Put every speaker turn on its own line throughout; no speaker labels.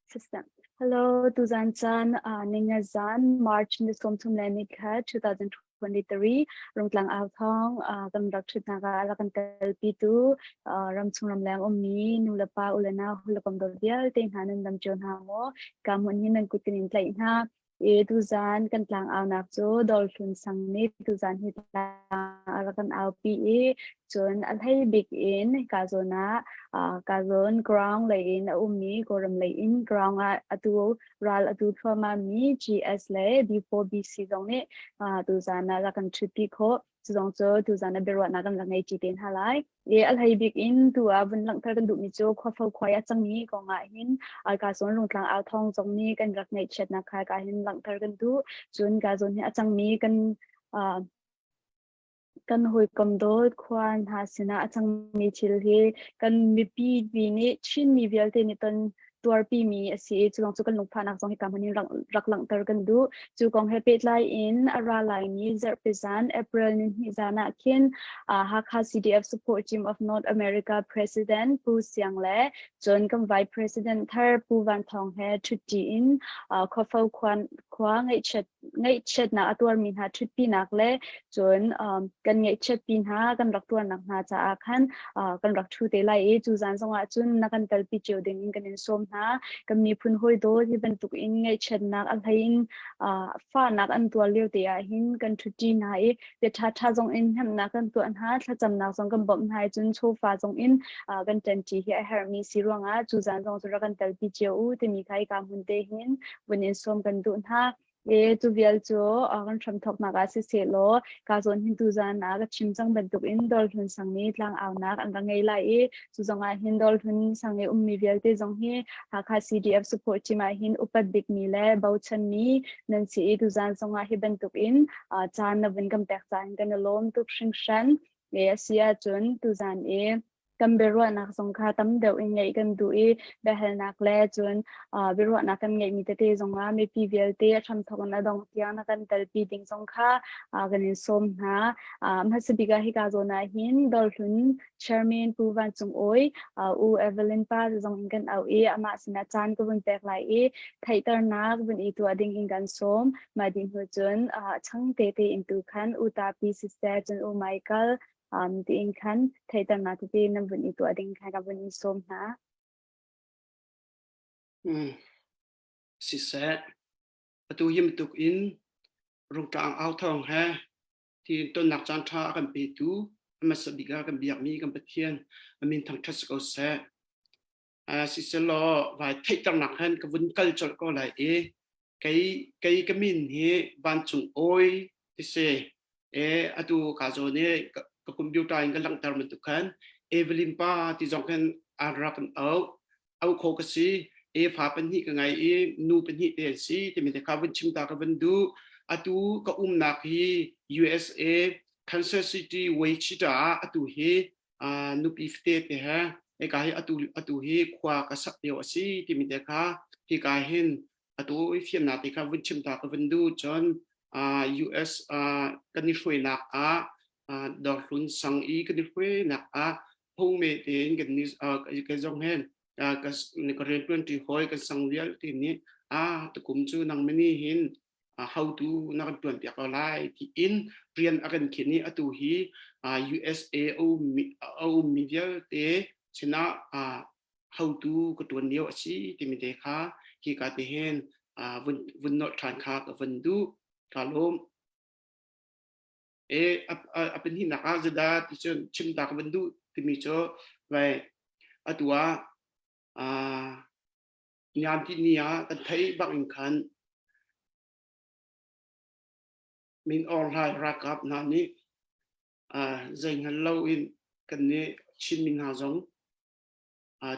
System. Hello, tuzan caan uh, ninga zan March ni 33 le nikhat 2023 Rungtlang au thawng uh, kan rak ṭhutnak ah rak kan telpi tu uh, ramchung ramleng ummi nu le pa u le nau hulakom dawt vialte hna nan dam cio hna maw? Ka hmun hi nan kut kan in tlaih hna. I tuzan kan tlang aunak cu Dawlhlun sang nih tuzan hi tlang a rak kan aupi i cun a hlei bik in hika zawn ah uh, ka zawn ground lei in a ummi Kawlram lei in ground ah atu ral atu thluahmah mi GS le B4BC zong nih uh, tuzan ah rak kan ṭhutpi khawh. Cu zong cu tuzan ah biaruahnak kan rak ngei ṭi te hna lai. I a hlei bik in tu ah vun langhter kan duhmi cu khuafo khuai a cangmi kong ah hin ka zawn Rungtlang au thawng zong nih kan rak ngaihchiatnak kha ka hin langhter kan duh. Cun ka zawn hi a cangmi kan uh, kan hawikom dawt khua hna sinah a cangmi thil hi kan mipi nih Chinmi vialte nih ton tuarpimi a si i cu cu kan lungfahnak zong hika hmun in rak langhter kan duh. Cu kong he pehtlai in a ra laimi zarhpi zan April ni hnih zan ah khin Hakha CDF Support Team of North America President Pu Siang le cun kan Vice President thar Pu Van Thawng he ṭhutti in Khuafo khua ngaihchiat ngaihchiatnak a tuarmi hna ṭhutpinak le cun um, kan ngaihchiatpi hna kan rak tuarnak hna caah khan uh, kan rak ṭhu te lai i cu zan zongah cun na kan telpi cio ding in kan in sawm hna. Kan miphun hawi dawt hi bantuk in ngaihchiatnak a hlei in uh, fahnak an tuar lio te ah hin kan ṭhuṭi hna i bia ṭhaṭha zong in hnemhnak kan tuah hna, thlacamnak zong kan bawmh hna i cun chawfa zong in uh, kan ṭanṭi hi a herhmi si ruangah cu zan zong cu rak kan telpi cio u timi kha hika hmun te hin vun in sawm kan duh hna. E cu vial cu kan hramthawknak ah sisehlaw ka zawn hin tuzan ah ka chim cang bantuk in Dawlhlun sang nih tlangaunak an rak ngei lai i cu zong ah hin Dawlhlun sang i ummi vialte zong hi Hakha CDF support team ah hin upat bikmi le bochanmi nan si i tuzan zong ah hi bantuk in caan na vun kan pek caan kan i lawm tuk hringhran. E a si ahcun tuzan i kan biaruahnak zong kha tam deuh in ngeih kan duh i biahalnak le cun uh, biaruahnak kan ngeihmi tete zongah mipi vialte a hramthawk in a dong tiang na kan telpi ding zong kha uh, kan in sawm hna. Uh, hmasa bik ah hika zawn ah hin Dawlhlun Chairman Pu Van Cung Awi uh, U Evelyn pa zong in kan auh i amah sinah caan ka vun pek lai i theihternak vun i tuah ding in kan sawm. Mah dih hnu cun uh, chang te te in tu khan U Tapi siseh cun U Michael um, tiin khan theihternak tete nan vun i tuah ding khan ka vun in sawm hna.
Mm. Siseh, atu him tuk in rungtlang au thawng he ti tonnak caan ṭha a kan petu hmasa bik ah kan biakmi kan Pathian a min thangṭhat si ko seh. Uh, siselaw vai theihternak han ka vun kal colh ko lai i kei kei ka min hi vancung awi ti si e atu ka zawn i ka computer in ka langhter bantuk khan Evelyn pa ti zong khan an rak kan auh au kho ka si e fa pahnih ka ngai i nu pahnih te an si timi te kha vun chim ta ka vun duh atu ka umnak hi USA Kansas City Wichita ah atu hi nupi fate te he eka hi atu atu hi khua ka sak lio a si timi te kha hika hin atu i fiamnak te kha vun chim ta ka vun duh cun US kan i hruainak ah Dawrhlun sang i kan i hruainak ah phungme tein kan ni ka zong hen ka ka riantuan ṭi hawi kan sang vialte nih a tukum cu nang mani hin hotu na kan tuan piak ko lai tiin rian a kan khin i atu hi USA a ummi vialte sinah hotu ka tuan lio a si timi te kha hi ka te hin vun vun nolh ṭhan kha ka vun duh ka lawm e a pahnihnak ah zedah ti cun chim ta ka vun duh timi cu vai atu ah Niam ti ni ah kan theih bak in khan Min Aung Hlaing ralkap hna nih zei hngal lo in kan nih Chinmi hna zong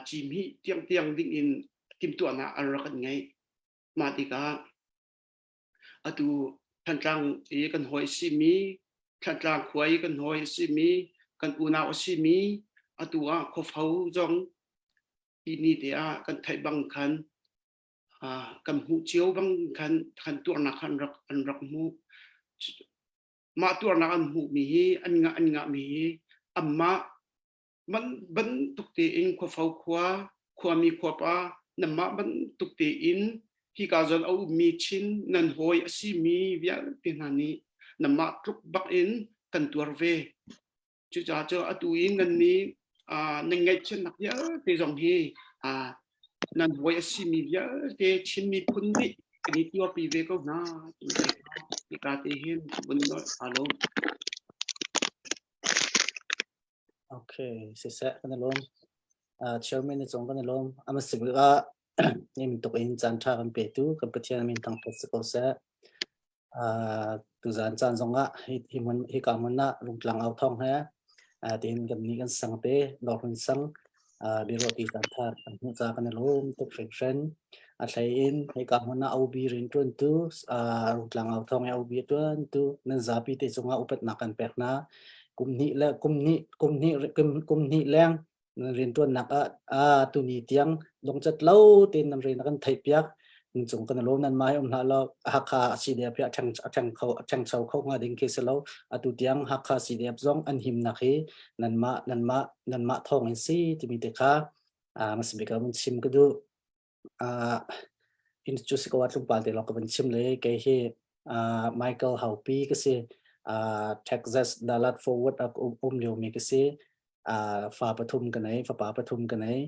cihmih tiangtiang ding in timhtuahnak an rak kan ngeih. Mah tikah atu Thantlang i kan hawi a simi, Thantlang khua i kan hawi a simi, kan unau a simi, atu ah khuafo zong Hi ni te ah kan theih bang khan kan hmuh cio bang khan kan tuarnak kha an rak an rak hmuh. Mah tuarnak an hmuhmi hi an ngah an ngahmi hi anmah man bantuk tein khuafo khua khuami khuapa Nanmah bantuk tein hika zawn a ummi Chin nan hawi a simi vialte hna nih nanmah tluk bak in kan tuar ve. Cucaah cu atu i nan nih nan ngaihchiatnak vialte zong hi nan hawi a simi vialte Chin miphun nih kan i tuarpi ve ko hna. Hika te hin vun nawl aa lawm.
Okay, siseh kan i lawm. Chairman na cung kan i lawm. Ama sibik ah nim tuk in caan ṭha kan petu kan Pathian min thangṭhat si ko seh. Tuzaan caan zongah hi hi hmun hika hmun ah Rungtlang au thawng he tiin kan nih kan sang te Dawrhlun sang biaruahpi caan ṭha kan hmuh caah kan i lawm tuk hringhran. A hlei in hika hmun ah OB rianṭuantu Rungtlang au thawng i OB a ṭuantu nan zapi te cungah upatnak kan pek hna. Kum hnih le kum hnih kum hnih kum hnih leng nan rianṭuannak ah tuni tiang dongcat lo tein nan rian a kan theihpiak. Nan cung kan i lawm nan mah hi um hlah law Hakha CDF hi a ṭheng a ṭheng kho a ṭhengcho kho hnga ding khi si lo. Atu tiang Hakha CDF zong an himnak hi nanmah nanmah nanmah thawng in si timi te kha hmasabik ah vun chim ka duh. Cu si ko ah tlawmpal te lawng ka vun chim le kei hi Michael Haupi ka si. Texas Dallas Fort Worth ah um liomi ka si. Fa pathum ka nei, fapa pathum ka nei.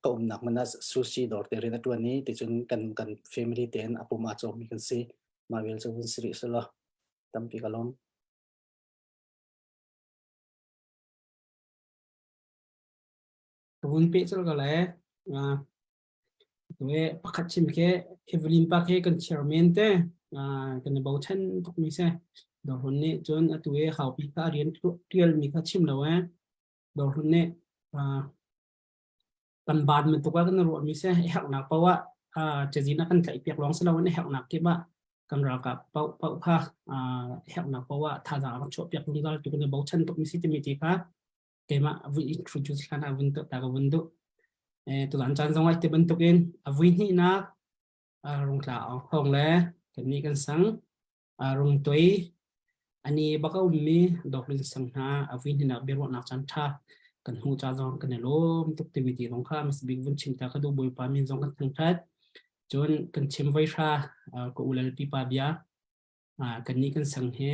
Ka umnak hmun ah sushi dawr te rian a ṭuan i ticun kan kan family tein a pum aa cawmmi kan si. Mah vial cu vun si rih selaw tampi ka lawm.
Ka vun peh colh ko lai. Tue pakhat chim khi Evelyn pa khi kan chairman te kan i bochan tukmi si. Dawrhlun nih cun atu i haupi kha a rian ṭialmi kha chim lo eh. Dawrhlun nih kan baan bantuk ah kan ruahmi si. A herhnak paoh ah cazin a kan tlaihpiak lawng si loin a herhnak kip ah kan ralkap paoh paoh kha herhnak paoh ah thazaang a kan chuahpiak zungzal tu kan i bochan tukmi si timi ti kha keimah vui introduce hlan ah vun tuah ta ka vun duh. Tuzan caan zong ah ti bantukin a vui hnihnak rungtla awng thawng le kan nih kan sang rung toi ani baka ummi doklin sang hna a vui hnihnak biaruahnak caan tha kan hmu ca zong kan i lawm tuk timi ti zong kha mas bik vun chim ta ka duh. Bawipa min zong kan thangthat cun kan chim voi hra ka ulal pipa bia kan nih kan sang he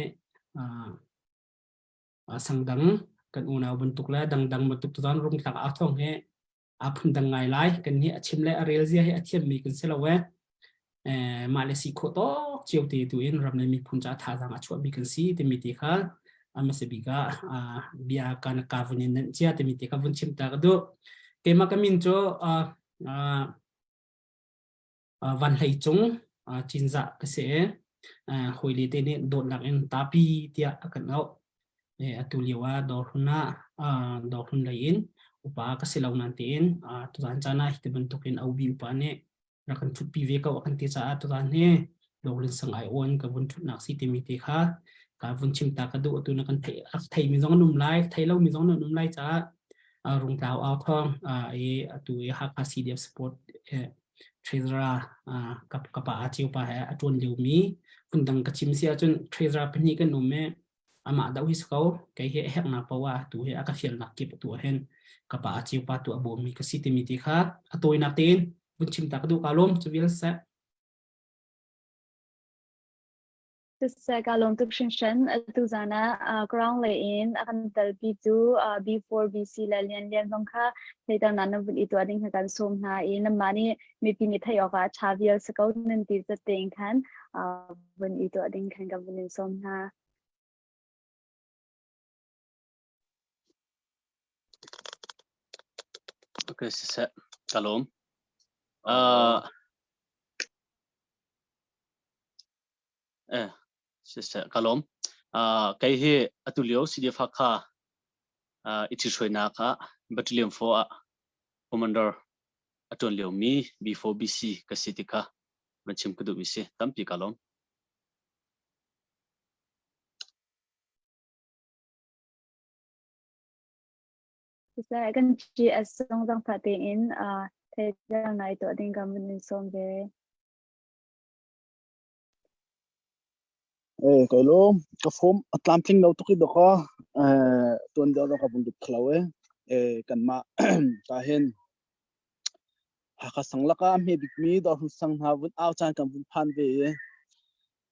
sang dang kan unau bantuk le dangdang bantuk tuzan rungtlak a thong he a phun dang ngai lai. Kan hi a chim le a rel zia hi a thiam mi kan si lo e mah le si khawh tawk cio te tu in ram le miphun ca thazaang a chuah mi kan si timi ti kha amase bik ah bia kan ka vun in nan chia timi ti kha vun chim ta ka duh. Keimah ka min cu Van Hlei Cung Cinzah ka si i hawile te nih dawtnak in tapi tiah a kan auh. Atu lio ah dawrhun ah dawrhun lei in upa ka si lo nain tiin tuzaan caan ah hi ti bantukin OB upa nih rak kan ṭhutpi ve ko a kan ti caah tuzaan hi Dawrlin sang ai awn ka vun ṭhutnak si timi te kha ka vun chim ta ka duh. Atu na kan theih theimi zong an um lai, thei lomi zong an um lai caah Rungtlau au thawng i atu i Hakha CDF support Treasurer ka pa a ceu pa he a ṭuan liomi phundang ka chim si ahcun Treasurer pahnih kan um i amah doh hi si ko kei hi a herhnak poah ah tu hi a ka fialnak kip tu ah hin ka pa a ceu pa tu a bawmmi ka si timi ti kha a tawinak tein vun chim ta ka duh. Ka lawm cu vial seh.
Siseh, ka lawm tuk hringhran. Atu zan ah ground lei in a kan telpi tu B4BC le Lian Lian zong kha theihternak nan vun i tuah ding kha kan sawm hna i nanmah nih mipi nih theih awkah a ṭha vial si ko nan ti zat tein khan vun i tuah ding khan kan vun in sawm hna.
Okay, siseh, ka lawm. Siseh, ka lawm. Kei hi atu lio CDF Hakha i ṭhithruainak ah Battalion 4 ah Commander a ṭuan liomi B4BC ka si ti kha van chim ka duhmi si. Tampi ka lawm.
Siseh, kan GS zong zangfah tein theihternak i tuah ding kan vun in sawm ve.
Kai lawm. Ka form a tlamtling lo tuk i dawk tuan deuh dawk ka vun lut kho lo e. Kanmah ta hin. Hakha sang lakah a hme bikmi Dawrhlun sang hna vun au caan kan vun phan ve i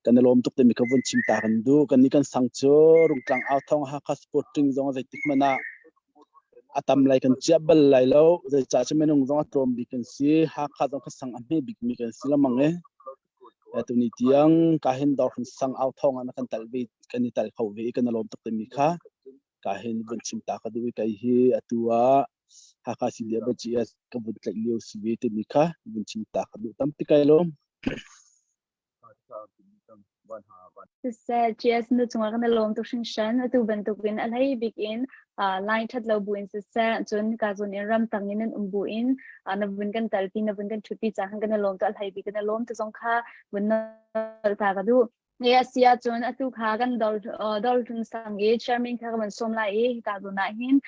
kan i lawm tuk timi ka vun chim ta kan duh. Kan nih kan sang cu Rungtlang au thawng Hakha Sporting zong zeitik hmanh ah a tam lai kan chia bal lai lo. Zeicah cu minung zong a tlawm bik kan si. Hakha zong kha sang a hme bikmi kan si lamang i tuni tiang ka hin Dawrhlun sang au thawng ah na kan tal ve kan i tal kho ve i kan i lawm tuk timi kha ka hin vun chim ta ka duh i kei hi atu ah Hakha CDF GS ka vun tlaih lio si ve timi kha vun chim ta ka duh tampi kai lawm.
Siseh, GS na cungah kan i lawm tuk hringhran. Atu bantukin a hlei bik in line ṭhat lo buin siseh, cun ka zawn in ramtang in nan um buin na vun kan talpi, na vun kan ṭhutpi caah kan i lawm tuk. A hlei bik kan i lawm ti zong kha vun nolh ta ka duh. Nge a si ahcun atu kha kan dawr sang i chairman kha ka van sawm lai i hika zawn ah hin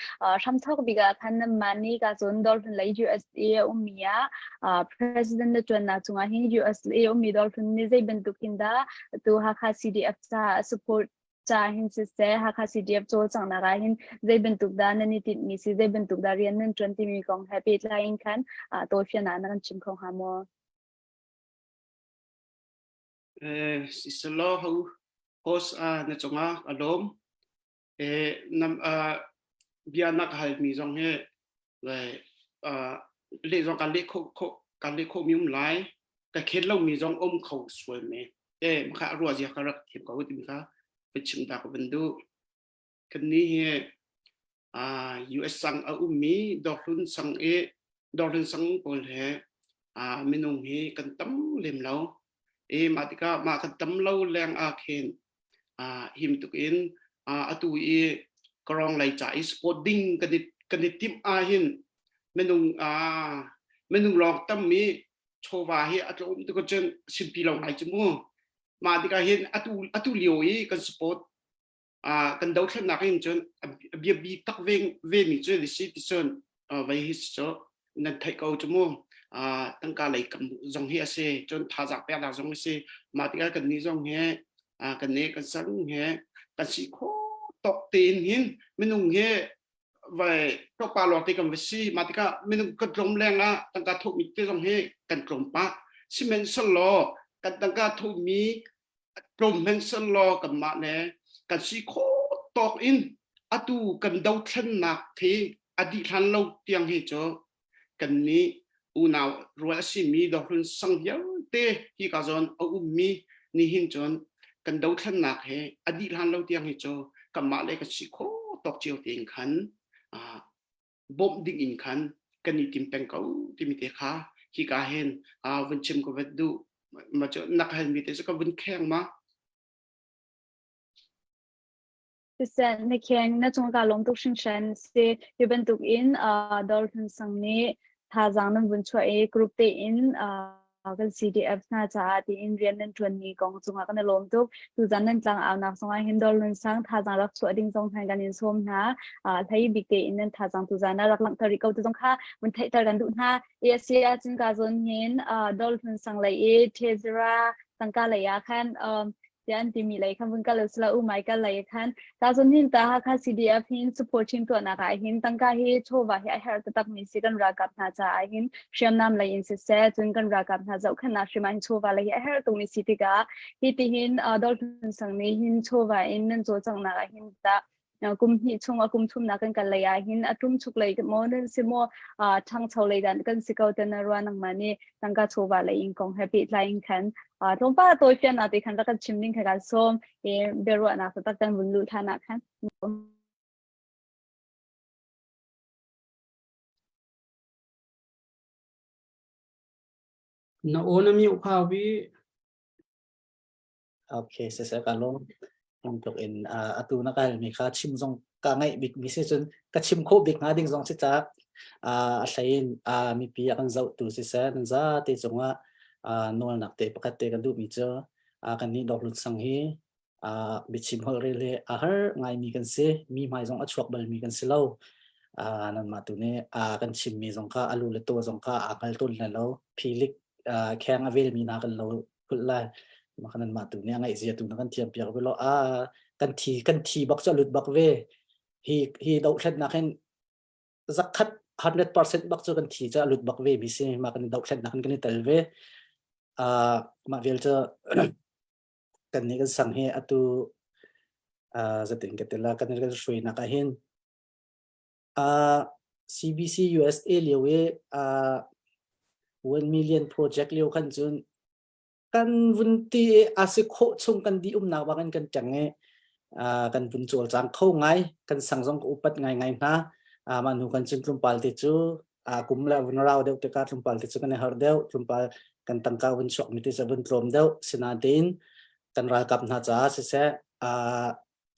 hramthawk bik ah khan nanmah nih ka zawn dawrhlun lei USA a ummi ah president na ṭuannak cungah hin USA ummi dawrhlun nih zei bantuk in dah atu Hakha CDF caah support ca hin siseh Hakha CDF cawlcanghnak ah hin zei bantuk dah nan i tinhmi si zei bantuk dah rian nan ṭuan timi kong he pehtlai in khan tawifian ah na kan chim kho hnga maw?
Siselaw ho host na cungah a lawm. Nam bia na ka halmi zong hi leh zong kan leh kho kan leh khawhmi um lai. Ka khen lomi zong um kho sual me. Te makha ruah zia ka rak thiam ko timi kha va chim ta ka van duh. Kan ni hi US sang a ummi Dawrhlun sang i Dawrhlun sang pawl he minung hi kan tam lem lo. I mah tikah mah kan tam lo leng ah khin him tuk in atu i karong lei ca i sport ding kan i kan i timh ah hin minung minung lawng tam mi chawva hi a tlawm tuk cun simpi lo ngai cu mu. Mah tikah hin atu atu lio i kan support kan dothlennak in cun a biapi tak ve vemi cu an si ti cun vei hi cu nan theih ko cu mu tangka lei kam zong hi a si cun thazaang peknak zong a si mah tikah kan nih zong hi kan nih kan sang he kan si khawh tawk tein hin minung hi vai tlawpa lawng te kan va si mah tikah minung kan tlawm leng ah tangka thawhmi te zong hi kan tlawm pah sihmanhsehlaw kan tangka thawhmi tlawm hmanhsehlaw kanmah le kan si khawh tawk in atu kan dothlennak hi a dih hlan lo tiang hi cu kannih unau rual a simi dohlun sang vialte hi ka zawn a ummi nihin cun kan dothlennak he a dih hlan lo tiang hi cu kanmah le kan si khawh tawk cio tein khan bawmh ding in khan kan i tim peng ko timi te kha hika hin vun chim ka vat duh ma cu nak hal mi te cu ka vun kheng ma
Siseh na kheng na cung ka lawm tuk hringhran si hi bantuk in dawr hlun sang nih thazaang nan vun chuah i group te in kan CDF hna caah tiin rian nan ṭuanmi kong cungah kan i lawm tuk. Tuzan nan tlang aunak zongah hin Dawrlun sang thazaang rak chuah ding zong hna kan in sawm hna. Hlei bik tein nan thazaang tuzan ah rak langhter rih ko tu zong kha mun theihter kan duh hna. I a si ahcun ka zawn hin Dawrlun sang lei i Tezra tangka lei ah khan tiah an timi lei khan vun kal usila u mai kal lei khan ta zon hin ta Hakha CDF hin support team tuahnak ah hin tangka hi chawva hi a herh taktak mi si kan ralkap hna caah hin hriamnam lei in siseh cun kan ralkap hna zohkhenhnak hrim ah hin chawva lei hi a herh tuk mi si tikah hi ti hin Dawrhlun sang nih hin chawva in nan cawlcanghnak ah hin ta kum hnih chung a kum thumnak kan kal lei ah hin a tum chuk lei maw nan si maw ṭhangcho lei dan kan si ko ten ruwa nangmah nih tangka chawva lei in kong he pehtlai in khan tlawmpal tawifian na te khan rak kan chim ding kha kan sawm i biaruahnak taktak kan vun luh ṭhan ah khan
Na aw na mute khau bi.
Okay, siseh ka lawm. Bantuk in atu na ka halmi kha chim zong ka ngaih bik mi si cun ka chim khawh bik hnga ding zong si caah a hlei in mipi a kan zohtu siseh nan zate cungah nawlnak te pakhat te kan duhmi cu kan nih Dawrlut Sang hi biachim holh rel hi a har ngaimi kan si mi hmai zong a chuak balmi kan si lo nanmah tu nih kan chimmi zong kha a lu le taw zong kha aa hngal tawn lai lo philik kheng a velmi hna kan lo khulh lai mah kan mah tu nih a ngaih zia tu na kan thiam piak ve lo a kan thi kan thi bak cu lut bak ve hi hi dohthlennak hin zakhat 100% bak cu kan thi cu a lut bak ve mi si mah kan dohthlennak kan i tel ve. Uh, mah vial cu kan nih kan sang hi atu uh, zatin ka tela kan kan hruainak ah hin uh, CBC USA lio i uh, 1 million project lio khan cun kan vun ti i a si khawh chung kan di umnak bangin kan ṭeng i kan vun cawlcang kho ngai kan sang zong ka upat ngaingai hna. Mah hnu kan cun tlawmpal te cu kum le vun rau deuh tikah tlawmpal te cu kan i harh deuh tlawmpal kan tangka vun chuak mi te cu vun tlawm deuh. Sinain kan ralkap hna caah siseh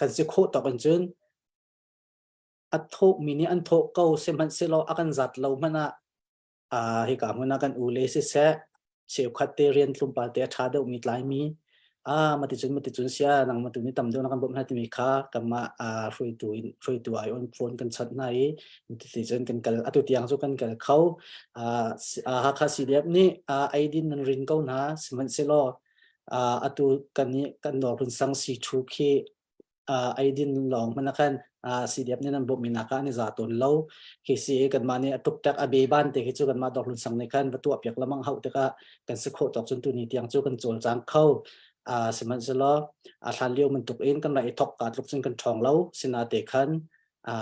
kan si khawh tawk in cun a thawh mi nih an thawh ko sihmanhsehlaw a kan zat lo hmanh ah hika hmun ah kan u le siseh cheukhat te rian tlawmpal te a ṭha deuhmi tlaimi ah maticun maticun sia nangmah tu nih tam deuh na kan bawmh hna timi kha kanmah hruaitu in hruaitu ai on phone kan chawnh hna i ticun kan kal atu tiang cu kan kal kho. Hakha CDF nih eidin nan rin ko hna sihmanhsehlaw atu kan nih kan Northern Sang si thu khi eidin lawng hmanh ah khan CDF nih nan bawmhmi nak ah an i za tawn lo. Khi si kanmah nih a tuktak a beban te khi cu kanmah Dawrhlun sang nih khan va tuah piak lamang hauh tikah kan si khawh tawk cun tuni tiang cu kan cawlcang kho. Sihmanhsehlaw a hlan lio bantuk in kan rak i thok ka tluk cun kan ṭhawng lo. Sinate khan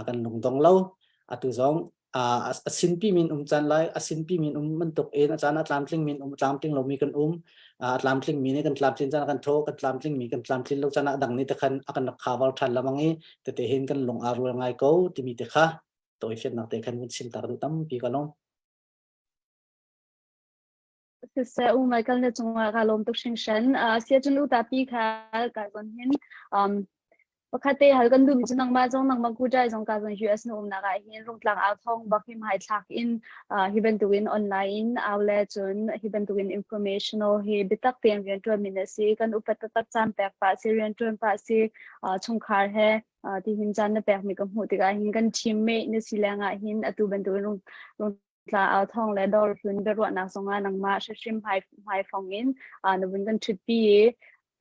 kan lungdong lo. Atu zong a sinpi min um caan lai a sinpi min um bantuk in a caan a tlamtling min um tlamtling lomi kan um a tlamtling mi nih kan tlamtlin caan kan tho kan tlamtling mi kan tlamtlin lo caan ah dang nih te khan a kan cover than lamang i tete hin kan lung aa rual ngai ko timi te kha tawi fiannak te khan vun chim tar duh tampi ka lung.
Siseh, u Michael na cungah ka lawm tuk hringhran. Sia cun u tapi kha ka zon hin um, pakhat te hal kan duhmi cu nangmah zong nangmah kutai zong ka zon US na umnak ah hin rungtlang au thong bak hi hmai thlak in hi bantukin online in au le cun hi bantukin informational hi biatak tein riantuan mi na si kan upat taktak caan pek pah si riantuan pah si chungkhar he ti hin caan na pek mi ka hmuh tikah hin kan teammate na si lengah hin atu bantukin rung rung tla au thong le dawr hlun biaruahnak zongah nangmah hrihrim hmaifong in na vun kan ṭhutpi i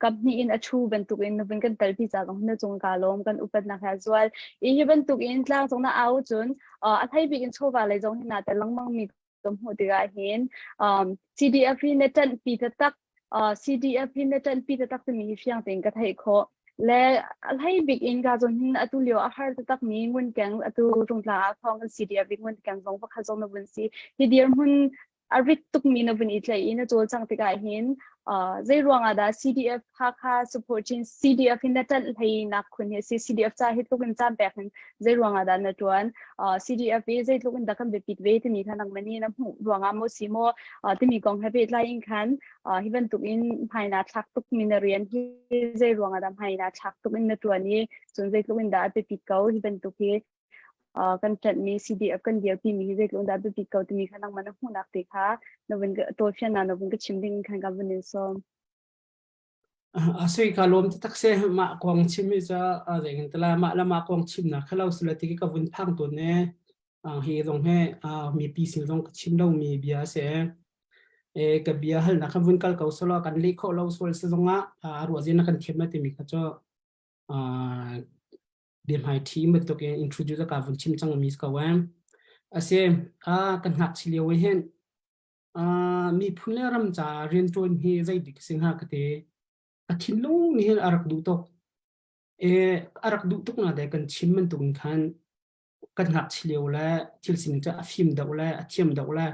kaphnih in a ṭhu bantukin na vun kan telpi ca zong na cung ka lawm kan upatnak he zual i hi bantukin tlang cung na au cun a thei bik in chawva lei zong hi na tel lengmang mi ka hmuh tikah hin CDF hi na ṭanhpi taktak CDF hi na ṭanhpi taktak timi hi fiang tein ka theih khawh. Le a hlei bik in ka zon hin atu lio a har taktak mi ngunkeng atu rungtlang ah thawng kan CDF i ngunkeng zong pakhat zong na vun si. Hi dirhmun a rit tukmi na vun i tlaih i na cawlcangh tikah hin zei ruang ah dah CDF Hakha support chin CDF hin na ṭanh hlei nak khun hi si CDF ca hi tluk in caan pek hin zei ruang ah dah na ṭuan CDF i zeitluk in dah kan biapit ve timi kha nangmah nih na hmuh ruangah maw si maw timi kong he pehtlai in khan hi bantuk in hmai naa thlak tuk mi na rian hi zei ruangah dah hmai naa thlak tuk in na ṭuan i cun zeitluk in dah a biapit ko hi bantuk hi kan ṭanhmi CDF kan dirpi mi hi zeitluk in dah a biapit ko timi kha nangmah na hmuhnak te kha na vun tawlfiannak na vun ka chim ding khan ka vun in sawm.
A sui ka lawm taktak si mah kong chim hi cu zeitin tala mah le mah kong chimnak kha lo sila ti ka vun phang tawn ne hi zong he mipi sin zong ka chim lomi bia a si e ka bia halnak kha vun kal ko solo kan leh khawh lo sual si zongah a ruah zin kan thiam na timi kha cu biahmai ṭhi bantuk in introduce ka vun chim cang mi ko em ase a kan ngakchi lio hin Miphun le ram ca rianṭuan hi zeidik a si hnga ka ti. A thinlung nih hin a rak duh tuk. E, a rak duh tuk na de kan chim bantuk in khan kan ngakchia lio le thil sining cu a fim deuh le a thiam deuh le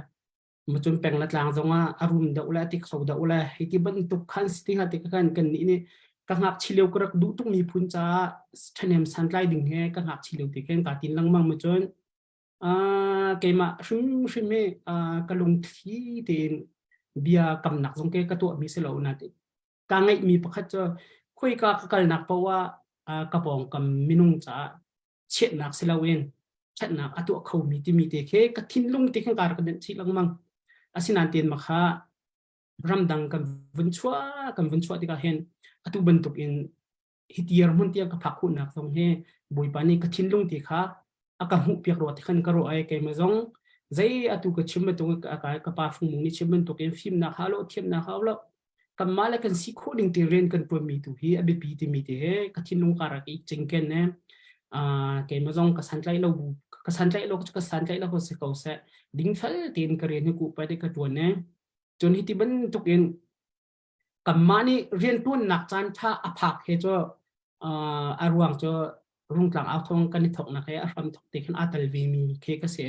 macun peng le tlang zongah a rum deuh le a ti kho deuh le hi ti bantuk khan si ti hnga ti khan kan nih nih ka ngakchia lio ka rak duh tuk miphun caah ṭhahnem santlai ding he ka ngakchia lio ti khin kaa tin lengmang macun Keimah hrimhrim hi ka lungthli tein bia kamnak zong ke ka tuahmi si lo nain kaa ngeihmi pakhat cu khoika ka kalnak paoh ah ka pawngkam minung caah chiatnak si loin ṭhatnak a tuah khomi timi te khi ka thinlung te khin kaa rak denh chih lengmang. Asinain tein makha ramdang kan vun chuah kan vun chuah tikah hin atu bantuk in hi tiar hmun tiang ka phak khawhnak zong hi Bawipa nih ka thinlung ti kha a ka hmuh piak rua ti khan ka ruah ai keimah zong zei atu ka chim bantuk ka ka pa fungmung nih chim bantuk in fimnak ha lo thiamnak ha lo kanmah le kan si khawh ding ti rian kan tuan mi tu hi a biapi timi te he ka thinlung ka rak i cingken ne keimah zong ka santlai lo bu. Ka santlaih lo cu ka santlaih lo si ko seh. Dingfel tein ka rian hi ku pai te ka ṭuan e. Cun hi ti bantuk in kanmah nih rianṭuannak caan ṭha a phak he cu a ruang cu Rungtlang au thawng kan i thawknak he a hram thawk te khan aa tel ve mi khi ka si.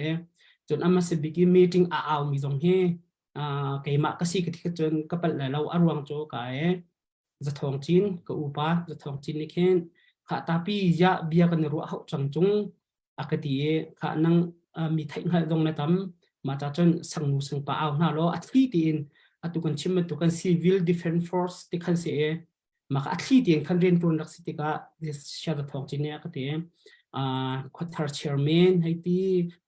Cun a hmasa bik i meeting a au mi zong hi keimah ka si ka ti cun ka palh lai lo. A ruang cu ka e Zathawng Cin ka upa Zathawng Cin nih khin khah tapi ya bia kan i ruah hauh cang cung a ka ti i khah nang mi theih hngalh zong na tam mah ca cun sangnu sangpa au hna law a thli tiin atu kan chim bantuk kan civil defense force ti khan si i mah a thli tiin khan rian tuan rak si tikah Sia Zathawng Cin nih a ka ti khuathar chairman hei ti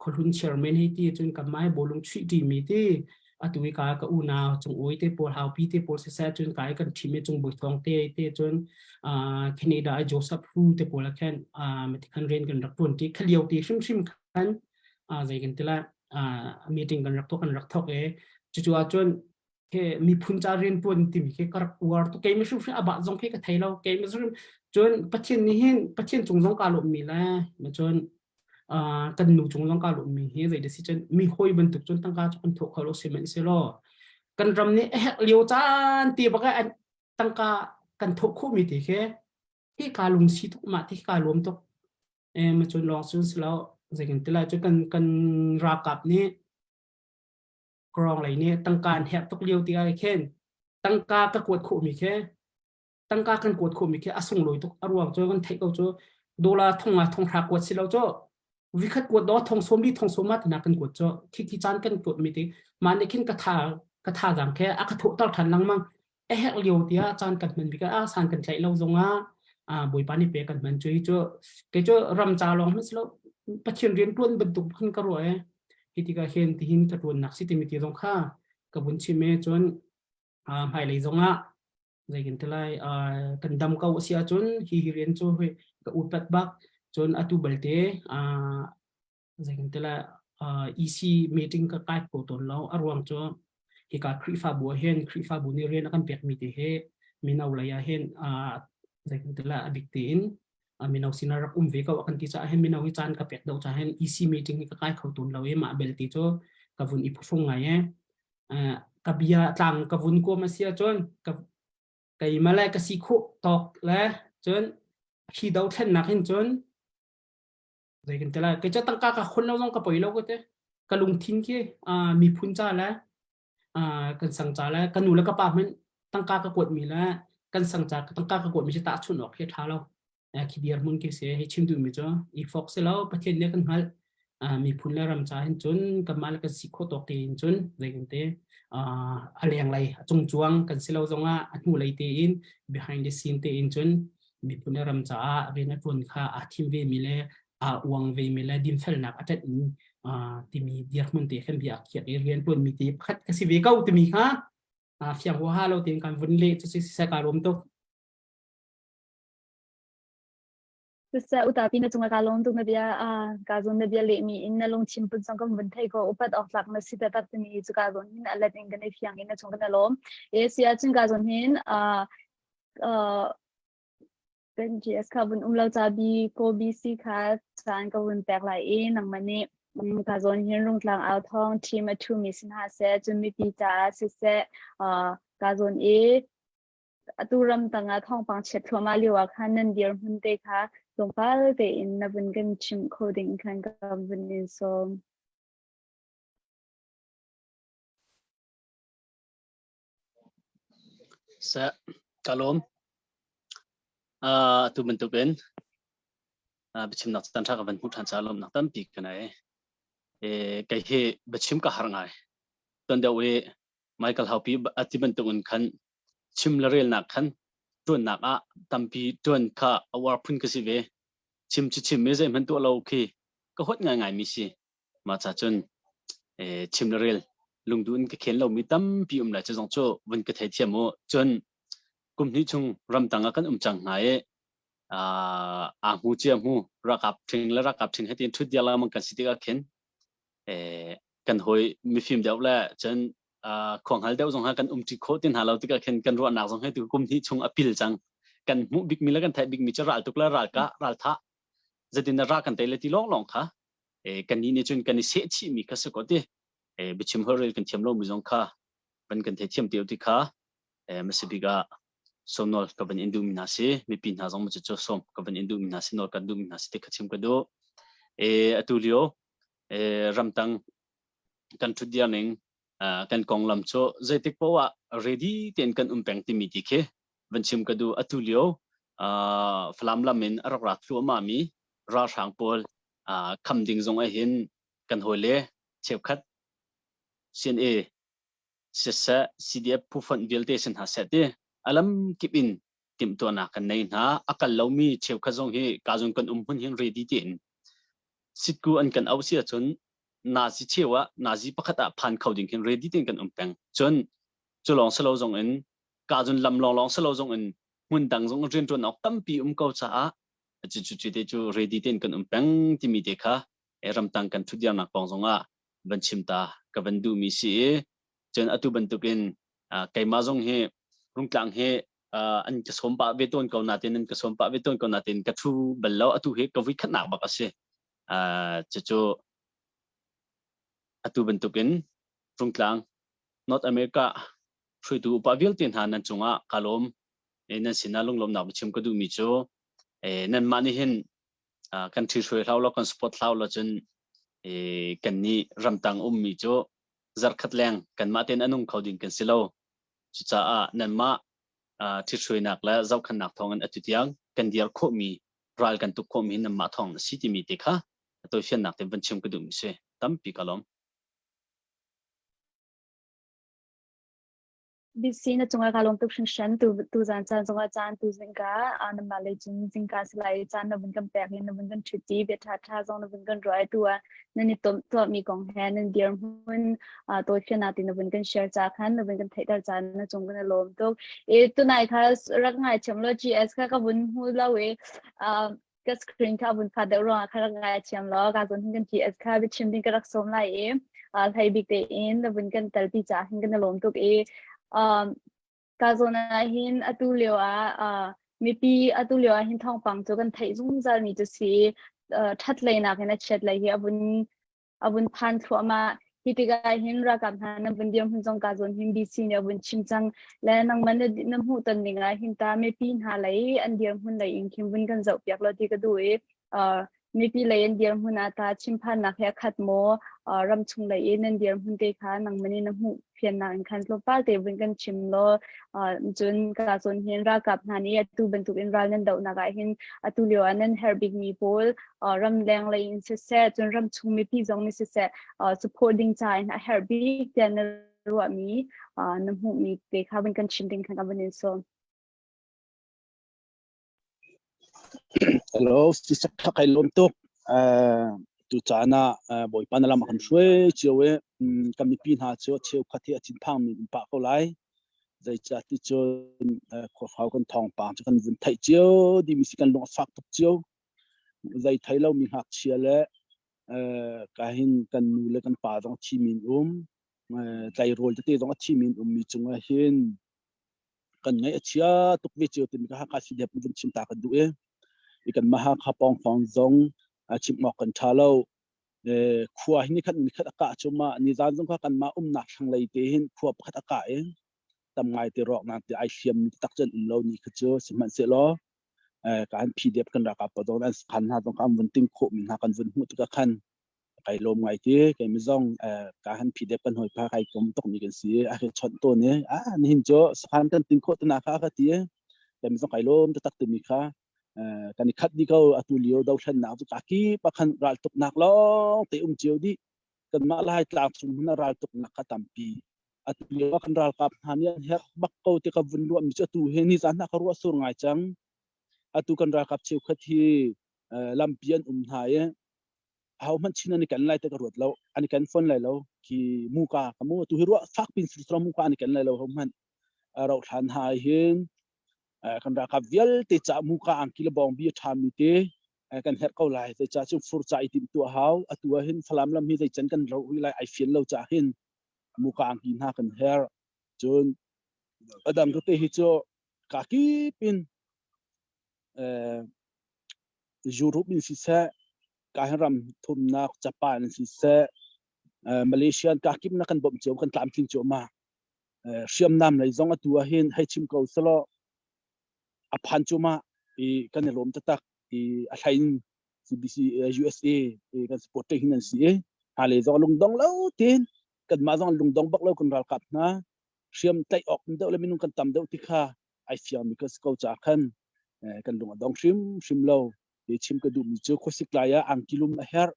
khuahlun chairman hei ti cun kan mai bawlung chuih ṭi mi ti atu i ka ka unau cung oi te pawl haupi te pawl siseh cun kai kan ṭhim i cung bawi thawng te te cun Canada i Joseph Hu te pawl khan mati khan rian kan rak ṭuan ti khalio ti hrimhrim khan zei kan ti la meeting kan rak thok kan rak thok e cucu ahcun ke miphun ca rian ṭuan timi khi ka rak uar tu keimah hrimhrim abah zong khi ka thei lo keimah hrim cun Pathian nih hin Pathian cung zong kaa lawmmi le cun kan nu cung zong kaa lawmmi hi zei da si cun mi hawi bantuk cun tangka cu kan thawh kho lo sihmanhsehlaw kan ram nih a herh lio caan te bak ah tangka kan thawh khawhmi te khi hi kaa lungsi tuk mah ti kaa lawm tuk ma cun lawng cun si lo zei kan ti lai cu kan kan ralkap nih Krawng lei nih tangka an herh tuk lio tikah khin tangka ka kuat khawhmi khi tangka kan kuat khawhmi khi a sunglawi tuk a ruang cu kan theih ko cu dollar thong nga thong hra kuat si lo cu vikhat kuat do thong sawm li thong sawm ma tina kan kuat cu khi khi caan kan kuat mi ti mah nih khin ka tha ka tha zang khe a ka thawhter than lengmang a herh lio tiah caan kan hman bik ah san kan tlaih lo zongah Bawipa nih pe kan hman cu hi cu kei cu ram ca lawng hmanh si lo Pathian rian tuan bantuk khan ka ruah e hi tikah hin tihin ka tuannak si timi ti zong kha ka vun chim e cun hmailei zongah zei kan ti lai kan dam ko a si ahcun hi hi rian cu hoi ka upat bak cun atu balte zei kan ti lai EC meeting ka kai kho tawn lo a ruang cu hika Khrihfabu ah hin Khrihfabu nih rian a kan pekmi te hi mino lei ah hin zei kan ti lai a bik tein mino sinah rak um ve ko a kan ti caah hin mino hi caan ka pek deuh caah hin EC meeting hi ka kai kho tawn lo i mah belte cu ka vun i phuhrung ngai e ka bia tlang ka vun kuam a si ahcun ka keimah le ka si khawh tawk le cun hi dothlennak hin cun zei kan ti lai kei cu tangka ka khon lo zong ka poi lo ka te ka lungthin khi miphun ca le kan sang ca le ka nu le ka pa hmanh tangka ka kuat mi le kan sang ca tangka ka kuat mi cu tahchunh awk khi tha lo khi dir mun khi se hi chim duh mi cu i fok se lo pathian nih kan hngalh miphun le ram ca hin cun kanmah le kan si khawh tawk tein cun zei kan te a leng lei a cung cuang kan si lo zongah a hnu lei tein behind the scene tein cun miphun le ram caah rian a ṭuan kha aa thim ve mi le aa uang ve mi le dinfelnak a ṭanh mi timi dirhmun te khan bia a khiak i rian ṭuan mi te pakhat ka si ve ko timi kha fiang huaha lo tein kan vun leh cu si seh kaa lawm tuk.
Siseh utapi na cungah kaa lawm tuk na bia ka zawn na bia lehmi in na lungthin put zong kan vun thei ko upat awk tlak na si taktak timi cu ka zawn hin a let in kan i fiang in na chung kan i lawm. E si ahcun ka zawn hin Kan GS kha vun um lo ca B ko BC kha caan ka vun pek lai i nangmah nih ka zawn hin Rungtlang au thawng team a ṭhumi si hna seh cun mipi caah siseh ka zawn i atu ram tangah thawngpang chiat thluahmah lio ah khan nan dirhmun te kha tlawmpal tein na vun kan chimh kho ding khan ka vun in sawm.
Seh, ka lawm. Uh, atu bantukin uh, biachimnak caan ṭha ka van hmuh ṭhan caah lawmhnak tampi ka nei. E, kei hi biachim ka har ngai. Tuan deuh i Michael Haupi a ti bantukin khan chim le relnak khan ṭuannak ah tampi ṭuan kha a uar phun ka si ve. Chim cu chim i zeihmanh tuah lo khi ka huat ngaingai mi si. Mah ca cun chim le rel lungduh in ka khen lomi tampi um lai cu zong cu vun ka theithiam u. Cun kum hnih chung ramtang ah kan um cang hna i aa hmu cia hmu ralkap ṭhing le ralkap ṭhing he tiin ṭhut diar lengmang kan si tikah khin kan hawi mifim deuh le cun khuanghngal deuh zong ha kan umṭi khawh ti hna lo tikah khin kan ruahnak zong he tu kum hnih chung a pil cang. Kan hmuh bikmi le kan theih bikmi cu ral tuk le ralkah ralthah zeitin dah ra kan tei le ti lawnglawng kha. Kan nih cun kan i seh chih mi kha si ko ti. Biachim holhrel kan thiam lo mi zong kha van kan theithiam te ti kha masabik ah sawm nawl ka van in duh mi hna si. Mipi hna zong cu sawm ka van in duh mi hna si, nawl kan duh mi hna si ti kha chim ka duh. Atu lio ramtang kan ṭhutdir ning kan konglam cu zeitik poah ah ready tein kan um peng timi ti khi van chim ka duh. Atu lio Falam lam in a rak ra thluahmah mi ralhrang pawl kham ding zong ah hin kan hawile cheukhat CNA siseh CDF phufonh vialte sin hna seh ti alam kip in timhtuahnak kan nei hna. A kal lomi cheukhat zong hi ka zong kan um hmun hin ready tein sitku an kan auh si ahcun nazi cheu ah nazi pakhat ah phan kho ding hin ready tein kan um peng. Cun cu lawng silo zong in ka zun lam lawng lawng silo zong in hmun dang zong rianṭuan awk tampi um ko caah cu cu cu te cu ready tein kan um peng timi te kha ramtang kan ṭhutdirnak kong zong ah van chim ta ka van duhmi si i cun atu bantukin keimah zong hi Rungtlang hi an ka sawm pah ve tawn ko natin an ka sawm pah ve tawn ko natin ka ṭhu bal lo. Atu hi ka vuikhatnak bak a si. Cucu atu bantukin Rungtlang North America hruaitu upa vialte hna nan cungah ka lawm. Nan sinah lunglawmhnak biachim ka duhmi cu nanmah nih hin kan ṭhihruai hlau lo kan support hlau lo cun kan nih ramtang ummi cu zarkhat leng kanmah tein a nung kho ding kan si lo. Cucaah nanmah ṭhithruainak le zohkhenhnak thawngin atu tiang kan dir khawhmi ral kan tuk khawhmi hi nanmah thawng a si timi te kha a tawifiannak te van chim ka duhmi si. Tampi ka lawm.
BC na cungah ka lawm tuk hringhran. Tu tu zan caan zongah caan tu zingka namah lei cun zingka si lai caan na vun kan pek i na vun kan ṭhut i bia ṭha ṭha zong na vun kan ruah i tu ah nan i tom tuahmi kong he nan dirhmun tawifiannak ti na vun kan share ca khan na vun kan theihter ca na cung kan i lawm tuk. I tunai kha rak ngaithiam law GS kha ka vun hmu lo i ka screen kha vun phat deuh ruangah kha rak ngaithiam law ka zon hin kan GS kha biachim ding ka rak sawm lai i hlei bik tein na vun kan telpi ca hin kan i lawm tuk i ka zawn ah hin atu lio ah mipi atu lio ah hin thawngpang cu kan theih zungzal mi cu si ṭhat lei nakin a chiat lei hi a vun a vun phan thluahmah. Hi tikah hin ralkap hna nan vun dirhmun zong ka zawn hin BC nih a vun chim cang le nangmah na, na hmuh ton ning ah hin ta mipi hna lei an dirhmun lei in khin vun kan zoh piak lo ti ka duh i uh, mipi lei an dirhmun ah ta chimphannak he a khat maw uh, ram chung lei in nan dirhmun te kha nangmah nih na hmuh fiannak in khan tlawmpal te vun kan chim law uh, cun ka zawn hin ralkap hna nih atu bantuk in ral nan dohnak ah hin atu lio ah nan herh bikmi pawl ramleng lei in siseh cun ramchung mipi zong nih siseh support ding ca in a herh bik tiah na ruahmi na hmuhmi te kha vun kan chim ding khan ka vun in sawm.
Hello, sisak tha kai lawm tuk. Tu caan ah Bawipa na lam a kan hruai cio i kan mipi hna cu cheukhat hi a thinphang mi um pah ko lai. Zeicah ti cun khuafau kan thawngpang cu kan vun theih cio dimi si kan lung a fak tuk cio. Zei thei lomi ngakchia le ka hin kan nu le kan pa zong thimi an um. Tleirawl tete zong a thimi an ummi cungah hin kan ngaih a chia tuk ve cio timi ka Hakha CDF vun chim ta kan duh i i kan mah Hakha pawngfang zong chim awk kan ṭha lo. Khua hi nikhat nikhat a kah cu ma nizan zong kha kanmah umnak thlanglei te hin khua pakhat a kah i tam ngai te rawk nang te ai hliam mi tak cun um lo ni kha cu sihmanhsehlaw kan PDF kan ralkap pa zong an sakhan hna zong kan vun ting khawh mi hna kan vun hmuh tikah khan kai lawm ngai ti kei mi zong ka han PDF kan hawi pa kai kom tok mi kan si a ke chawnh tawn i a nihin cu sakhan kan ting khawh tana kha ka ti kei mi zong kai lawm taktak timi kha kan i khat di ko. Atu lio dothlennak cu ka kip ah khan raltuknak lawng te um cio dih. Kanmah Lai tlang chung hmun ah raltuknak kha tampi. Atu lio ah kan ralkap hna nih an herh bak ko ti ka vun ruah mi cu atu hi ni zan hna ka ruah sur ngai cang. Atu kan ralkap cheukhat hi lampi an um hna i aho hmanh chin an i ken lai te ka ruat lo, an i ken fawn lai lo khi muka ka mu. Atu hi ruah fak pin sur muka an i ken lai lo ho hmanh rauh hlan ha hin kan ralkap vialte ca muka angki le bawngbi a ṭhami te kan herh ko lai. Zeicah cun fur ca i timhtuah hau. Atu ah hin Falam lam hi zeican kan ro rih lai ai fian lo ca hin muka angki hna kan herh. Cun a dang tete hi cu ka kip in Europe in siseh ka. Ka hin ram thumnak Japan siseh Malaysia ka kip na kan bawmh cio kan tlamtling cio ma. Hriamnam lei zong atu ah hin hei chim ko selaw a phan cu ma i kan i lawm taktak i a hlei in CBC USA kan support te hin an si i hna le zong lungdong lo tin kanmah zong lungdong bak lo kan ralkap hna hriam tlaih awk deuh le minung kan tam deuh ti kha ai fiang mi ka si ko ca khan kan lung a dong hrim hrim lo. Ti chim ka duhmi cu khuasik lai ah angki lum a herh,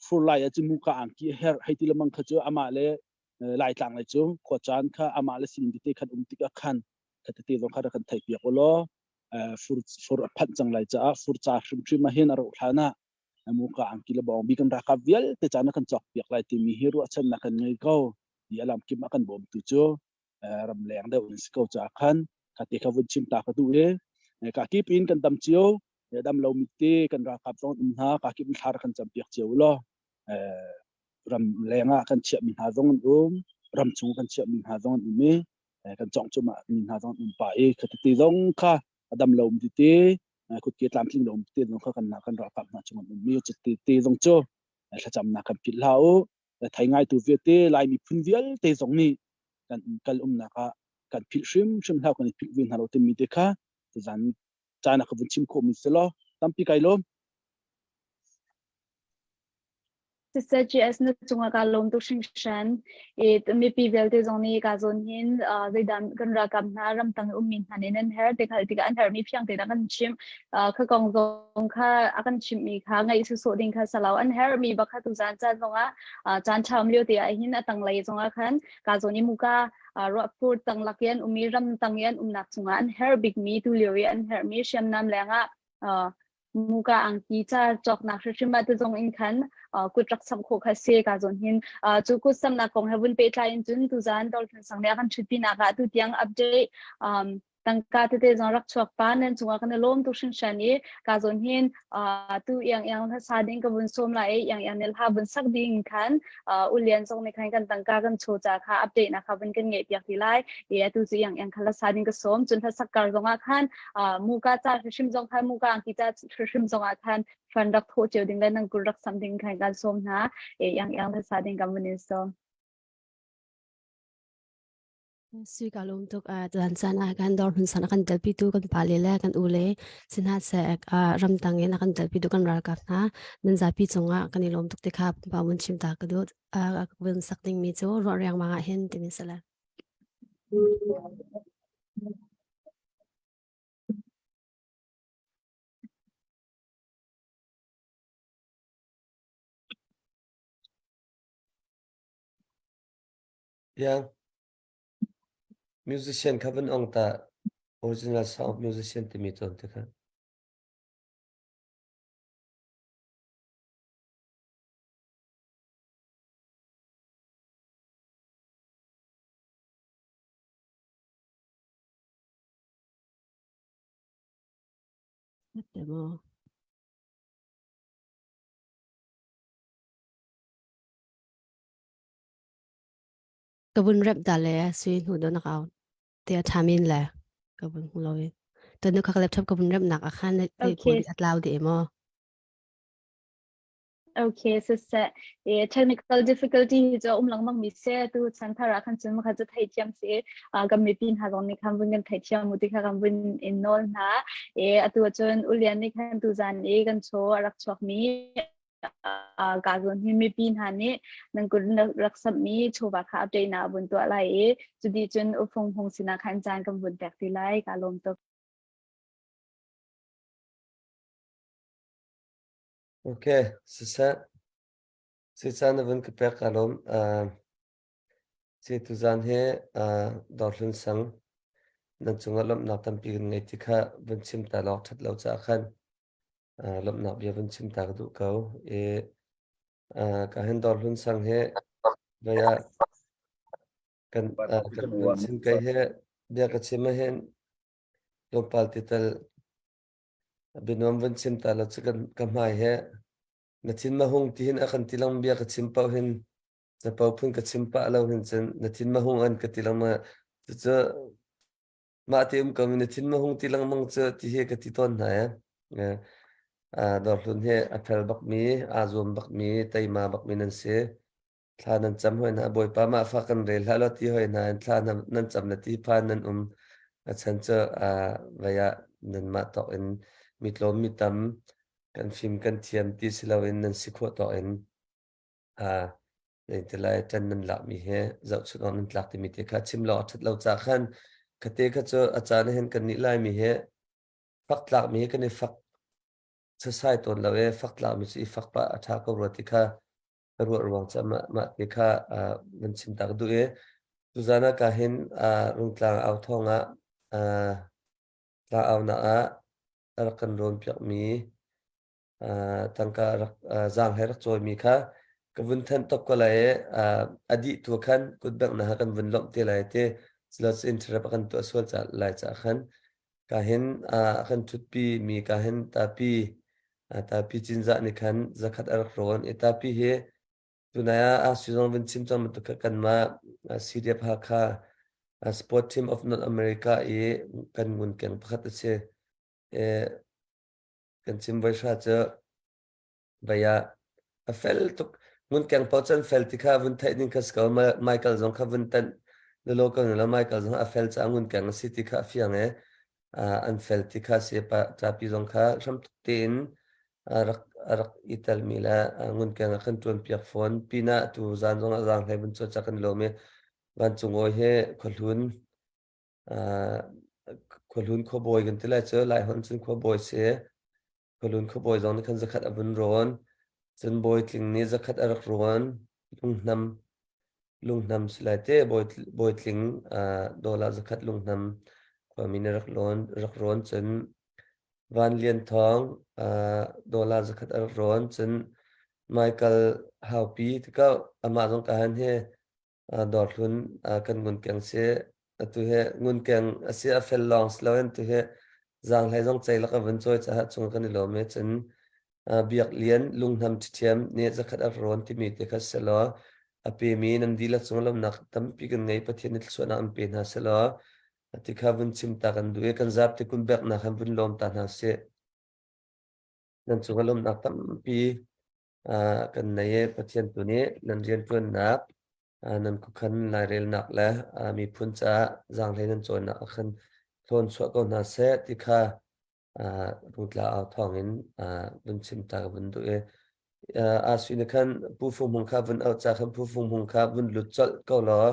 fur lai ah cun muka angki a herh hei ti lemang kha cu amah le Laitlang lei cu khua caan kha amah le sining tete khan um tikah khan kha tete zong kha rak kan theih piak ulaw fur fur a phanh cang lai caah fur ca hrimhrim ah hin a rauh hlan ah muka angki le bawngbi kan ralkap vialte caan ah kan cawk piak lai timi hi ruahchannak kan ngei ko. Hi a lamkip ah kan bawmtu cu ramleng deuh in si ko caah khan kha te kha vun chim ta ka duh i ka kip in kan dam cio, dam lo mi te kan ralkap zong um hna, ka kip in thla rak kan cam piak cio law ram leng ah kan chiah mi hna zong an um, ram chung kan chiah mi hna zong an um i kan cong cuma mi hna zong an um pa i kha tete zong kha a dam lo mi tete kutke tlamtling lo mi tete zong kha kan kan ralkap hna chung an um mi te te zong cu thlacamnak kan philh hlah u. Thei ngai tu vialte Lai miphun vialte zong nih kan kal umnak ah kan philh hrimhrim hlah, kan i philh ve hna lo timi te kha tuzan caan ah ka vun chim khawhmi si law tampi kai lawm.
Siseh GS na cungah kaa lawm tuk hringhran. I mipi vialte zong nih kaa zawn hin zeidah kan ralkap hna ramtang i ummi hna nih nan herh ti hngalh tikah an herhmi fiang tein a kan chimh. Kha kong zong kha a kan chimhmi kha ngaih sawsawh ding kha si lo. An herhmi bak kha tuzan caan zongah caan ṭha um lio te ah hin a tanglei zongah khan kaa zawn i muka ruahpur tanglak i an um i ramtang i an umnak cungah an herh bikmi tu lio i an herhmi hriamnam lengah muka angki ca cawknak hrimhrim ah tuzong in khan kut rak samh khawh kha si ka zawn hin. Cu kut samnak kong he vun pehtlai in cun tuzan Dolphin sang nih a kan ṭhutpi nak ah tu tiang update tangka tete zong rak chuak pa nan cungah kan i lawm tuk hringhran i ka zawn hin tu iang iang hla ding ka vun sawm lai i iang iang nih hla vun sak ding khan ulian zong nih khan kan tangka kan chaw ca kha update na kha vun kan ngeih piak ti lai i atu cu iang iang kha hla ding ka sawm. Cun hla sak kar zong ah khan muka ca hrim zong khan muka angki ca hrim zong ah khan fan rak thawh cio ding le nang kul rak sam ding khan kan sawm hna i iang iang hla ding kan vun in sawm.
Sui ka lawm tuk. Caan caan ah kan dawr hmun san a kan telpitu kan pale le kan ule si hna seh ramtang in a kan telpitu kan ralkap hna nan zapi cungah kan i lawm tuk ti kha pa vun chim ta ka duh. Ka vun sak dingmi cu ruah riangmang ah hin timi si le.
Yang musician kha van ong ta, original sound musician timi cawn te kha.
Te maw. Ka vun rep da le sui hnu do nak au te a thamin le ka vun hmu lo i. To nu kha laptop ka vun rep nak a khan le
Okay.
at lau de mo.
Okay, siseh. E, technical difficulty hi cu um lengmang mi se tu chan thar ah khan cun makha cu theithiam si. Kan mipi hna zong nih khan vun kan theithiam mu ti kha kan vun in nawl hna. E, atu ahcun Ulian nih khan tuzan i kan chaw a rak chuak mi ka zawn hi mipi hna nih nan kut rak samhmi chawva kha update na vun tuah lai i cuti cun ufung hung sinah khan caan kan vun pek ti lai. Ka lawm tuk.
Okay, siseh. Sicaan na vun ka pek ka lawm. Si tuzaan hi Dawrhlun sang nan cungah lawmhnak tampi kan ngei ti kha vun chim ta lawk ṭhat lo caah khan lawmhnak bia vun chim ta ka duh ko. I ka hin Dawrhlun sang hi voi ah kan kan vun chim kai hi bia ka chim ahhin tlawmpal ti tal bianuam vun chim ta lo cu kan ka hmai he na thin ma hung ti hin a kan ti lang bia ka chim paoh hin capo phun ka chim pah lo hin cun na thin ma hung an ka ti lang ma cucu mah ti um ko na thin ma hung ti lengmang cu ti hi ka ti tawn hna eh. Dawrhlun hi a fel bakmi, aa zuam bakmi, teima bakmi nan si. Thla nan cam hoi hna, Bawipa mah fa kan rel hlah law ti hoi hna in thla nan cam le ti phan nan um. A chan cu vei ah nanmah tawk in mi tlawm mi tam kan fim kan thiam ti si loin nan si khawh tawk in zeitilai ṭan nan lakmi he zohchunh awk nan tlak timi te kha chim lo a ṭhat lo ca khan khate kha cu a caan hin kan nih laimi he fak tlakmi he kan i fak sasai tawn lo e fak tlakmi cu i fak pah a ṭha ko rua ti kha ka ruah ruang ca mah mah te kha nan chim tak duh i tuzan ah ka hin rungtlang au thawng ah tlang aunak ah a rak kan rawn piakmi tangka rak zaang he rak cawimi kha ka vun thanh top ko lai i a dih tu khan kutbengh na kan vun lawmh te lai ti slots interrupt kan tuah sual ca lai ca khan ka hin a kan thutpi mi ka hin tapi tapi cinzah nih khan zakhat a rak rawn i tapi hi tunai ah a sizong vun chim cang bantuk kha kanmah CDF Hakha Sport Team of North America i kan ngun keng pakhat a si. Kan chim voi hra cu vei ah a fel tuk ngunkeng paoh cu an fel ti kha vun theih ding kha si ko Michael zong kha vun tanh lelo ko la Michael zong a fel caah ngunkeng a si ti kha a fiang i an fel ti kha si pa ṭapi zong kha hram tuk tein a rak a rak i telmi le ngunkeng a kan ṭuan piak fawn pinah tu zan zong ah zaang hlei vun caw kan lawm i vancung awi he khuahlun Khuahlun khuabawi kan ti lai cu Laihon cun khuabawi si. Khuahlun khuabawi zong nih khan zakhat a vun rawn. Cun bawi tling nih zakhat a rak rawn. Lunghnam lunghnam si lai te bawi bawi tling dollar zakhat lunghnam khuami nih rak lawn rak rawn cun Van Lian Thawng dollar zakhat a rak rawn cun Michael Haupi tikau amah zong ka han he dawrhlun kan ngunkeng si atu hi ngunkeng a si a fel lawng si loin tu hi zaanghlei zong ceilak a vun cawi caah cung kan i lawm i cun biak lian lunghnam ṭhiṭhiam nih zakhat a rawn timi te kha selaw a pemi nan dihlak cung lawmnak tampi kan ngei Pathian nih thluachuahnak an pe hna selaw ti kha vun chim ta kan duh i kan zapte kun beknak han vun lawm ta hna sih nan cung lawmnak tampi kan nei i Pathian tu nih nan rianṭuannak nan khuakhan lairelnak le miphun caah zaanghlei nan cawnnak ah khan thlawn chuah ko hna seh ti kha rutla au thawngin vun chim ta ka vun duh i Asui nih khan Pu Fung Hmung kha vun auh ca khan Pu Fung Hmung kha vun lut colh ko law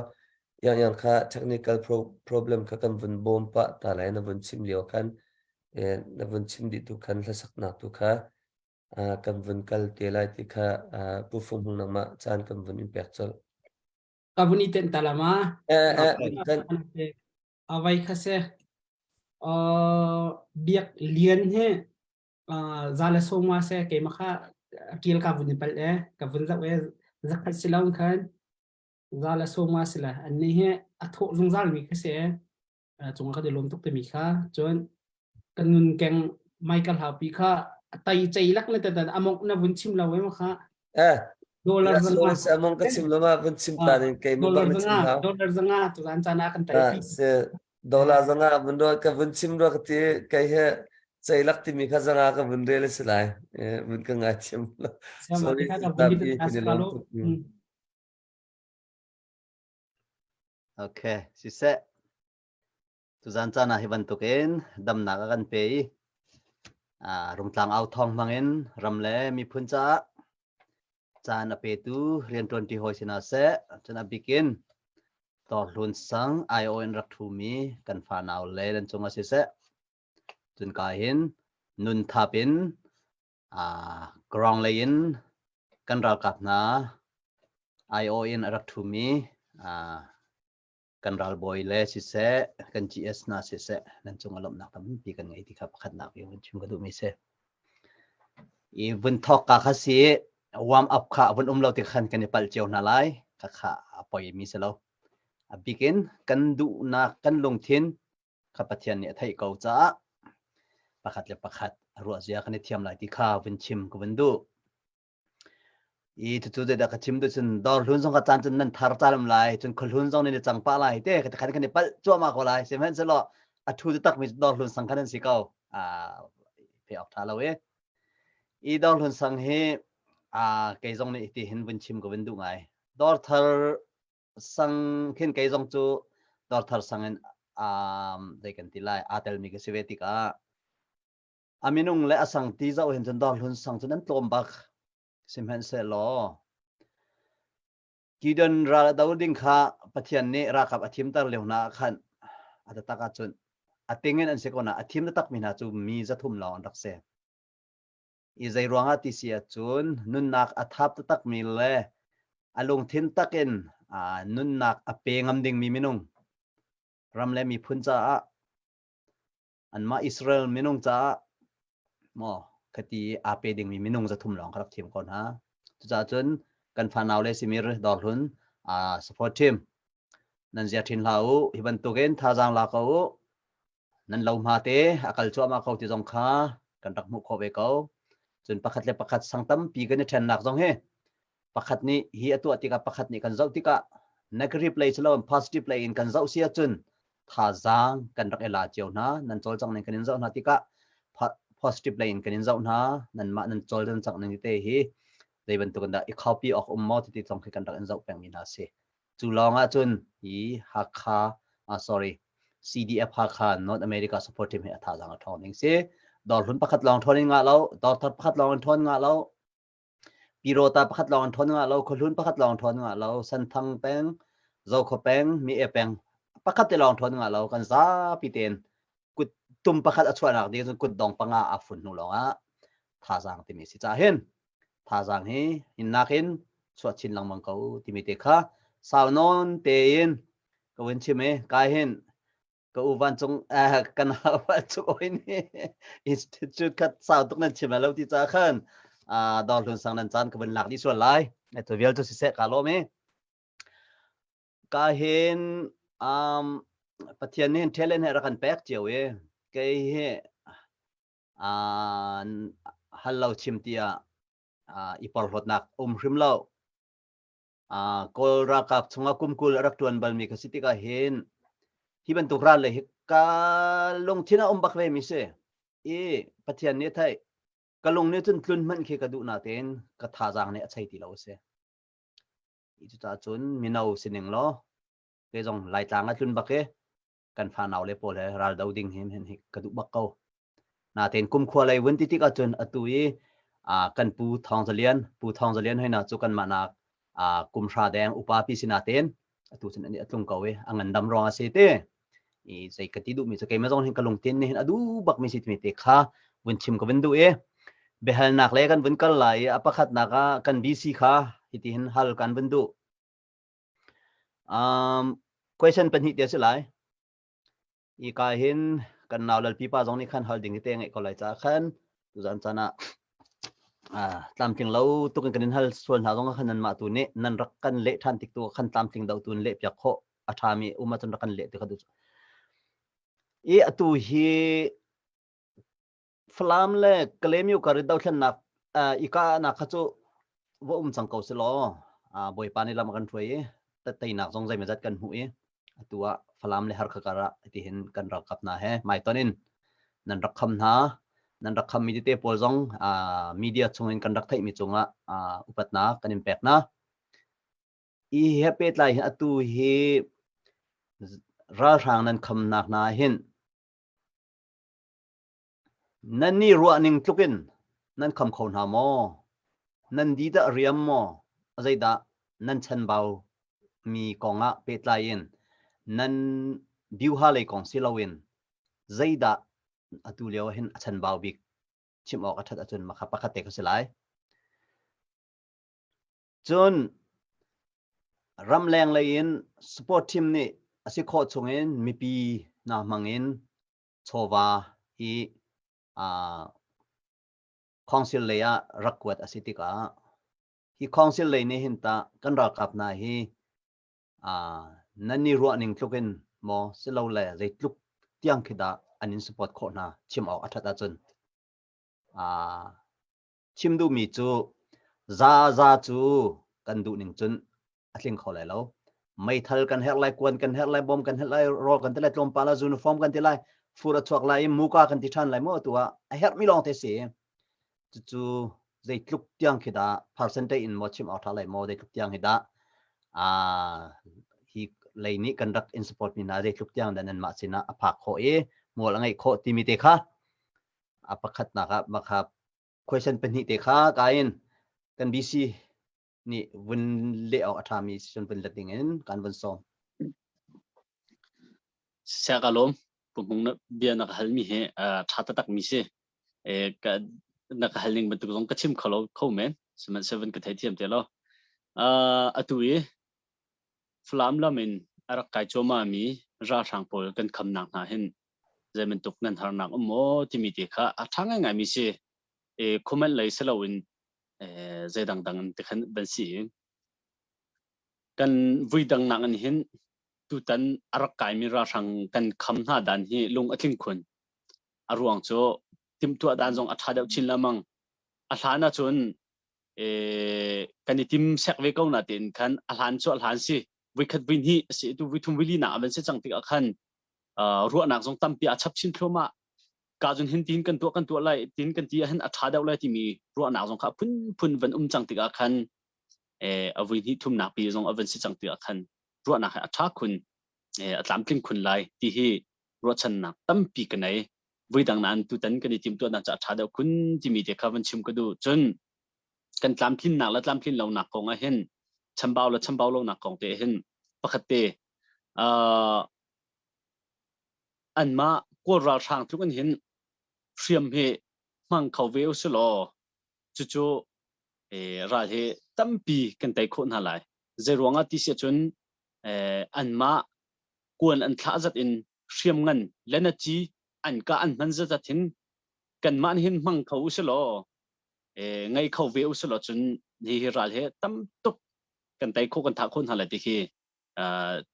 yang yang kha technical problem kha kan vun bawm pah ta lai na vun chim lio khan na vun chim dih tu khan hlasaknak tu kha kan vun kal te lai ti kha Pu Fung Hmung nangmah caan kan vun in pek colh.
Ka vun i tenh ta la ma. Avai kha se biak lian he za le sawma se keimah kha kil ka vun i pal e ka vun zoh e zakhat si lo khan za le sawma si la an ni he a thawh zungzal mi kha se cung ka lawm tuk timi kha cun kan nun keng Michael Haupi kha tai chei lak na tan amok na vun chim lo em kha
eh
dollar
zanga among ka chim lo ma vun chim ta ning kei mo bang na chim ha
dollar zanga tu zan chana kan tai pi
se dollar zanga vun ro ka vun chim ro ka ti kai he chei lak timi kha zanga ka vun rel si lai vun ka ngai thiam lo sorry ta pi kan lom tuk
Okay, siseh. Tuzan caan ah hi bantukin damnak a kan pe i Rungtlang au thawng hmangin ram le miphun caah caan a petu rianṭuanṭi hawi si hna seh. Cun a bikin Tawrhlun sang aiawh in rak ṭhumi kan fanau le nan cungah siseh. Cun ka hin nun thap in ground lei in kan ralkap hna aiawh in a rak ṭhumi kan ralbawi le siseh kan GS hna siseh nan cung ah lawmhnak tampi kan ngei ti kha pakhatnak i vun chim ka duhmi si. I vun thawk ka kha si warm up kha vun um lo ti khan kan i palh cio hna lai kha kha a poi mi si lo. A bikin kan duhnak kan lungthin kha Pathian nih a theih ko caah pakhat le pakhat ruahzia kan i thiam lai ti kha vun chim ka vun duh. I cucu zeidah ka chim tu cun dawrhlun zong ka caan cun nan thar calam lai cun khuahlun zong nan i cang pah lai te ka khan kan i palh cuahmah ko lai sihmanhsehlaw a thu takmi dawrhlun sang khan an si ko. Ah pe awk tha lo e. I Dawrhlun sang hi aa kei zong nih ti hin vun chim ka vun duh ngai. Dawrthar sang khin kei zong cu Dawrthar sang in um, zei kan ti lai aa telmi ka si ve tikah a minung le a sang ti zoh hin cun Dawrhlun sang cu nan tlawm bak. Sihmanhsehlaw Gideon ral a do ding kha Pathian nih ralkap a thimter lio hna ah khan a taktak ahcun a ting in an si ko na a thim takmi hna cu mi 300 lawng an rak si. I zei ruangah ti si ahcun nunnak a thap taktakmi le a lungthin takin nunnak a pe ngam dingmi minung ram le miphun caah anmah Israel minung caah maw khati aa pe dingmi minung 300 lawng ka rak thim ko hna. Cucaah cun kan fanau le simir dawrhlun uh, support team nan zia thin hlah u hi bantukin thazaang la ko u nan lo hma te a kal cuahmah ko ti zong kha kan rak hmuh khawh ve ko cun pakhat le pakhat sang tampi kan i ṭhennak zong hi pakhat nih hi a tuah tikah pakhat nih kan zoh tikah negative lei si lo positive lei in kan zoh si ahcun thazaang kan rak i la cio hna nan cawlcang ning kan in zoh hna tikah positive lei in kan in zoh hna nanmah nan cawl nan cang ning te hi zei bantuk in dah i copy awk um maw ti zong khi kan rak in zoh pengmi hna si cu lawng ah cun hi Hakha ah sorry CDF Hakha North America support team hi a thazaang a ṭhawng ding si dawrhlun pakhat lawng ṭhawn in ngah lo dawrthar pakhat lawng in ṭhawn ngah lo Pirota pakhat lawng an ṭhawn ngah lo, khuahlun pakhat lawng ṭhawn ngah lo, Santhang peng, Zokhua peng, Mi-e peng pakhat te lawng ṭhawn ngah lo, kan zapi tein kut tum pakhat a chuahnak ding cun kutdong panga aa fun hnu lawngah thazaang timi si cah hin thazaang hi hinnak in chuah chin lengmang ko timi te kha sau nawn tein ka vun chim i kai hin ka u vancung eh, kan hau vancung oi nih institute khat sau tuk nan chim lo ti ca khan dawr hlun sang nan caan ka vun lak dih sual lai tu vial cu siseh ka lawm i ka hin um, Pathian nih talent he rak kan pek cio i kei hi uh, hal lo chim tiah uh, i porhlawtnak um hrim lo Kawl ralkap chungah kum 20 a rak ṭuan balmi ka si tikah hin hi bantuk ral le hi ka lungthin a um bak ve mi si. I Pathian nih a theih. Ka lung nih cun tlun hmanh khi ka duh natein ka thazaang nih a chei ti lo a si. Cucaah cun mino sining law kei zong Laitlang a tlun bak i kan fanau le pawl he ral do ding hin hin hi ka duh bak ko. Natein kumkhua lei vun ti tik ahcun atu i kan pu Thawng Za Lian, pu Thawng Za Lian hoi na cu kanmah nak kum hra deng upa pi si natein atu cun ani a tlung ko i a ngandam ruang a si te. I zei ka ti duhmi cu keimah zong hin ka lungtin nih hin a duh bakmi si timi te kha vun chim ka vun duh i biahalnak le kan vun kal lai i a pakhatnak ah kan BC kha hiti hin hal kan vun duh. Um, question pahnih te a si lai. I ka hin kan nau lalpi pa zong nih khan hal ding te ngeih ko lai caah khan tuzan caan ah ah tlamtling lo tuk in kan in hal sual hna zong khan nanmah tu nih nan rak kan leh ṭhan tik tu khan tlamtling do tu in leh piak khawh a ṭhami um ahcun rak kan leh ti kha duh. I atu hi Falam le Kalaymyo kar i dothlennak i kahnak kha cu va um cang ko si law Bawipa nih lam a kan hruai i teinak zong zeimawzat kan hmuh i atu ah Falam le Harkha kar ah hitihin kan ralkap hna he hmaitonh in nan rak kham hna. Nan rak khammi tete pawl zong media chungin kan rak theihmi cungah upatnak kan in pek hna. I he pehtlai hin atu hi ralhrang nan khamnak hna hin Nan nih ruahning tlukin nan kham kho hna maw? Nan di dah riam maw? Zeidah nan chanbau mi kongah pehtlai in nan biuha lei kong si loin zeidah atu lio ah hin a chanbau bik chim awk a ṭhat ahcun makha pakhat te kha si lai. Cun ramleng lei in support team nih a si khawh chungin mipi hna hmang in chawva hi uh, council lei ah rak kuat a si tikah hi council lei nih hin ta kan ralkap hna hi uh, nan ni ruah ning tluk in maw silole zeitluk tiang khi dah an in support khawh hna chim awk a that ahcun uh, chim duhmi cu za za cu kan duh ning cun a tling kho lai lo meithal kan herh lai kuan kan herh lai bom kan herh lai rawl kan ti lai tlawmpal ah uniform kan ti lai fur a chuak lai i muka kan ti ṭhan lai mu atu ah a herhmi lawng te si. Cucu zeitluk tiang khi dah percentage in maw chim awk ṭha lai maw zeitluk tiang hi dah hi lei nih kan rak in support mi hna zeitluk tiang dah nanmah sinah a phak khawh i mual a ngeih khawh timi te kha a pakhatnak ah makha question pahnih te kha ka in kan BC nih vun leh awk a ṭhami cun vun let ding in kan vun sawm.
Sia ka lawm pumhung na bia na ka halmi hi ṭha taktak mi si. Ka na ka hal ning bantuk zong ka chim kho lo kho men sihmanhsehlaw ka theithiam te lo. Atu i Falam lam in a rak kai cuahmah mi ralhrang pawl kan khamnak hna hin zei bantuk nan harnak um maw timi te kha a ṭha ngaingai mi si. Comment lei si loin zei dangdang in tikhan van si i kan vui dang nak in hin tutan a rak kaimi ralhrang kan kham hna dan hi lung a tling khun. A ruang cu timhtuah dan zong a ṭha deuh chin lengmang. A hlan ahcun kan i tim sek ve ko na tein khan a hlan cu a hlan si voikhat vui hnih a si tu vui thum vui li nak a van si cang tikah khan ruahnak zong tampi a chap chin thluahmah ka cun hin tin kan tuah kan tuah lai tin kan ti ahhin a ṭha deuh lai timi ruahnak zong kha phunphun van um cang tikah khan a vui hnih thumnak pi zong a van si cang tikah khan ruahnak hi a ṭha khun a tlamtling khun lai ti hi ruahchannak tampi ka nei. Vui dang nain tutan kan i timhtuahnak cu a ṭha deuh khun timi te kha van chim ka duh. Cun kan tlamtlinnak le tlamtlin lonak kong ah hin chambau le chambau lonak kong te hin pakhat te anmah Kawl ralhrang tluk in hin hriam hi hmang kho ve usilaw cucu ral hi tampi kan tei khawh hna lai. Zeiruang ah ti si ahcun anmah kuan an thlah zat in hriam ngan le na ci an kah an hman zat hin kanmah nih hin hmang kho usilaw ngei kho ve usilaw cun hi hi ral hi tam tuk kan tei khawh kan thah khawh hna lai ti khi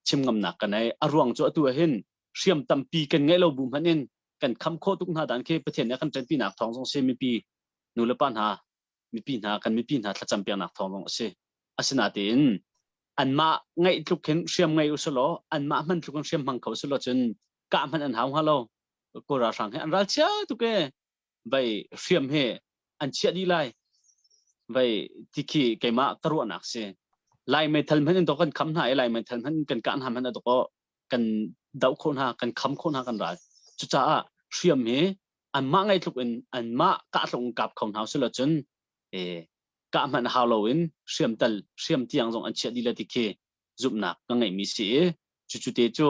chim ngamnak kan nei. A ruang cu atu ah hin hriam tampi kan ngeih lo bu hmanh in kan kham khawh tuk hna dan khi Pathian nih a kan ṭanpinak thawng zong si mipi nu le pa hna mipi hna kan mipi hna thlacam piaknak thawng zong a si. Asinain anmah ngeih tluk khin hriam ngei usulaw anmah hman tluk in hriam hmang kho usulaw cun kah hmanh an hau hnga lo. Kawl ralhrang hi an ralchia tuk ee. Vai hriam he an chiah dih lai. Vai ti khi keimah ka ruahnak si. Lai meithal hmanh in to kan kham hna i lai meithal hmanh kan kah hna hmanh a to kan doh khawh hna kan kham khawh hna kan ral. Cucaah hriam hi anmah ngai tluk in anmah kah tluk in kap kho hna usila cun kah hmanh hau loin hriam tal hriam tiang zong an chiah dih le ti khi zumhnak ka ngeihmi si i cucu te cu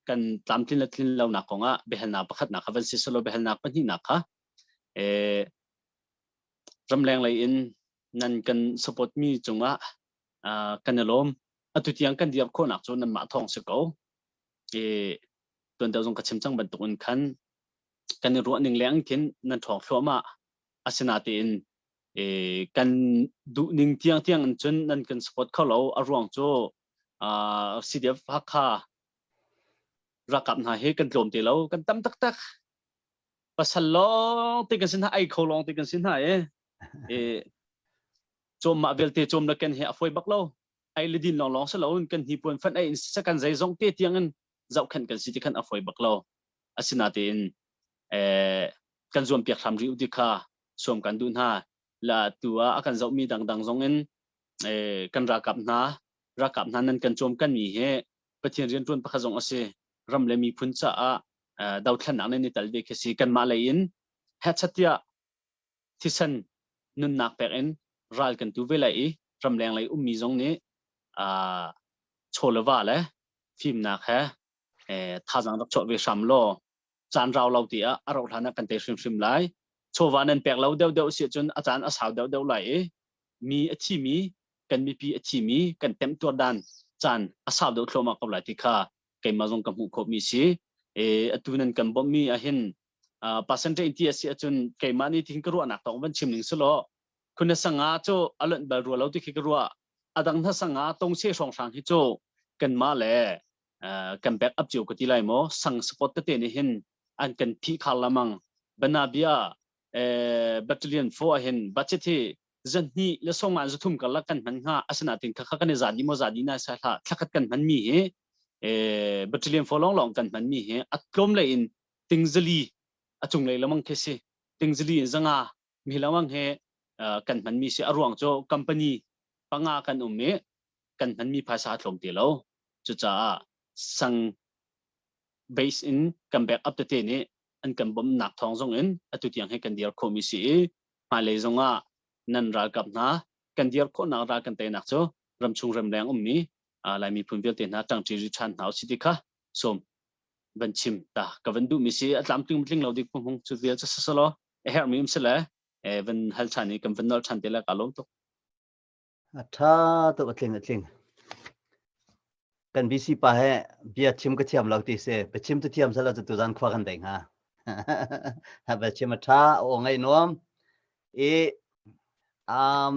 kan tlamtlin le tlin lonak kongah biahalnak pakhatnak kha van si selaw biahalnak pahnihnak kha ramleng lei in nan kan support mi cungah kan i lawm. Atu tiang kan dir khawhnak cu nanmah thawng si ko. Tuan deuh zong ka chim cang bantuk in khan kan i ruah ning leng khin nan ṭhawng thluahmah. Asinain kan duh ning tiang tiang in cun nan kan support kho lo. A ruang cu CDF Hakha ralkap hna hi kan tlawm te lo, kan tam taktak. Pasal lawng te kan si hna, ei kho lawng te kan si hna i cawm mah vialte cawm le ken hi a fawi bak lo. Ei le din lawng lawng si lo in kan hnipuan fan ei in kan zeizong te tiang in zohkhenh kan si ti khan a fawi bak lo. Asinain kan zuam piak hram rih u ti kha suam kan duh hna. La tu ah a kan zohmi dangdang zong in kan ralkap hna ralkap hna nan kan cawm kan mi hi Pathian rianṭuan pakhat zong a si. Ram le miphun caah dothlennak nan i tel ve khi si. Kanmah lei in hechat tiah thisen nunnak pek in ral kan tu ve lai i ramleng lei ummi zong nih chaw le va le fimnak he thazaang rak chuah ve hram law caan rau lo ti ah a rauh hlan ah kan tei hrimhrim lai. Chawva nan pek lo deuhdeuh si ahcun a caan a sau deuhdeuh lai i mi a thimi kan mipi a thimi kan temtuar dan caan a sau deuh thluahmah ko lai ti kha keimah zong ka hmuh khawhmi si. Atu nan kan bawmhmi ahhin percentage ti a si ahcun keimah nih tin ka ruahnak tawng van chim ning selaw khuna sanga cu a lonh bal rua lo ti khi ka ruah. A dang hna sanga tongse hrawnghrang hi cu kanmah le kan back up cio ka ti lai maw sang support tete nih hin an kan phih khar lamang banabia battalion 4 ahhin budget hi zahnih le sawma zathum karlak kan hman hnga asinain khakha kan i za di maw za di na sa hlah thlakhat kan hman mi hi battalion 4 long long kan hman mi hi a tlawm lei in tingzali a cung lei lamang khi si. Tingzili in zanga mi lengmang he kan hmanmi si a ruang cu company panga kan um i kan hmanmi phaisa a tlawm ti lo. Cucaah sang base in kan back up tete nih an kan bawmhnak thawng zong in atu tiang hi kan dir khawhmi si i hmailei zong ah nan ralkap hna kan dir khawhnak ral kan teinak cu ramchung ramleng ummi Lai miphun vialte hna ṭangṭi ri ṭhan hna usih ti kha sawm van chim ta ka van duhmi si a tlamtling tling lo dik hmung cu vial cu sasalo a herhmi um sile van hal ṭhan i kan van nol ṭhan te le ka lawm tuk.
A ṭha tuk a tling a tling. Kan BC pa he bia chim ka thiam lo ti si. Biachim tu thiam sala cu tuzan khua kan dei hnga. Ha biachim a ṭha o ngai nuam. I um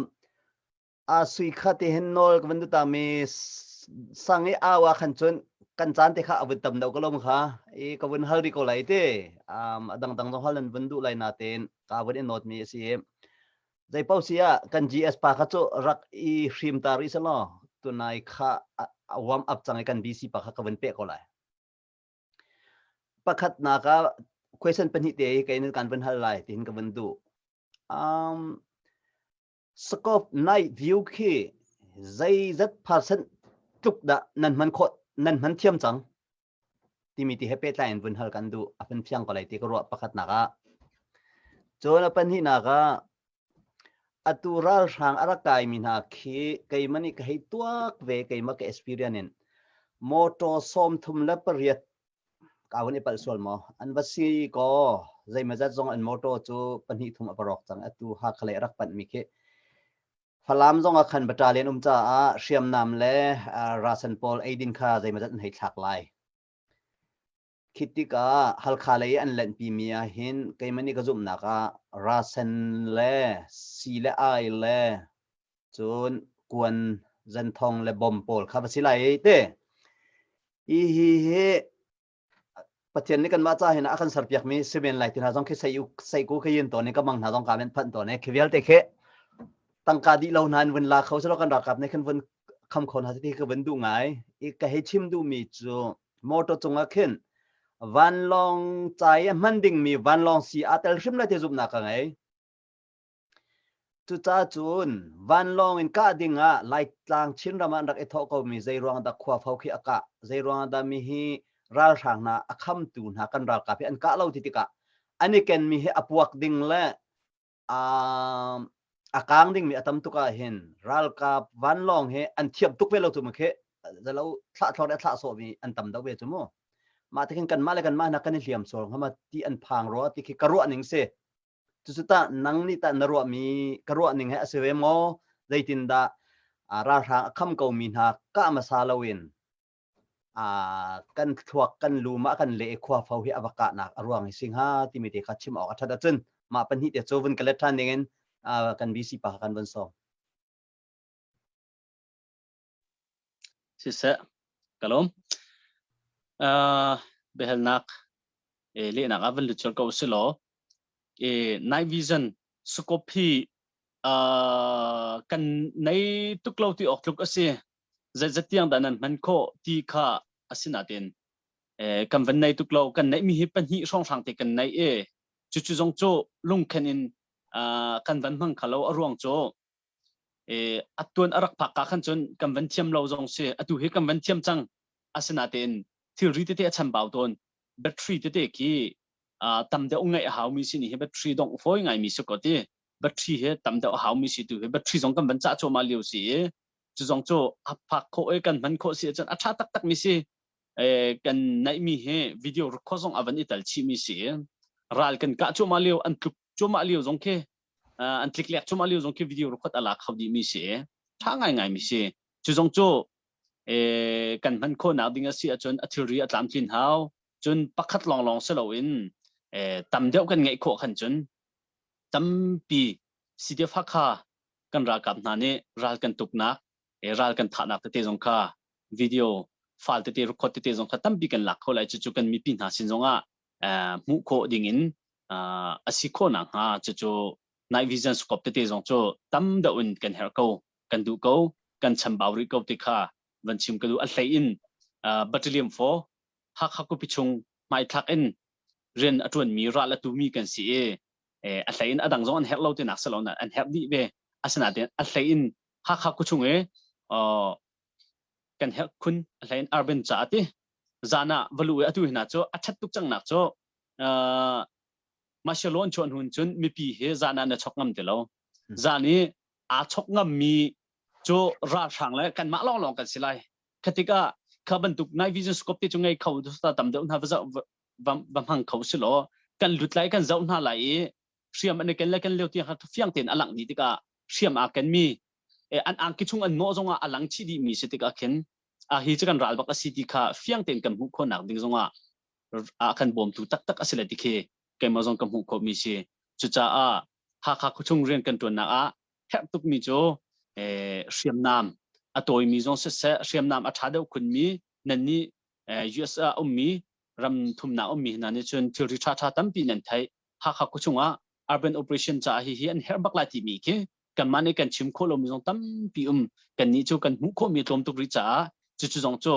a sui kha ti hin nawl ka van duta mi sang i au ah khan cun kan caan te kha a vun tam deuh ka lom kha i ka vun hal rih ko lai te um a dangdang zong hal nan vun duh lai natein ka vun i nawt mi a si zei paoh si ah kan GS pa kha cu rak i hrim ta rih selaw tunai kha a warm up cang i kan BC pa kha ka vun peh ko lai. Pakhatnak ah question pahnih te hi kei kan vun hal lai tiin ka vun duh. Um, scope night view khi zeizat percent tluk dah nan hman khawh nan hman thiam cang? Timi ti he pehtlai in vun hal kan duh. A vun fiang ko lai ti ka ruah pakhatnak ah. Cun a pahnihnak ah atu ralhrang a rak kaimi hna khi keimah nih ka hei tuak ve keimah ka experience in motor 38 ka vun i palh sual maw an va si kaw zeimazat zong an motor cu pahnih thum a va rawk cang atu Hakha lei a rak panhmi khi Falam zong ah khan battalion um caah hriamnam le rasan pawl eidin kha zeimazat an hei thlak lai. Khi tikah Halkha lei an lenhpimi ah hin keimah nih ka zumhnak ah rasen le si le ai le cun kuan zenthong le bom pawl kha va si lai te. Hi hi hi Pathian nih kanmah ca hin a kan serpiakmi si men lai ti hna zong khi sei sei ku khi yin tawn i ka mang hna zong ka men phanh tawn i khi vialte khi tangka dih lo hna in vun la kho selaw kan ralkap nih khin vun kham kho hna ti ka vun duh ngai i ka hei chim duhmi cu motor cungah khin vanlawng ca i a hman dingmi vanlawng si aa tel hrim lai ti zumhnak ka ngei. Cucaah cun vanlawng in kah ding ah Laitlang Chinram ah an rak i thawh komi zeiruang dah khuafo khi a kah, zeiruang dah mi hi ralhrang hna a khamtu hna kan ralkap hi an kah lo ti tikah an i kenmi hi a puak ding le a kaang dingmi a tam tuk ah hin ralkap vanlawng hi an thiam tuk ve lo cu mu khi zalo thlah thlor le thlah sawhmi an tam deuh ve cu mu. Mah ti khin kanmah le kanmah hna kan i hliam sual hnga ma ti an phang rua ti khi ka ruah ning si. Cucu tah nang nih tah na ruahmi ka ruah ning he a si ve maw? Zeitindah ralhrang a kham komi hna kah hmasa loin kan thluak kan lu mah kan le i khuafo hi a va kahnak a ruang hi si hnga timi te kha chim awk a ṭhat ahcun mah pahnih te cu vun ka let ṭhan dingin kan BC pa kha kan vun sawm.
Siseh, ka lawm. Uh, biahalnak e, lehnak ah van lut colh ko usih law e, night vision scope hi uh, kan nei tuk lo ti awk tluk a si. Zeizat tiang dah nan hman khawh ti kha asinain eh, kan van nei tuk lo kan neihmi hi pahnih hrawnghrang te kan nei e cucu zong cu lungkhen in uh, kan van hmang kha lo a ruang cu eh, atuan a rak phak ka khan cun kan van thiam lo zong si atu hi kan van thiam cang asinain thilri tete a chambau tawn battery tete khi uh, tam deuh ngaih a haumi si ni hi battery dongh fawi ngaimi si ko ti battery he tam deuh a haumi si tu hi battery zong kan van cah cuahmah lio si i cu zong cu a phak khawh i kan hman khawh si ahcun a ṭha taktak mi si eh, kan naihmi hi video record zong a van i tel chih mi si ral kan kah cuahmah lio an tluk cuahmah lio zong khi an tlik lek cuahmah lio zong khi video record a la kho dih mi si ṭha ngaingai mi si cu zong cu eh, kan hman khawhnak ding a si ahcun a thilri a tlamtlin hau cun pakhat lawnglawng si loin eh, tam deuh kan ngeih khawh khan cun tampi CDF Hakha kan ralkap hna nih ral kan tuknak eh, ral kan thahnak tete zong kha video file tete record tete zong kha tampi kan lak kho lai cucu kan mipi hna sin zongah eh, hmuh khawh ding in uh, a si khawh nakhnga cucu night vision scope tete zong cu tam deuh in kan herh ko kan duh ko kan chambau rih ko ti kha van chim ka duh a hlei in uh, battalion 4 Hakha khuapi chung hmaithlak in rian a ṭuanmi ral a tumi kan si i. A hlei in a dang zong an herh lo tinak si lo na an herh dih ve. Asinain a hlei in Hakha khuachung i kan herh khun a hlei in urban ca ti zan ah va luh i atu hina cu a ṭhat tuk cangnak cu martial law an chuah hnu cun mipi hi zan ah na chok ngam ti lo. Zan i aa chok ngammi cu ralhrang le kanmah lawnglawng kan si lai. Kha tikah kha bantuk night vision scope te cu ngei kho tam deuh hna va va hmang kho si law kan lut lai kan zoh hna lai i hriam an i ken le ken lio tiang kha fiang tein a langh dih tikah hriam aa kenmi an angki chung an nawh zongah a lang chih dihmi si tikah khin a hi cu kan ral bak a si ti kha fiang tein kan hmuh khawhnak ding zongah a kan bawmtu taktak a si le ti khi keimah zong ka hmuh khawhmi si. Cucaah Hakha khuachung rian kan ṭuannak ah herh tukmi cu hriamnam a tawimi zong siseh hriamnam a ṭha deuh khunmi nan nih US ah ummi ram thumnak ummi hna nih cun thilri ṭhaṭha tampi nan theih. Hakha khuachung ah urban operation caah hihi an herh bak lai timi khi kanmah nih kan chim khawh lomi zong tampi um. Kannih cu kan hmuh khawhmi tlawm tuk rih caah cucu zong cu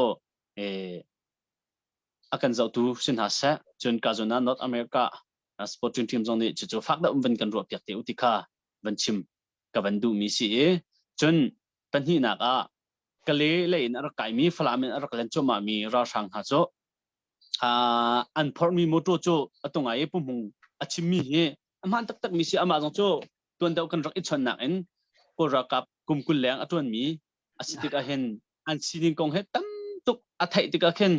a kan zohtu si hna seh. Cun ka zawn ah North America sporting team zong nih cucu fak deuh van kan ruah piak te u ti kha van chim ka van duhmi si i cun pahnihnak ah Kale lei in a rak kaimi Falam in a rak len cuahmah mi ralhrang hna cu an phorhmi motor cu a tungai i Pu Hmung a chimmi hi a hmaan taktakmi si. Amah zong cu tuan deuh kan rak i chawnhnak in Kawl ralkap kum 20 leng a ṭuanmi a si tikah hin an sining kong he tam tuk a theih tikah khin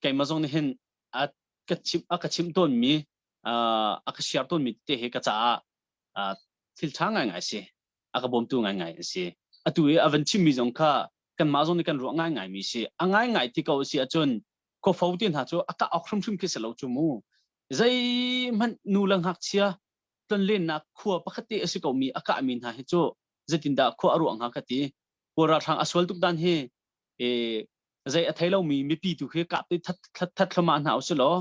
keimah zong nih hin a ka chimh a ka chimh tawnmi a ka share tawnmi te hi ka caah thil ṭha ngaingai si, a ka bawmtu ngaingai an si. Atu i a van chimmi zong kha kanmah zong nih kan ruah ngaingaimi si. A ngaingai ti ko si ahcun khuafo te hna cu a kah awk hrimhrim khi si lo cu mu. Zeihmanh nu le ngakchia tlonlennak khua pakhat te a si komi a kahmi hna hi cu zeitindah khua a ruah hnga ka ti. Kawl ralhrang a sual tuk dan hi e, zei a thei lomi mipi tu khi kap te that that thluahmah hna usih law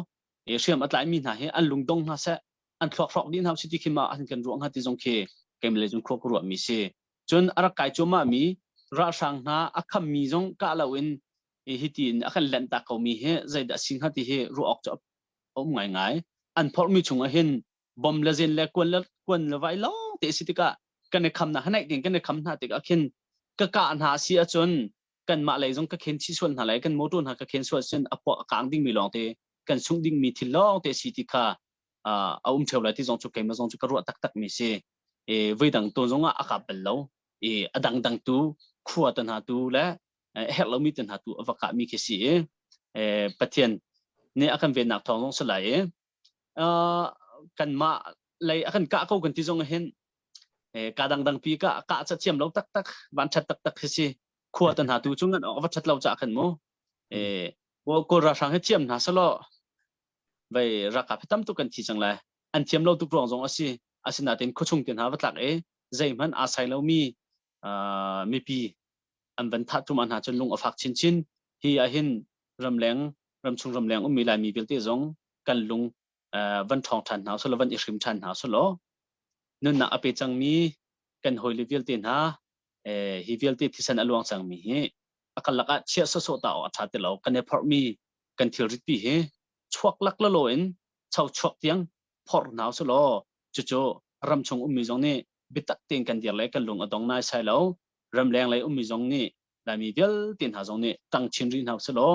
e, hriam a tlaimi hna hi an lungdong hna seh, an thluak hrawk dih hna usih ti khi ma an kan ruah hnga ti zong khi keimah le cun khua ka ruahmi si. Cun a rak kai cuahmah mi ralhrang hna a khammi zong kah loin hi tiin a kan lanh tak komi hi zeidah si hnga ti hi ruah awk cu a um ngaingai. An phorhmi chungah hin bom le zen le kuan le kuan le vai lawng te si tikah kan i kham hna hanaih ding kan i kham hna tikah khin ka kah hna si ahcun kanmah lei zong ka khen chih sual hna lai, kan motor hna ka khen sual sin a puak a kang dingmi lawng te kan sungh dingmi thil lawng te si ti kha a um theo lai ti zong cu keimah zong cu ka ruah taktak mi si. E voidang tawn zong ah a kap bal lo e a dangdang tu khua te hna tu le herh lomi te hna tu a va kah mi khi si i Pathian nih a kan vennak thawng zong si lai i kanmah lei a kan kah ko kan ti zong hin ka dangdang pi ka kah ca thiam lo taktak van that taktak khi si. Khua te hna tu cu ngan awk va that lo ca khan mu e Kawl ralhrang hi thiam hna selaw vei ralkap hi tam tuk kan thi cang lai. An thiam lo tuk ruang zong a si. Asinain khuachung te hna va tlak i zeihmanh aa sai lomi mipi an van thah ṭum hna cun lung a fak chinchin. Hi ahhin ramleng ramchung ramleng ummi Laimi vialte zong kan lung van ṭhawng ṭhan hna usih van i hrim ṭhan hna usih law nunnak a pe cangmi kan hawile vialte hna hi vialte thisen a luang cangmi hi a karlak ah chiah sawsawh ta awk a ṭha ti lo. Kan i phorhmi kan thilrit pi hi chuak lak lalaw in cho chuak tiang phorh hna usih law cucu ramchung ummi zong nih biatak tein kan dir le kan lung a dong nai sai lo. Ramleng lei ummi zong nih Laimi vialte hna zong nih ṭang chin rih hna usih law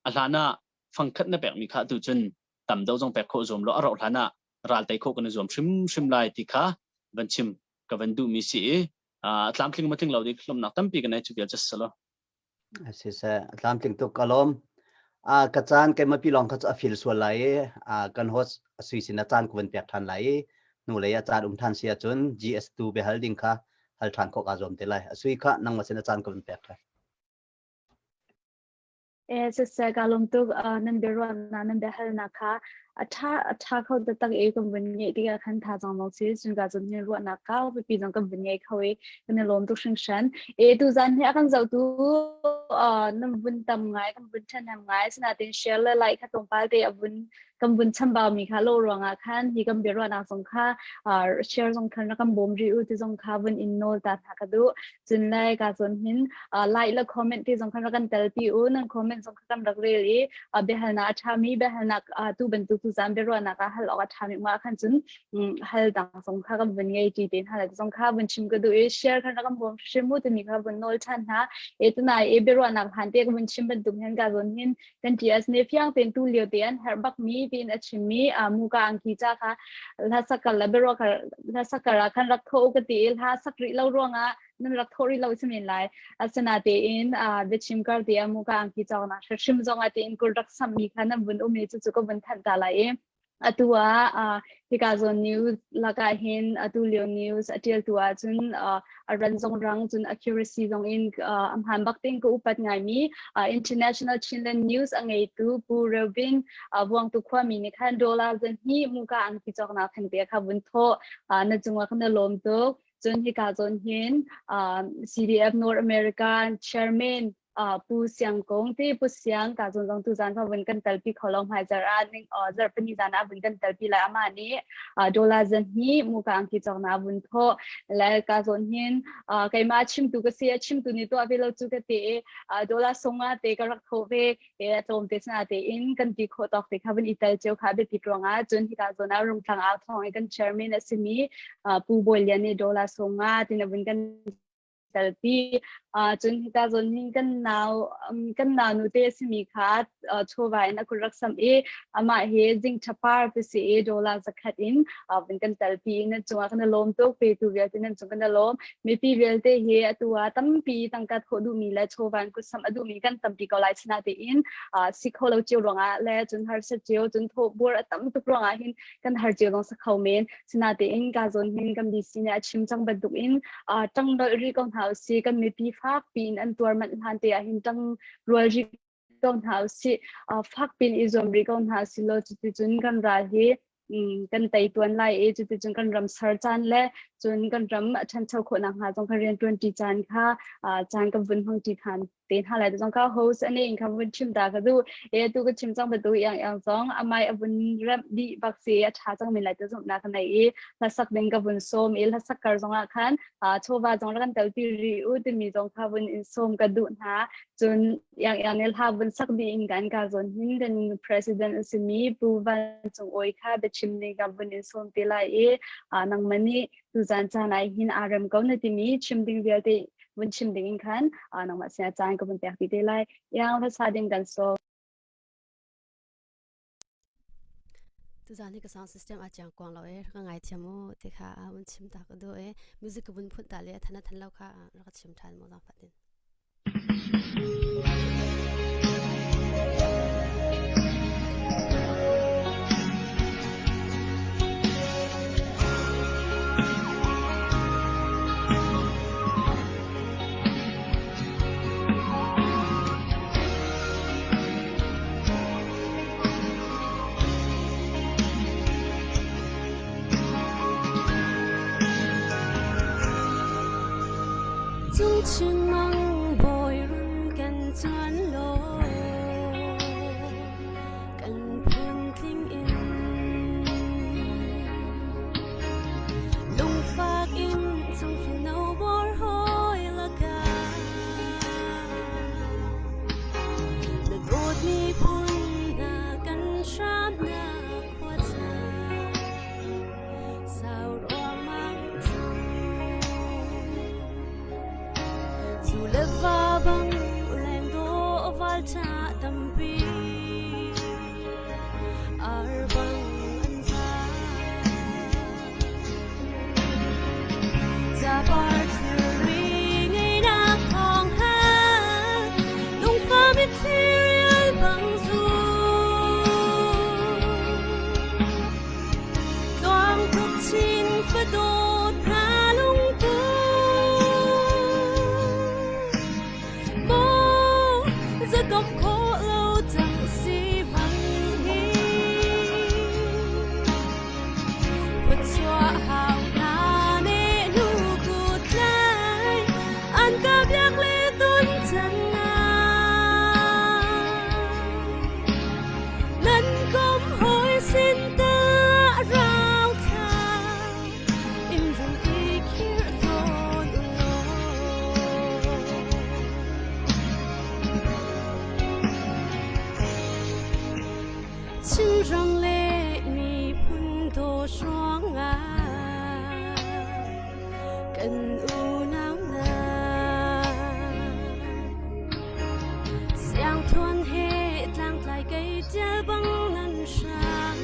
a hlan ah fangkhat na pekmi kha atu cun tam deuh zong pek khawh zuam law a rauh hlan ah ral tei khawh kan i zuam hrimhrim lai ti kha van chim ka van duhmi si i tlamtling ma tling lo dik hlomnak tampi kan nei cu vial just salo.
Siseh, tlamtling tuk ka lawm. Ka caan keimah pi lawng kha cu a fil sual lai i kan host sui sin a caan ka van pek ṭhan lai i hnulei a caan um ṭhan si ahcun GS2 biahal ding kha hal ṭhan khawh kaa zuam te lai. A sui kha nangmah sin a caan ka van pek ṭhan.
Eh, siseh, ka lawm tuk. Nan biaruahnak, nan biahalnak kha a ṭha a ṭha kho taktak i kan vun ngeih tikah khan thazaang lawng si. Cun ka cun hin ruahnak kau pipi zong kan vun ngei kho i kan i lawm tuk hringhran. E, tuzaan hi a kan zohtu nan vun tam ngai, kan vun ṭhahnem ngai. Asinain share le like kha tlawmpal te a vun. Kan vun chambau mi kha lo ruangah khan hi kan biaruahnak zong kha share zong khan rak kan bawm rih u ti zong kha vun in nawl ta hna ka duh. Cun le ka zawn hin like le comment ti zong khan rak kan tel pi u. Nan comment zong kha kan rak rel i biahalnak a ṭhami biahalnak tu bantuk tu zan biaruahnak ah hal awk a ṭhami um ah khan cun hal dang zong kha kan vun ngei ṭi te hna le zong kha vun chim ka duh i share khan rak kan bawm hrim u timi kha vun nawl ṭhan hna. E tunai e biaruahnak hlan te ka vun chim bantuk hin ka zawn hin kan TS nih fiang tein tu lio te an herh bak mi tiin a chim mi muka angki cha kha hla sakar le biaruah hla sakar ah khan rak tho ka ti i hla sak rih lo ruangah nan rak tho rih lo si men lai. Asina tein biachim kar te ah muka angki chawk nak hrim zong ah tiin kul rak sam mi kha nan vun um i cucu ka vun thanh ta lai i atu ah hika zawn news lakah hin atu lio news a ṭialtu ahcun a ran zong rang cun accuracy zong in a hmaan bak tein ka upat ngaimi International Chinland News a ngeitu Pu Reuben Vuangtu khuami nih khan dollar zahnih muka angki cawknak theng te kha vun thawh. Na cungah kan i lawm tuk. Cun hika zawn hin CDF North America Chairman Pu Siang Kung ti Pu Siang ka zon zong tu zan vun kan telpi kho lo hmai zar ah ning zarh pani zan ah vun kan telpi lai ama nih dollar zan hi mu ka angki chok na vun tho le ka zon hin keima chimtu ka si a chimtu ni to ve lo chu ka te dollar songa te ka rak tho ve e tlawm te sana te in kan ti kho tok te kha vun itel cheu kha be pi ruanga chun hi ka zon a rung thlang au thong kan chairman asimi Pu Bawi Lian ni dollar songa tin vun kan telpi. Cun hika zawn hin kan nau kan nau nute a simi kha chawva in a kut rak sam i amah hi zing ṭhapar ti si i dollar zakhat in vun kan telpi i nan cungah kan i lawm tuk. Petu vialte nan cung kan i lawm. Mipi vialte hi atu ah tampi tangka thawh duhmi le chawva in kut sam a duhmi kan tampi ko lai. Sinain si kho lo cio ruangah le cun harsat cio cun thawh bur a tam tuk ruangah hin kan har cio zong si kho men. Sinain ka zawn hin kan BC nih a chim cang bantuk in ṭang nolh rih ko hna usih. Kan mipi fak piin an tuar manh hlan te ah hin ṭang rual rih ko hna usih. Fak piin i zuam rih ko hna usih law cuticun kan ral hi kan tei tuan lai i cuticun kan ram ser caan le cun kan ram a ṭhancho khawh nakhnga zong kan rian ṭuanṭi caan kha caan kan vun hmangṭi ṭhan te hna lai zong ka host ane in kha vun chim ta ka du e tu ka chim cang batu yang yang zong amai a vun rem di bak si a tha cang min lai te zum na ka nei i hlasak ding ka vun som i hlasak kar zong ah khan chawva zong kan tel pi ri u timi zong kha vun in som ka du hna. Cun yang yang ne hla vun sak di in kan ka zon hin kan president asimi Pu Van Cung Oi kha biachim ni ka vun in som te lai i nang mani tu zan caan ai hin arem ko na timi chim ding vialte vun chim ding in khan nangmah sinah caan ka vun pek ti te lai. Yang hlasa ding kan so.
Tuzan hi ka sound system a chiang kuang lo e ka ngai thiam u ti kha a un chim ta ka do e music ka vun phun ta le than than lo kha rak chim than mo zang fatin.
Cungchin mang bawi run kan chuan law kan phun tling in lungfak in cung fano bor hoi laka na dawtmi phun hna kan hram na khua ca sau ruangmang cang zu le va bang leng dawh val cha tampi ar bang an za Capar thilri ngeinak thawng he lungfa mitthli rial bang zu tluang tuk chin fadawt hna lungput maw zadom khawh lo cang si vang hi Khuachuah hau hna nih hnu kut tlai an ka biak le tun chan na nan kom hoi. Chinram le miphun dawt ruangah kan unau hna. Siangthuan he tlangtlai kei tial bang nan hram.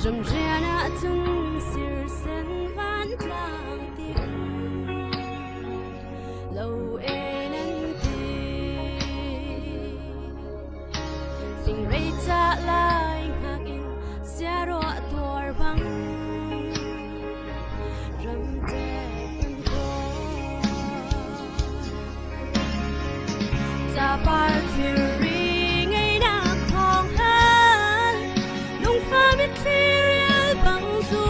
Ramrian ahcun sirsen van tlang ti um lo e nan ti. Fingrei ca lai hngak in siaruah tuar bang ramtek an kawl. Capar thilri ngeinak thawng hal lungfa mitthli rial bang zu.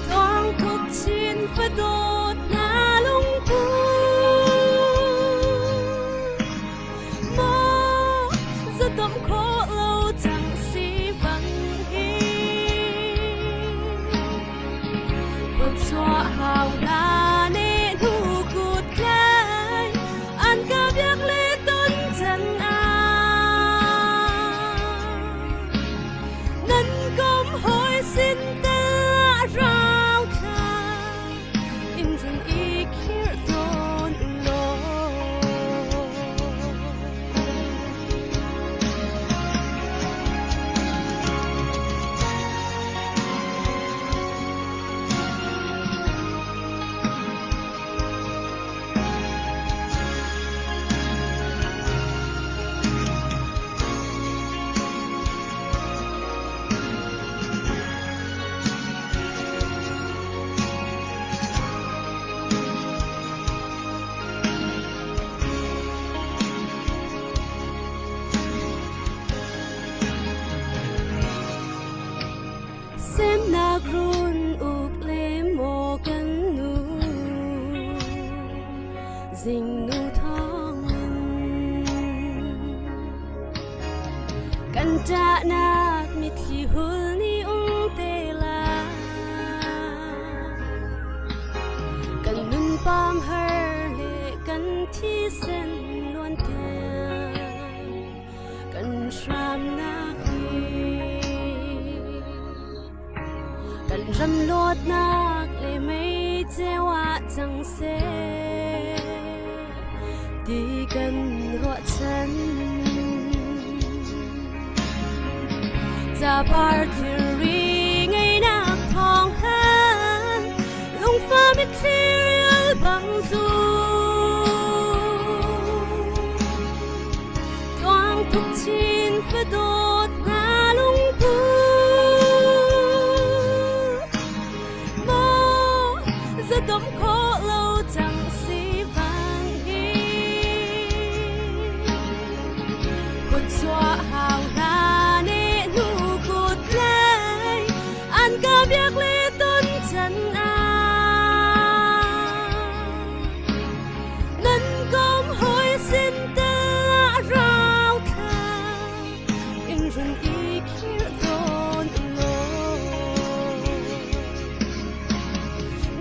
Tluang tuk chin fadawt na lungpu. Maw zatom khawh lo cang si bang hi. Khuachuah hau hna nih hnu kut tlai an ka biak le ton can ah. Nan kom hawi sin tal ah rau thla in run i khirh tawn u law. Semnak run uk le maw kan nu zingnu thawngin kan ṭahnak mitthli hul nih um te lai kan nun pam har le kan thisen luan tiang kan hramnak hi kan ram luatnak le mei ceu ah cang seh ti kan ruahchan. Capar thilri ngeinak thawng han lungfa mitthli rial bang zu. Tluang tuk chin fadawt na lungpu. Maw zadom khawh lo cang si vang hi. Khuachuah hau hna nih hnu kut tlai an ka biak le ton chan ah. Nan kom hoi sin tel ah rau thla in run i khirh tawn law.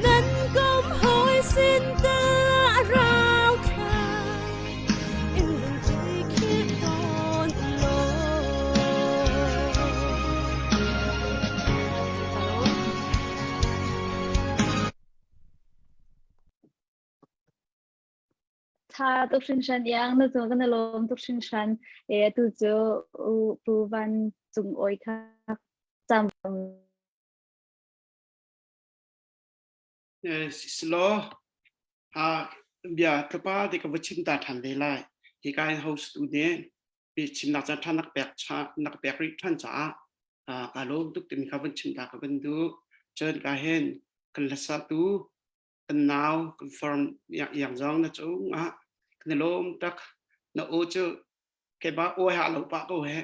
Nan kom hoi sin tel ah rau thla in run i khirh tawn law.
Tha tuk hringhran iang na cung kan i lawm tuk hringhran e atu cu u Pu Van Cung Awi kha cam
Silo ha bia tlapa te ka va chim ta than ve lai hi ka in host tu ne bi chimnak caan tha nak pek cha nak pek rih than caah ka lawm tuk timi kha van chim ta ka van duh cun ka hen kan hlasa tu kan nau kan farm yang zong na cung ah kan i lawm tak na u cu ke ba oi ha lo pa ko he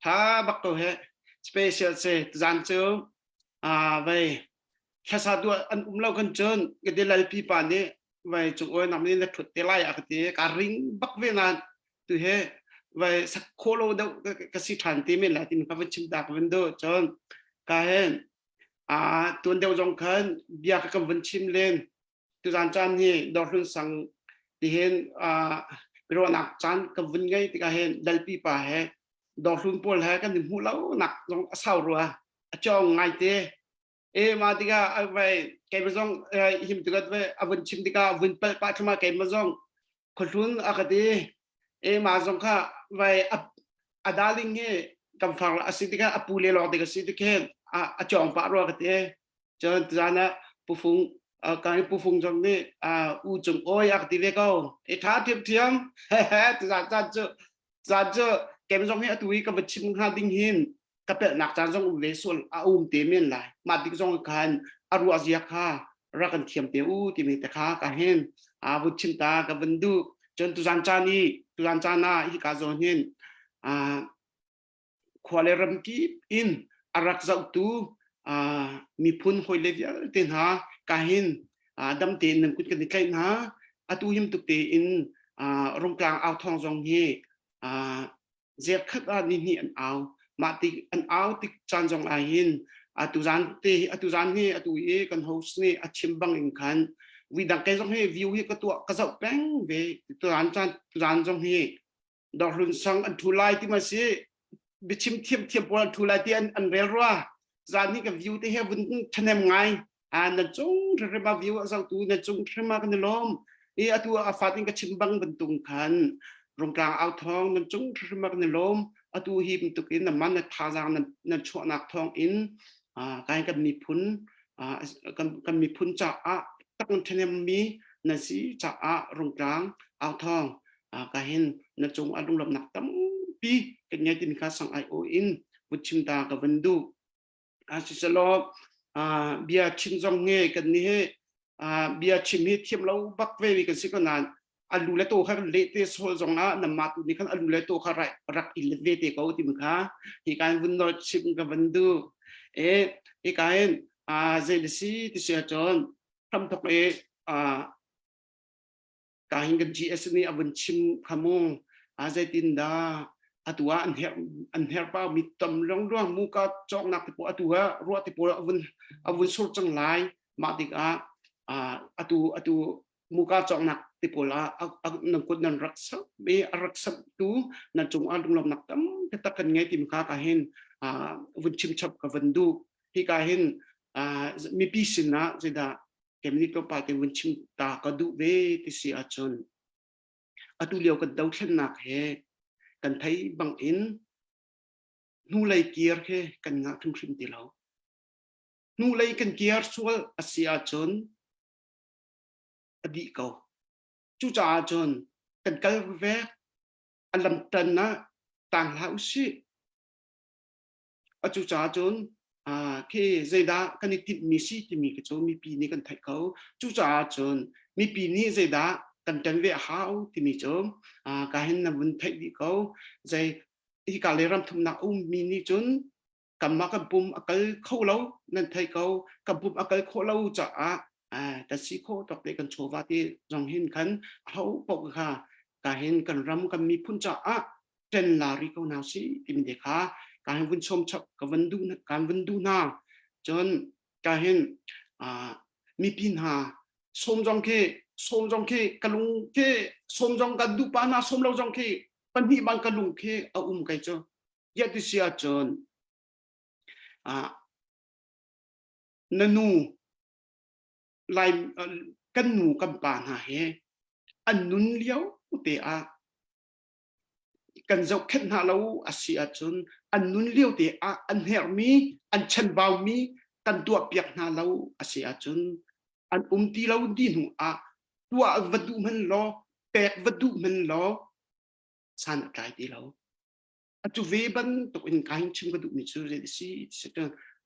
tha bak ko he special se zan cu a vai thlasa tu an um lo kan cun ka de lalpi pa nih vai cung oi nam ni na thut te lai a ka ti ka ring bak ve nan tu he vai sak kholo deuh ka si than ti men lai tin ka van chim ta ka van do cun ka hen A tuan deuh zong khan bia ka kan vun chim len. Tuzaan caan hi Dawrhlun sang ti Tihin biaruahnak caan ka vun ngei tikah hin dalpi pa he dawrhlun pawl he kan i hmuh lo nak zong a sau rua a cawng ngai te e ma tikah vai keimah zong him tikah vai a vun chim tikah vun palh pah thuma keimah zong khuahlun a ka ti e ma zong kha vai a darling hi kan far a si tikah a pu le lawng tik a si tikhin a cawng pah rua ka ti cun tuzan ah pufung kan pufung zong nih u cung oi a ka ti ve ko e tha thiam thiam tuzan caan cu caan cu kem zong hi atu hi ka va chim hnga ding hin ka pelhnak caan zong um ve sual a um te men lai mah dik zong khan a ruah zia kha rak kan thiam te u timi te kha ka hin a vun chim ta ka vun duh cun tuzan caan i tuzan caan ah hi ka zawn hin khua le ram kip in a rak zohtu miphun hawi le vialte hna ka hin dam tein nan kut kan i tlaih hna atu him tuk tein rungtlang au thawng zong hi zerkhat ah ni hnih an au mah ti an au tik caan zong ah hin atu zan te atu zan hi atu i kan host nih a chim bang in khan vi dang ke zong hi view hi ka tuah ka zoh peng ve tu zan caan tu zan zong hi Dawrhlun sang an thu lai ti ma si biachim thiam thiam pawl an thu lai ti an an rel rua zan ni ka view te he vun thanem ngai a nan cung hrimhrim a view a zohtu nan cung hrim a kan i lawm i atu a fat in ka chim bang bantung khan rungtlang au thawng nan cung hrimhrim a kan i lawm atu hi bantuk in nan man na thazaang nan nan chuahnak thawng in kai kan miphun kan kan miphun caah tak thanem mi nan si caah rungtlang au thawng ka hin na cung a lunglawmhnak tampi kan ngei timi kha sang ai o in vun chim ta ka van duh siselaw bia chim zong nge kan ni he bia chim hi thiam lo bak ve mi kan si ko nain alu le to kha le te sol zong ah namma tu ni khan alu le to kha rak i let ve te ko ti kha hi kan vun nol chim ka van du e hi kain a zei le si ti sia chon hram thok e a Ka hin kan GS nih a vun chim kha mu a zeitin dah atu ah an herh an herh pau mi tam luangluang mu ka cawknak te pawl atu ah ruah te pawl a vun a vun sur cang lai mah tikah atu atu muka cawknak te pawl ah nan kut nan rak sap i a rak sap tu nan cung ah lunglawmnak tam taktak kan ngei tim kha ka hin vun chim chap ka van duh hi ka hin mipi sinah zeidah kemni tlawmpal te vun chim ta ka duh ve ti si ahcun atu lio kan dothlennak he kan thei bang in hnulei kir he kan ngah hrimhrim ti lo. Hnulei kan kir sual a si ahcun a dih ko. Cucaah cun kan kal vek a lamtan ah tang hlah usih. Atu caah cun khi zeidah kan i timhmi si timi khi cu mipi nih kan theih ko. Cucaah cun mipi nih zeidah kan ṭan ve a hau timi cu ka hin na vun theih dih ko. Zei hika le ram thumnak a ummi nih cun kanmah kan pum a kal kho lo nan thei ko. Kan pum a kal khawh lo caah kan si khawh tawk te kan chawva te zong hin khan aho paoh kha ka hin kan ram kan miphun caah ṭen la ri ko hna si timi te kha ka hin vun chom chap ka van duh kan vun duh hna cun ka hin mipi hna sawm zong khi sawm zong khi ka lung khi sawm zong kan duh pa hna sawm lo zong khi pahnih bang ka lung khi a um kai cu ya ti sia cun na nu lai kan nu kan pa hna he an nun lio te ah kan zohkhenh hna lo a si ahcun an nun lio te ah an herhmi an chanbaumi kan tuahpiak hna lo a si ahcun an um ti lo ti hnu ah tuah va duh hman law pek va duh hman law san a tlai ti lo atu ve bantuk in ka hin chim ka duhmi cu zei si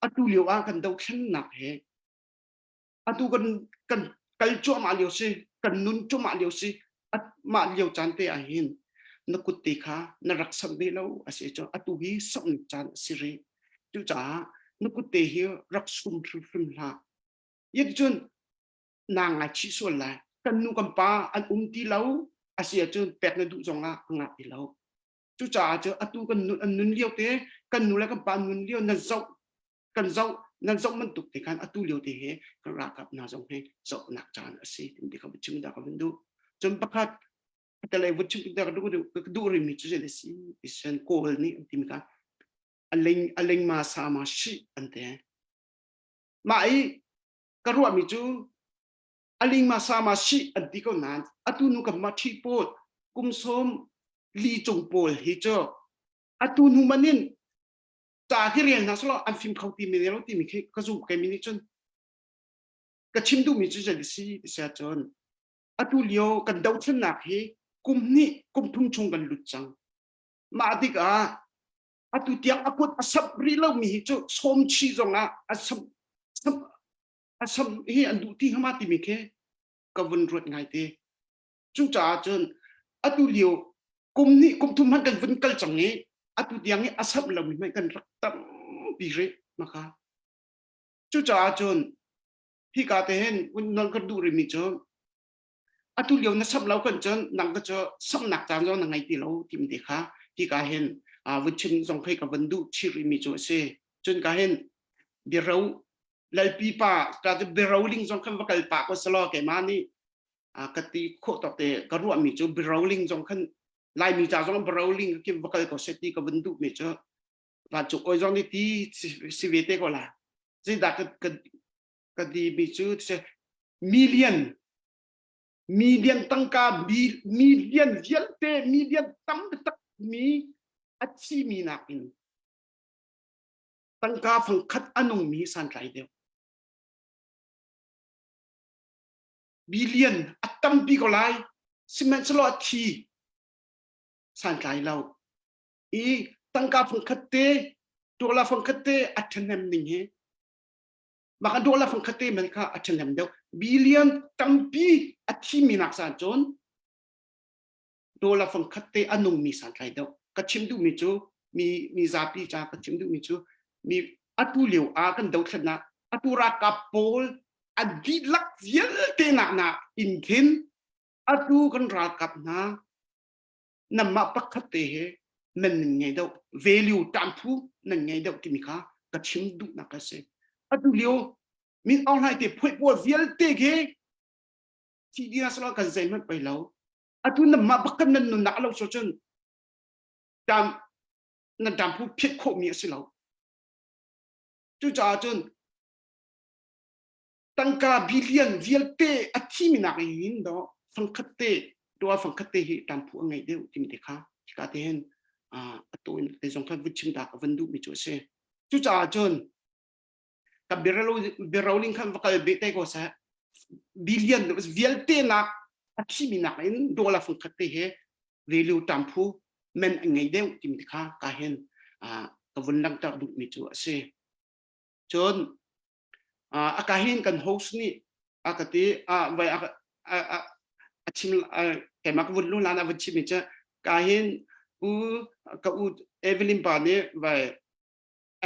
atu lio ah kan dothlennak he atu kan kan kal cuahmah lio si kan nun cuahmah lio si mah lio caan te ah hin na kut te kha na rak samh ve lo a si cu atu hi samh caan a si rih cucaah na kut te hi rak sum hrimhrim hlah yet cun naa ngaichih sual lai kan nu kan pa an um ti lo a si ahcun pek na duh zong ah a ngah ti lo cucaah cu atu kan nun an nun lio te kan nu le kan pa nun lio nan zoh kan zoh nan zoh bantuk te khan atu lio te he kan ralkap hna zong he zohnak caan a si ti kha chim da ka van duh. Cun pakhat telei vut chim ka duh ka duh rimi cu zei si tisen kawl nih an timi ka aling aling ma sa ma shi an te. Mah i ka ruahmi cu aling ma sa ma shi an ti ko nain atu nu kan ma thi pawl kum sawm li cung pawl hi cu atu hnu manin ca hi rel hna selaw an fim kho ti mi ne lo timi khi ka zum ke mi nih cun ka chim duhmi cu zei si ti sia cun atu lio kan dothlennak hi kum hnih kum thum chung kan lut cang mah tikah atu tiang a kut a sap rih lomi hi cu sawm chi zong ah a sap sap a sap hi an duh ti hama timi khi ka vun ruat ngai te cucaah cun atu lio kum hnih kum thum hmanh kan vun kal cang i atu tiang i a sap lomi hmanh kan rak tampi rih maka cucaah cun hika te hin non kan duh rihmi cu atu lio na samh lo kan cun nang ka cu samhnak caan zong na ngei ti lo tim te kha hika hin vun chim zong khei ka vun duh chih rihmi cu a si cun ka hin biaro lalpi pa ka biaro ling zong khan va kal pa ko salo keimah nih ka ti khawh tawk te ka ruahmi cu biaro ling zong khan laimi ca zong biaro ling khi va kal ko se ti ka vun duh mi cu vancung oi zong nih ti si ve te ko la zeidah ka ka ka ti mi cu million million tangka million vialte million tam tak mi a thi mi nakin tangka fangkhat a nung mi santlai deuh billion a tampi ko lai sihmanhsehlaw a thi santlai lo i tangka fangkhat te dollar fangkhat te a ṭhahnem ning hi maka dollar fangkhat te man kha a ṭhahnem deuh billion tampi a thimi nak san cun dollar fangkhat te a nungmi santlai deuh ka chim duhmi cu mi mi zapi ca ka chim duhmi cu mi atu lio ah kan dothlennak atu ralkap pawl a dihlak vialte nak na in khin atu kan ralkap hna nanmah pakhat te he nan nan ngei deuh value ṭamphu nan ngei deuh timi kha ka chim duhnak a si atu lio min Aung Hlaing te phuai pawl vialte khi thi ding ah kan zeihmanh pei lo atu nanmah bakkan nan nunnak a lo so cun ṭam nan ṭamphu phiat khawhmi a si lo cucaah cun tangka billion vialte a thimi nak in do fangkhat te dua fangkhat te hi tamphu a ngei deuh timi te kha hika te hin a tu in te zong kha vun chim ta ka van duh mi cu a si cucaah cun ka biaroling khan va kal be te ko seh billion vialte nak a thimi nak in dollar fangkhat te he value tamphu men a ngei deuh timi te kha ka hin ka vun langhter duh mi cu a si cun a ka hin kan host nih a ka ti a vai a a chim keimah ka vun lu lan a vun chim mi cu ka hin u ka u Evelyn pa nih vai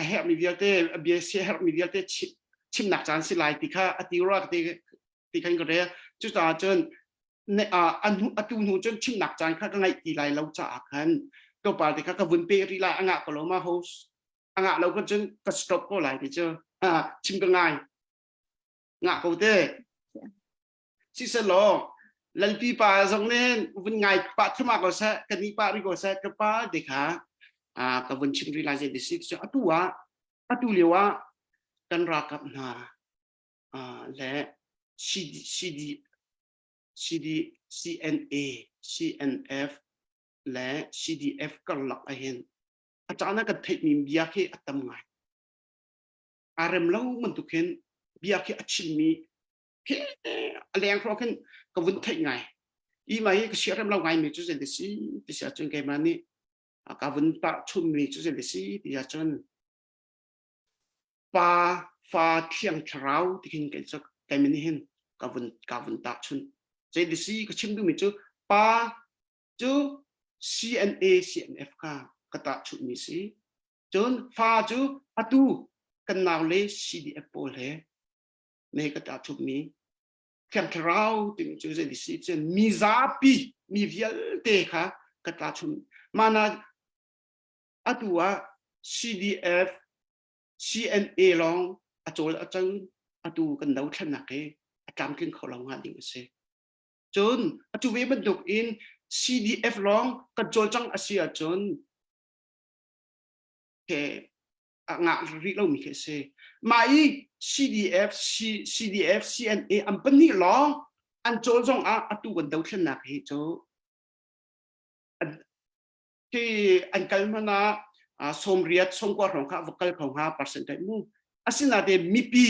a herhmi vialte a bia si a herhmi vialte chimnak caan si lai ti kha a ti rua ti ti khan ka rel cucaah cun atu hnu cun chimnak caan kha ka ngaih ti lai lo caah khan tlawmpal te kha ka vun pe rih lai a ngah ko lo ma host a ngah lo kan cun ka stop ko lai ti cu chim ka ngai ngah ko te siselaw lalpi pa zong nih vun ngai pa thuma ko seh ka ni pa ri ko seh ka pa te kha ka vun chim ri lai zei si cu atu ah atu lio ah kan ralkap hna le CD CD CD CNA CNF le CDF karlak ahhin a caan ah kan theihmi bia khi a tam ngai aa rem lo bantuk hin bia khi a chimmi khi a leng hrawk hin ka vun theih ngai i mai hi ka sia rem lo ngai mi cu zei si ti si ahcun keimah nih ka vun tah chunmi cu zei si ti ahcun pa fa thiang thlarau ti khin kei cu keimah nih hin ka vun ka vun tah chun zei si ka chim duhmi cu pa cu CNA CNF kha ka tahchunhmi si. Cun fa cu atu kan nau le CDF pawl he me ka tahchunhmi Thiang Thlarau timi cu zei si cun mi zapi mi vialte kha ka tahchunh. Mana atu ah CDF CNA lawng a cawl a cang atu kan dothlennak hi a tlamtling kho lo hnga ding a si. Cun atu ve bantuk in CDF lawng kan cawlcang a si ahcun ke a ngah rih lomi khi a si. Mah i CDF, C, CDF, CNA an pahnih lawng an cawl zong ah atu kan dothlennak hi cu khi an kal hmanh ah sawmriat sawmkua hrawng kha va kal kho hnga percentage mu asinain mipi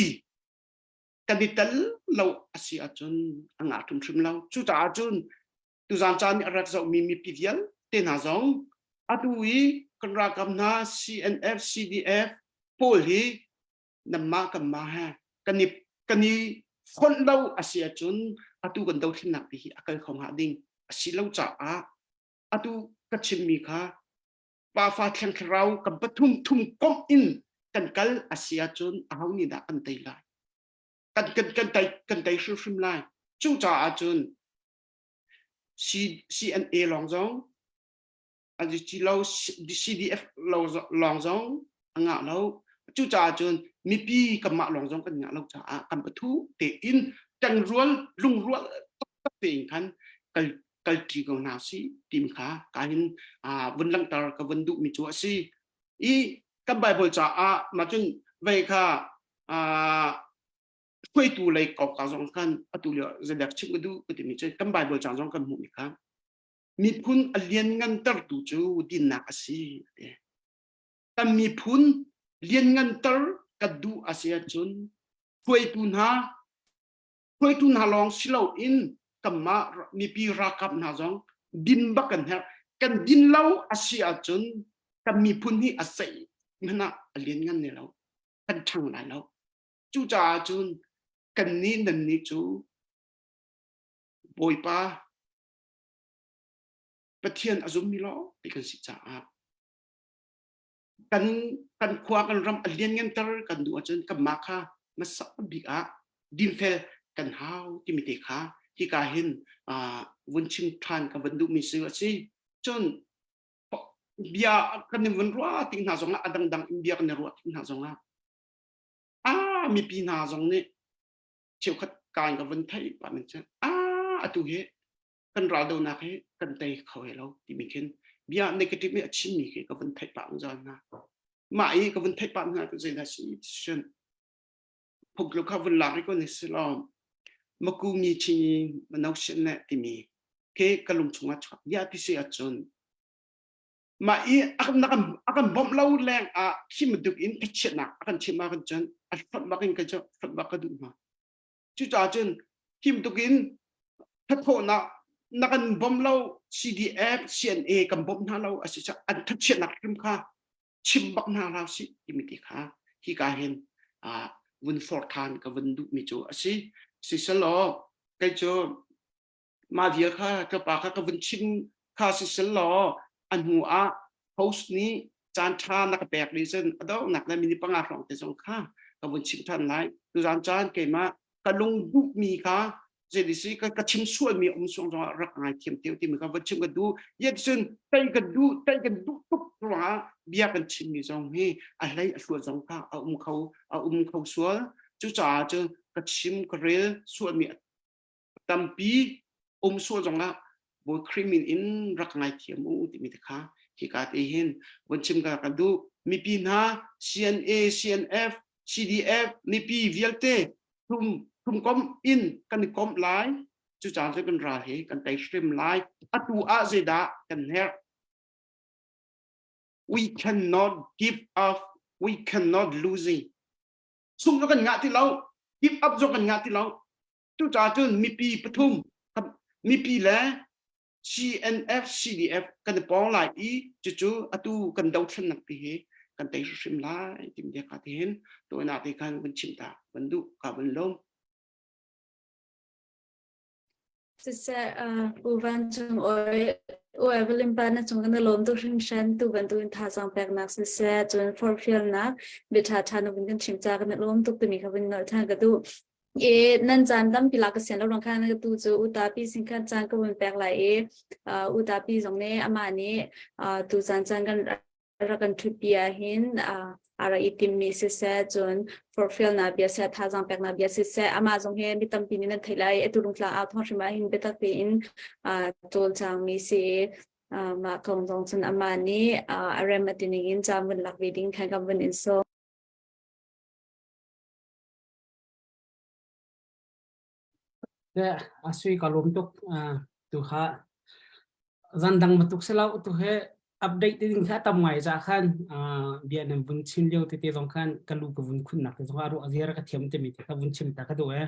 kan i tel lo a si ahcun a ngah hrimhrim lo cucaah cun tuzaan caan i a rak zohmi mipi vialte hna zong atu i kan ralkap hna CNF CDF pawl hi nanmah kanmah he kan i kan i fonh lo a si ahcun atu kan dothlennak pi hi a kal kho hnga ding a si lo caah atu ka chimmi kha pafa thleng thlarau kan pathum thum komh in kan kal a si ahcun aho nih dah kan tei lai kan kan kan tei kan tei hrimhrim lai cucaah cun C, CNA lawng zong ci lo CDF lawng zong a ngah lo cucaah cun mipi kanmah lawng zong kan ngah lo caah kan pathu tein ṭangrual lungrual taktak tein khan kal kalṭi ko hna si tim kha ka hin vun langhter ka vun duhmi cu a si i kan Bible caah mah cun vei kha hruaitu lei kongkau zong khan atu lio zeidek chim ka duh ka timi cu kan Bible cang zong kan hmuhmi kha miphun a lianngantertu cu dinnak a si kan miphun liannganter ka duh a si ahcun hruaitu hna hruaitu hna lawng si loin kanmah mipi ralkap hna zong din bak kan herh kan din lo a si ahcun kan miphun hi a ceih hmanh ah a lianngan ne lo kan ṭhang lai lo cucaah cun kannih nannih cu Bawipa Pathian a zummi lawng ti kan si caah kan kan khua kan ram a liannganter kan duh ahcun kanmah kha hmasa bik ah dinfel kan hau timi te kha hika hin vun chim ṭhan ka vun duhmi si a si cun bia kan i vun ruah tik hna zongah a dangdang in bia kan i ruah tik hna zongah a mipi hna zong nih cheukhat kaan ka vun theih pah min cu a atu hi kan raldonak hi kan tei kho he lo timi khin bia negative nih a chimmi khi ka vun theih pah zungzal hna mah i ka vun theih pah hna cu zeidah si cun phungtlu kha vun lak i ko ni si lo maku mi chin mano sin ne timi ke ka lung chungah chuak ya ti si ahcun mah i a kan a kan bawmh lo leng ah khi bantuk in thachiatnak a kan chimh ah cun a hlonh bak in ka cu hlonh bak ka duh hna cucaah cun hi bantuk in thathawhnak na kan bawmh lo CDF CNA kan bawmh hna lo a si caah an thachiatnak hrim kha chim bak hna hlah sih timi ti kha hika hin vun forh than ka vun duhmi cu a si siselaw kei cu mah vial kha ka pa kha ka vun chim kha sisel law a hnu ah host nih caan ṭha na ka pek rih cun a donghnak le minute panga hrawng te zong kha ka vun chim ṭhan lai tuzaan caan keimah ka lung duhmi kha zeiti ka, ka chim sualmi um suang zongah rak ngai thiam te timi ka vun chim ka duh yet cun tei ka duh tei kan duh tuk ruangah bia kan chimmi zong hi a hlei a hluat zong kha a um kho a um kho sual cucaah cun ka chim ka rel sualmi tampi um sual zongah Bawi Khrih min in rak ngaithiam u timi te kha hika te hin von chim ka ka duh mipi hna CNA CNF CDF mipi vialte thum thum kom in kan i komh lai cucaah cu kan ral hi kan tei hrim lai atu ah zeidah kan herh we cannot give up we cannot losing sung kan ngah ti lo give up zong kan ngah ti lo Cucaah cun mipi pathum mipi le CNF CDF kan i pawng lai i cucu atu kan dothlennak ti hi kan tei hrimhrim lai tim dia ka ti hin tuana te khan van chim ta van duh ka van lom.
Siseh U Van Cung Oi U Evelyn pa na cung kan i lawm tuk hringhran tu bantukin thazaang peknak siseh cun forhfialnak bia ṭha ṭha na vun kan chim ca kan i lawm tuk timi kha vun nolh ṭhan ka duh. I nan caan tampi lak ka sian lo ruang khan tu cu utapi sin khan caan ka vun pek lai i utapi zong nih amah nih tu caan caan kan rak kan ṭhutpi ahhin a rak i timmi siseh, cun forhfialnak bia seh, thazaang peknak bia siseh, amah zong hi mi tampi nih nan theih lai. Atu Rungtlang au thawng hrim ahhin biatak tein cawlcangmi si i mah kong zong cun amah nih a rem a ti ning in caan vun lak ve ding khan kan vun in sawm.
A sui ka lawm tuk tu kha zan dang bantuk si lo tu he update te ding kha tam ngai za khan bia nan vun chim lio tete zong khan ka lu ka vun khun nak te zong a ruah zia ka thiam te mi te kha vun chim ta ka duh e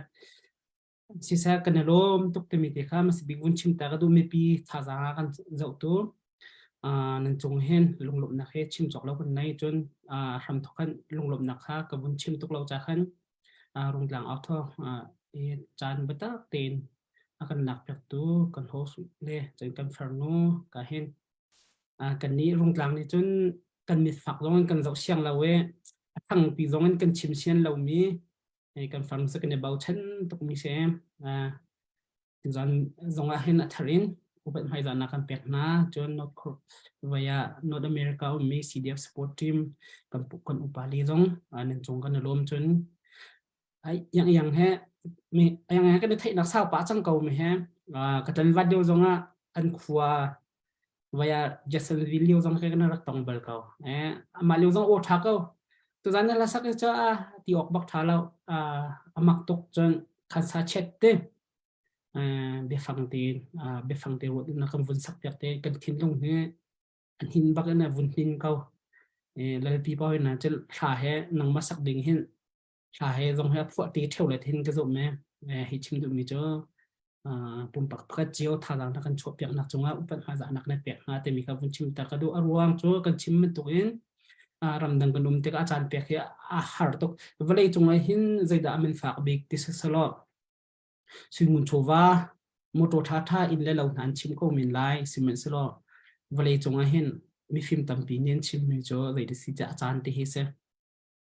siseh kan i lawm tuk timi te kha masabik vun chim ta ka duh mipi thazaang ah kan zoh tu nan cung hin lunglawmhnak he chim cawk lo kan nei cun hramthok khan lunglawmhnak kha ka vun chim tuk lo ca khan Rungtlang authawng i caan biatak tein a kan lak piaktu kan host le cun kan farnu ka hin kan nih Rungtlang nih cun kan mit fak zong in kan zoh siang lo i a thangpi zong in kan chim sian lomi kan farnu cu kan i bochan tukmi si. Tuzan zong ah hin a thar in upat hmaizahnak kan pek hna. Cun North Korea, North America ummi CDF support team kan kan upa li zong nan cung kan i lawm cun ai yang yang he mi yang he kan i theihnak sau pah cang ko mi he ka tan vat lio zong ah an khua vaya Jacksonville lio zong ke kan rak tong bal ko. Eh amah lio zong aw tha ko. Tuzan na lasak cu a ti awk bak tha lo. Amak tuk cun khan sa chet te biafang tein biafang te ruat in kan vun sak piak te kan thinlung hi an hin bak in vun hnin ko. Lalpi pa na cel thla he nangmah sak ding hin thla he zong he phuah ti theu le thin ka zum me hi chim duh mi cu pumpak pakhat cio thazaang na kan chuah piak nak cungah upat hmaizahnak na pek hna timi kha vun chim ta ka duh a ruang cu kan chim bantuk in ramdang kan um tikah a caan pek hi a har tuk vawlei cungah hin zeidah a man fak bik ti siselaw suingun chawva motor tha tha in le lo hna an chim ko men lai sihmanhsehlaw vawlei cungah hin mifim tampi nih an chim mi cu zei si a caan te hi si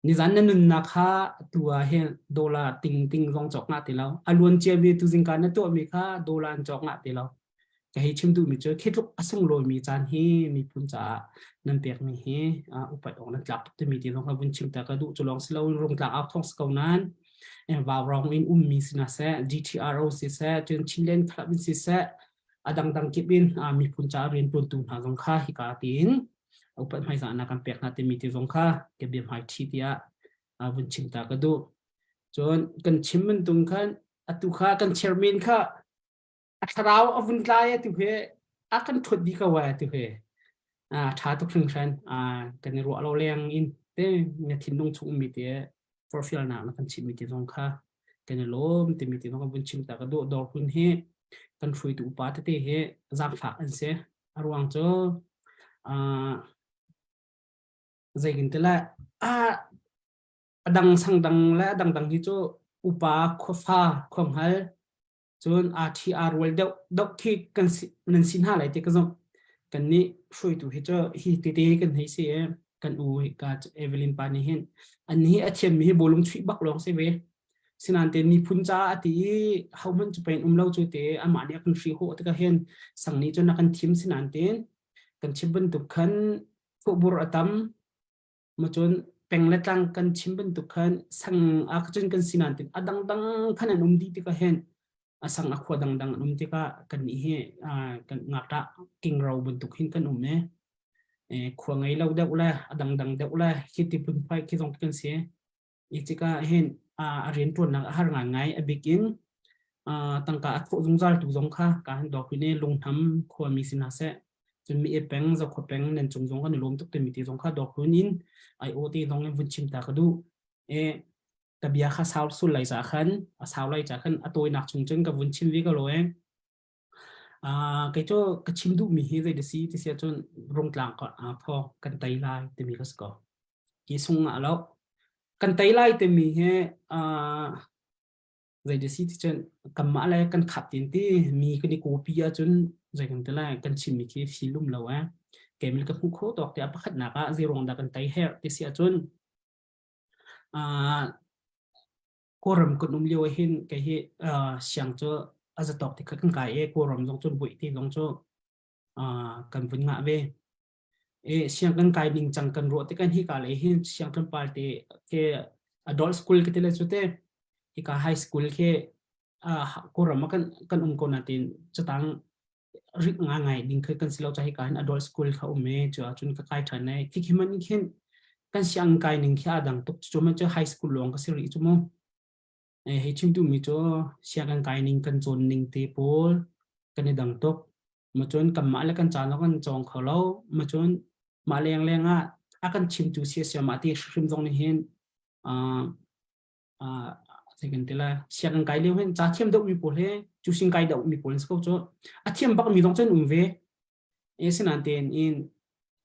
Nizan na nunnak kha tu ah hin dollar ting ting zong cawk ngah ti lo. A luan ciami tu zingka na tuahmi kha dollar an cawk ngah ti lo. Ka hei chim duhmi cu khi tluk a sunglawimi caan hi miphun caah nan pekmi hi upat awk nan tlak tuk timi ti zong kha vun chim ta ka duh cu lawng si loin rungtlak au thawng si ko nain vaurawng in ummi si hna seh GTRO si seh cun Chinland Club in si seh a dangdang kip in miphun caah riantuantu hna zong kha hika tiin upat hmaizahnak kan pek hna timi ti zong kha ka bia hmai ṭhi tiah vun chim ta ka duh. Cun kan chim bantung khan atu kha kan chairman kha a thlarau a vun tlai atu he a kan ṭhuat dih ko ai atu he a ṭha tuk hringhran kan i ruah lo leng in te na thinlung chung ummi te forhfialnak na kan chimmi te zong kha kan i lawm timi te zong kan vun chim ta ka duh dawr hun hi kan hruaitu upa tete hi zaangfak an si A ruang cu uh, zeitin ti le a a dang sang dang le a dangdang hi cu upa khuafa khuahngal cun aa ṭhi aa rual deuh deuh khi kan si nan si hna lai ti ka zumh. Kan nih hruaitu hi cu hi tete kan hei si i kan u ka Evelyn pa nih hin an hi a thiammi hi bawlung chuih bak lawng si ve. Sinain te miphun caah a ti i hohmanh cu pen um lo cu te amah nih a kan hri hawh tikah hin sang nih cun a kan thim sinain tein kan chim bantuk khan fuhbur a tam ma cun peng le tlang kan chim bantuk khan sang a cun kan sinain tein a dangdang khan an um dih tikah hin a sang a khua dangdang an um tikah kan nih hi kan ngakṭah kingro bantuk hin kan um e khua ngei lo deuh le a dangdang deuh le khi ti phunphai khi zong kan si I tikah hin a rianṭuannak a har ngaingai. A bik in tangka a thawh zungzal tu zong kha ka han dawk i lungnam khuami si hna seh. Cun mi e peng, Zokhua peng nan cung zong kan i lawm tuk timi ti zong kha dawk hun in IO te zong in vun chim ta ka duh. E ka bia kha sau sul lai ca khan a sau lai ca khan a tawinak chung cun ka vun chim vi ko lo e. Kei cu ka chim duhmi hi zei si ti si ahcun Rungtlang phaw kan tei lai timi ka si ko. Hi sung ah lo. Kan tei lai timi hi zei si ti cun kanmah le kan khap tin ti mi kan i copy ahcun zei kan ti lai kan chimmi khi filum lo eh. Keimah ka hmuh khawh tawk tiah pakhatnak ah zei ruang dah kan tei herh ti si ahcun Kawlram kan um lio ah hin kei hi siang cu a zatawk ti kha kan kai i Kawlram zong cu buih ti zong cu kan vun ngah ve. E siang kan kai ning cang kan ruah te kan hi ka le hin siang tlawmpal te ke adult school ke te le chu te hika high school ke Kawlram ah kan um ko nain catang rit ngai ding khi kan si lo ca hika hin adult school kha um e cu ahcun ka kai ṭhan e khi khi man khin kan siang kai ning khi a dang tuk cu man cu high school lawng ka si rih cu mu hei chim duhmi cu sianginn kai ning kan cawn ning te pawl kan i dang tuk ma cun kanmah le kan caan kan cawng kho lo ma cun mah leng leng ah a kan chimtu sia sia mah ti hrim zong nih hin zei kan ti lai sianginn kai lio hin ca thiam deuh mi pawl he cu sing kai deuh mi pawl an si ko cu a thiam bak mi zong cun um ve e sinan tein in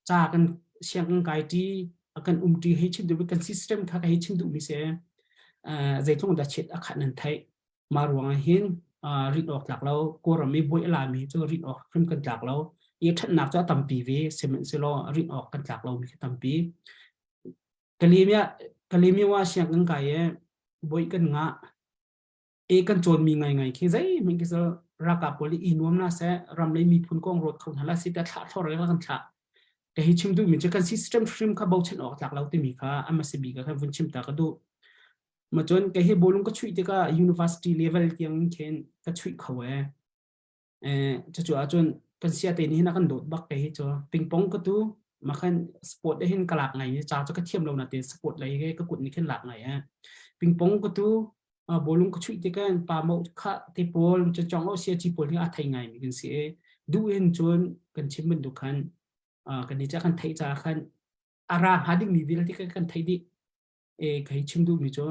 ca kan sianginn kai ṭi a kan um ṭi hei chim duh kan system kha ka hei chim duh mi si zeitlung dah chiat a khat nan theih ma ruang ah hin rin awk tlak lo kawlram i buai a la mi cu rin awk hrim kan tlak lo i ṭhatnak cu a tampi ve sihmanhsehlaw rin awk kan tlak lo mi khi tampi Kalemia sianginn kai i bawi kan ngah. E kan cawnmi ngaingai khi zeihmanh khi cu ralkap pawl i nuam hna seh, ram le miphun kong ruat kho hna hlah seh tiah thlah thlor kan thlah. Ka hi chim duhmi cu kan system hrim kha bochan awk tlak lo timi kha a hmasa bik ah khan vun chim ta ka duh. Ma cun ka hi bawlung ka chuih tikah university level tiang khin ka chuih kho ee. Cucu ahcun kan sia te nih hin a kan dawt bak te hi cu pingpong ka tu ma khan sport eh hin ka lak ngai ca cu ka thiam lo na te sport lei he ka kut nih khin lak ngai eh pingpong ka tu bawlung ka chuih te kan pa mo kha te pawl cu chong o sia chi pawl hi a thei ngai mi kan si e duh in cun kan chim bantuk khan kan ni cha kan theih ca khan ara hnga ding mi vialte kan thei dih e kai chim duh mi cu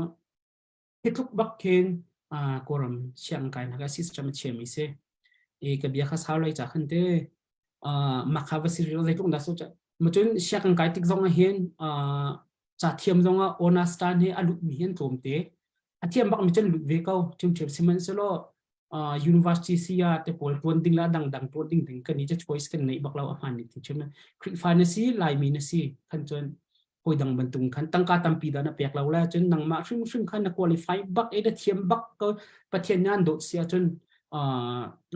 Hi tluk bak khin Kawlram sianginn kai nak ah system a chiami si. I ka bia kha sau lai ca khan te mah kha va si rih lo zeitluk dah so ma cun sianginn kai tik zong ah hin ca thiam zong ah honors tan hi a lut mi hi an tlawm te. A thiam bak mi cun lut ve ko. Ṭhiamṭhiam sihmanhsehlaw university siya te pawl tuan ding la dangdang tuan ding ding kan i choice kan neih bak lo a hmaan ning chim Khrihfa na si Laimi na si khan cun hawi dang bantung khan tangka tampi dah na pek lo la cun nangmah hrimhrim khan na qualify bak e na thiam bak ko Pathian nan dawt si ahcun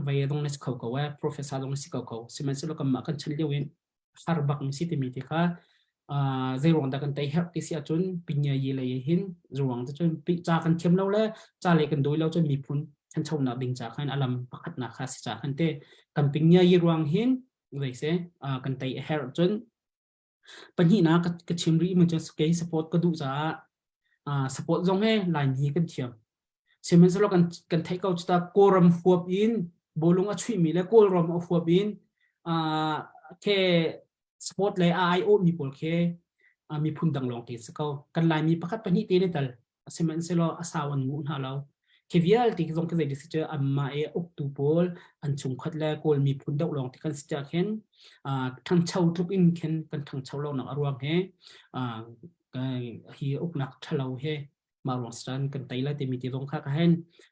vai dong na si kho ko e professor dong na si ko ko sihmanhsehlaw kanmah kan chan lio in har bak mi si timi te kha zei ruang dah kan tei herh ti si ahcun pinya yi lei hin ruang te cun ca kan thiam lo le ca lei kan dawi lo cun miphun thanchonak ding ca khan alam pakhatnak kha si ca khan te kan pinya yi ruang hin zei se kan tei a herh cun Pahnihnak ka chim rih mi cu kei support ka duh caah support zong he Laimi kan thiam. Sihmanhsehlaw kan kan theih ko cu ta Kawlram huap in bawlung a chuihmi le Kawlram a huap in ke sport le a aiawh mi pawl khi miphun dang lawng te si ko. Kan Laimi pakhat pahnih te ne tal sihmanhsehlaw a sau an nguh hna lo. Khi vialte zong khi zei si cu anmah i uktu pawl an chungkhat le Kawl miphun deuh lawng te kan si tiah khin ṭhangcho tluk in khin kan ṭhangcho lonak a ruang hi hi uknak ṭhalo hi mah ruang sitan kan tei lai timi ti zong kha ka hen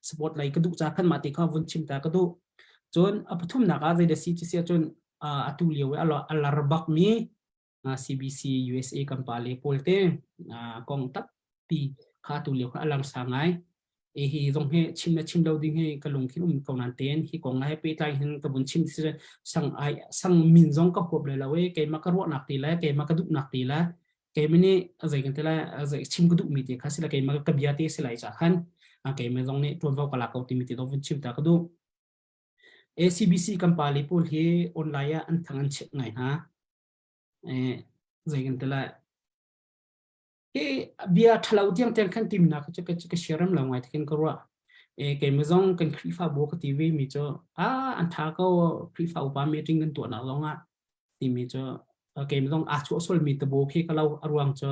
support lei ka duh ca khan mah ti kha vun chim ta ka duh. Cun a pathumnak ah zei da si ti si ahcun atu lio i a lar bak mi CBC USA kan pa le pawl te kong tampi kha tu lio kha a lang sa ngai. E hi zong hi chim le chim lo ding hi ka lungthin um ko nan ten hi kong he pehtlai hin ka vun chim si sang ai sang min zong ka huap le lo e keimah ka ruahnak ti le keimah ka duhnak ti le keimah nih zei kan ti lai zei chim ka duhmi ti kha si le keimah ka bia te si lai ca khan keimah zong nih tuanvo ka lak ko timi ti dong vun chim ta ka duh. ACBC kan pa le pawl hi online ah an thang an chiat ngai hna. Zei kan ti lai hi bia ṭhalo tiang tiang khan timnak cu ka ka siaram lo ngai khin ka ruah e keimah zong kan Khrihfabu ka ti ve mi cu a an ṭha ko Khrihfa upa meeting kan tuahnak zong ah timi cu keimah zong aa chuah sual mi tabo khi ka lo a ruang cu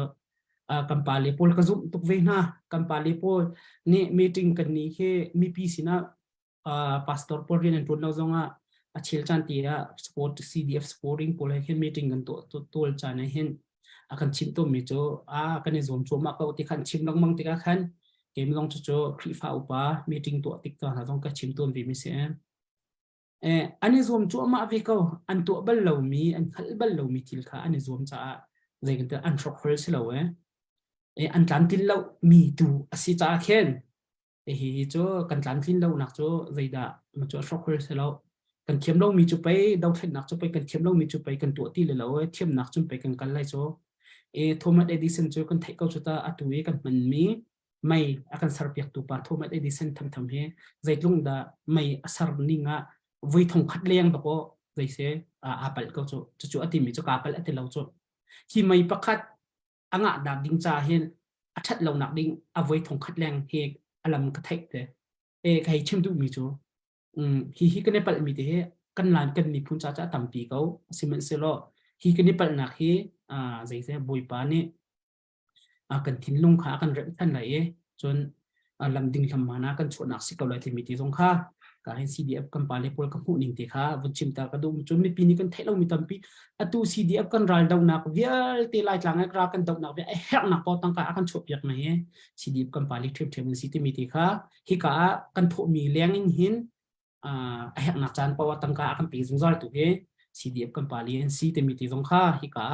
kan pa le pawl ka zumh tuk ve hna kan pa le pawl nih meeting kan ni khi mipi sinah pastor pawl rian an ṭuan lo zongah a chel caan ti ah support CDF supporting pawl he khin meeting kan tuah tual caan ah hin a kan chimh tawnmi cu a kan i zuam cuahmah ko ti khan chim lengmang tikah khan keimah zong cucu Khrihfa upa meeting tuah tik hna zong ka chim tawn ve mi si. Eh, an i zuam cuahmah ve ko an tuah bal lomi an hngalh bal lomi thil kha an i zuam caah zei kan an hrokhrol si lo eh. Eh, an tlamtlin lo mi tu a si caah khin Hihi cu kan tlamtlin lonak cu zeidah cu a hrokhol si lo. Kan thiam lomi cu pei dothlennak cu pei kan thiam lomi cu pei kan tuah ti le lo e thiamnak cun pei kan kal lai cu. E Thomas Edison cu kan theih ko cu ta atu i kan hmanmi mei a kan serpiaktu pa Thomas Edison thamtham hi zeitlung dah mei a ser ning ah voi thong khat leng dakaw zei se aa palh ko cu. Cucu a timi cu kaa palh a ti lo cu. Hi mei pakhat a ngah nak ding ca hin a ṭhat lonak ding a voi thong khat leng hi a lam ka theih te. E ka hei chim duhmi cu hi hi kan i palhmi te hi kan lan kan miphun ca ca tampi ko. Sihmanhsehlaw hi kan i palhnak hi zeiseh Bawipa nih kan thinlung kha a kan remh than lai i cun lam ding hlam hmaan ah kan chuahnak si ko lai timi ti zong kha ka hin CDF kan pale pawl ka hmuh ning te kha vun chim ta ka duh. Cun mipi nih kan theih lomi tampi atu CDF kan ral donak vialte Laitlang ah ral kan donak vialte a herhnak paoh tangka a kan chuahpiak na hi CDF kan pale ṭhiamṭhiam an si timi ti kha hika ah kan thawhmi leng in hin a herhnak caan paoh ah tangka a kan pe zungzal tu hi CDF kan pali an si timi ti zong kha hika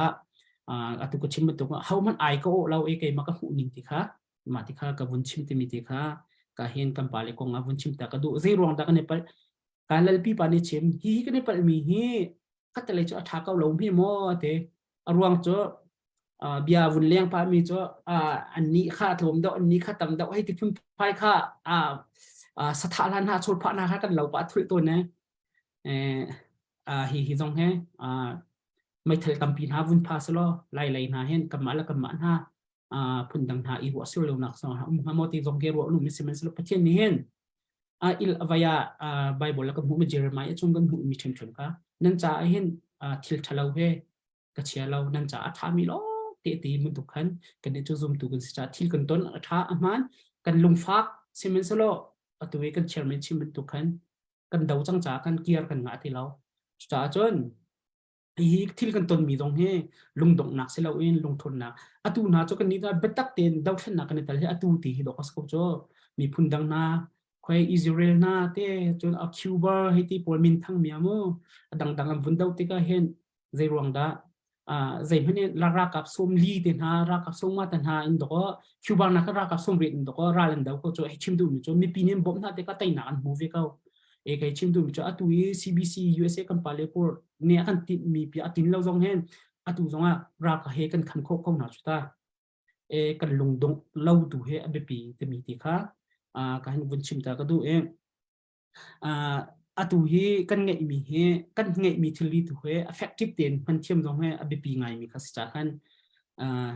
ah atu ka chim bantuk ho hmanh ai ka awh lo i keimah ka hmuh ning ti kha mah ti kha ka vun chim timi ti kha ka hin kan pale kong ah vun chim ta ka duh. Zei ruang dah kan i palh? Ka lalpi pa nih chim hi hi kan i palh mi hi khatalei cu a ṭha ko lo hme maw te. A ruang cu bia vun leng pa mi cu an nih kha tlawm deuh an nih kha tam deuh hei ti phun phai kha sathah hlan hna chur phah hna kha kan lo pa thulh tawn e. Hi hi zong he meithal tampi hna vun pha selaw lai lei hna hin kanmah le kanmah hna phundang hna i ruah sur lonak song um hnga maw ti zong ke ruah lu mi sihmanhsehlaw Pathian nih hin a il avaya Bible la kan hmuh mi Jeremiah chung kan hmuh mi ṭhemṭhem kha nan caah hin thil ṭhalo he ka chia lo nan caah a ṭhami lo te ti bantuk khan kan nih cu zumtu kan si caah thil kan ton a ṭha a hmaan kan lungfak sihmanhsehlaw atu i kan chairman chim bantuk khan kan do cang caah kan kiar kan ngah ti lo. Cucaah cun hi thil kan tonmi zong hi lungdonghnak si loin lungthawnnak atu hna cu kan nih biatak tein dothlennak kan i tel hi atu ti hi dawk a si ko cu. Miphun dang hna khoi Israel hna te cun a Cuba hei ti pawl min thang mi amu a dangdang an vun do tikah hin zei ruang dah zeihmanh in ralkap sawm li te hna ralkap sawm nga te hna in dawk Cuba nak ralkap sawm riat in dawk ral an do ko cu. Hei chim duhmi cu mipi nih an bawmh hna tikah teinak an hmu ve ko. E kai chim duhmi cu atu i CBC USA kan pale pawl nih a kan tinhmi pi a tin lo zong hin atu zong ah ralkap he kan kham khawh ko hna cu ta. E kan lungdongh lo tu he a biapi timi ti kha ka hin vun chim ta ka duh i atu hi kan ngeihmi hi kan ngeihmi thilri tu he effective tein hman thiam zong he a biapi ngaimi kha si ca khan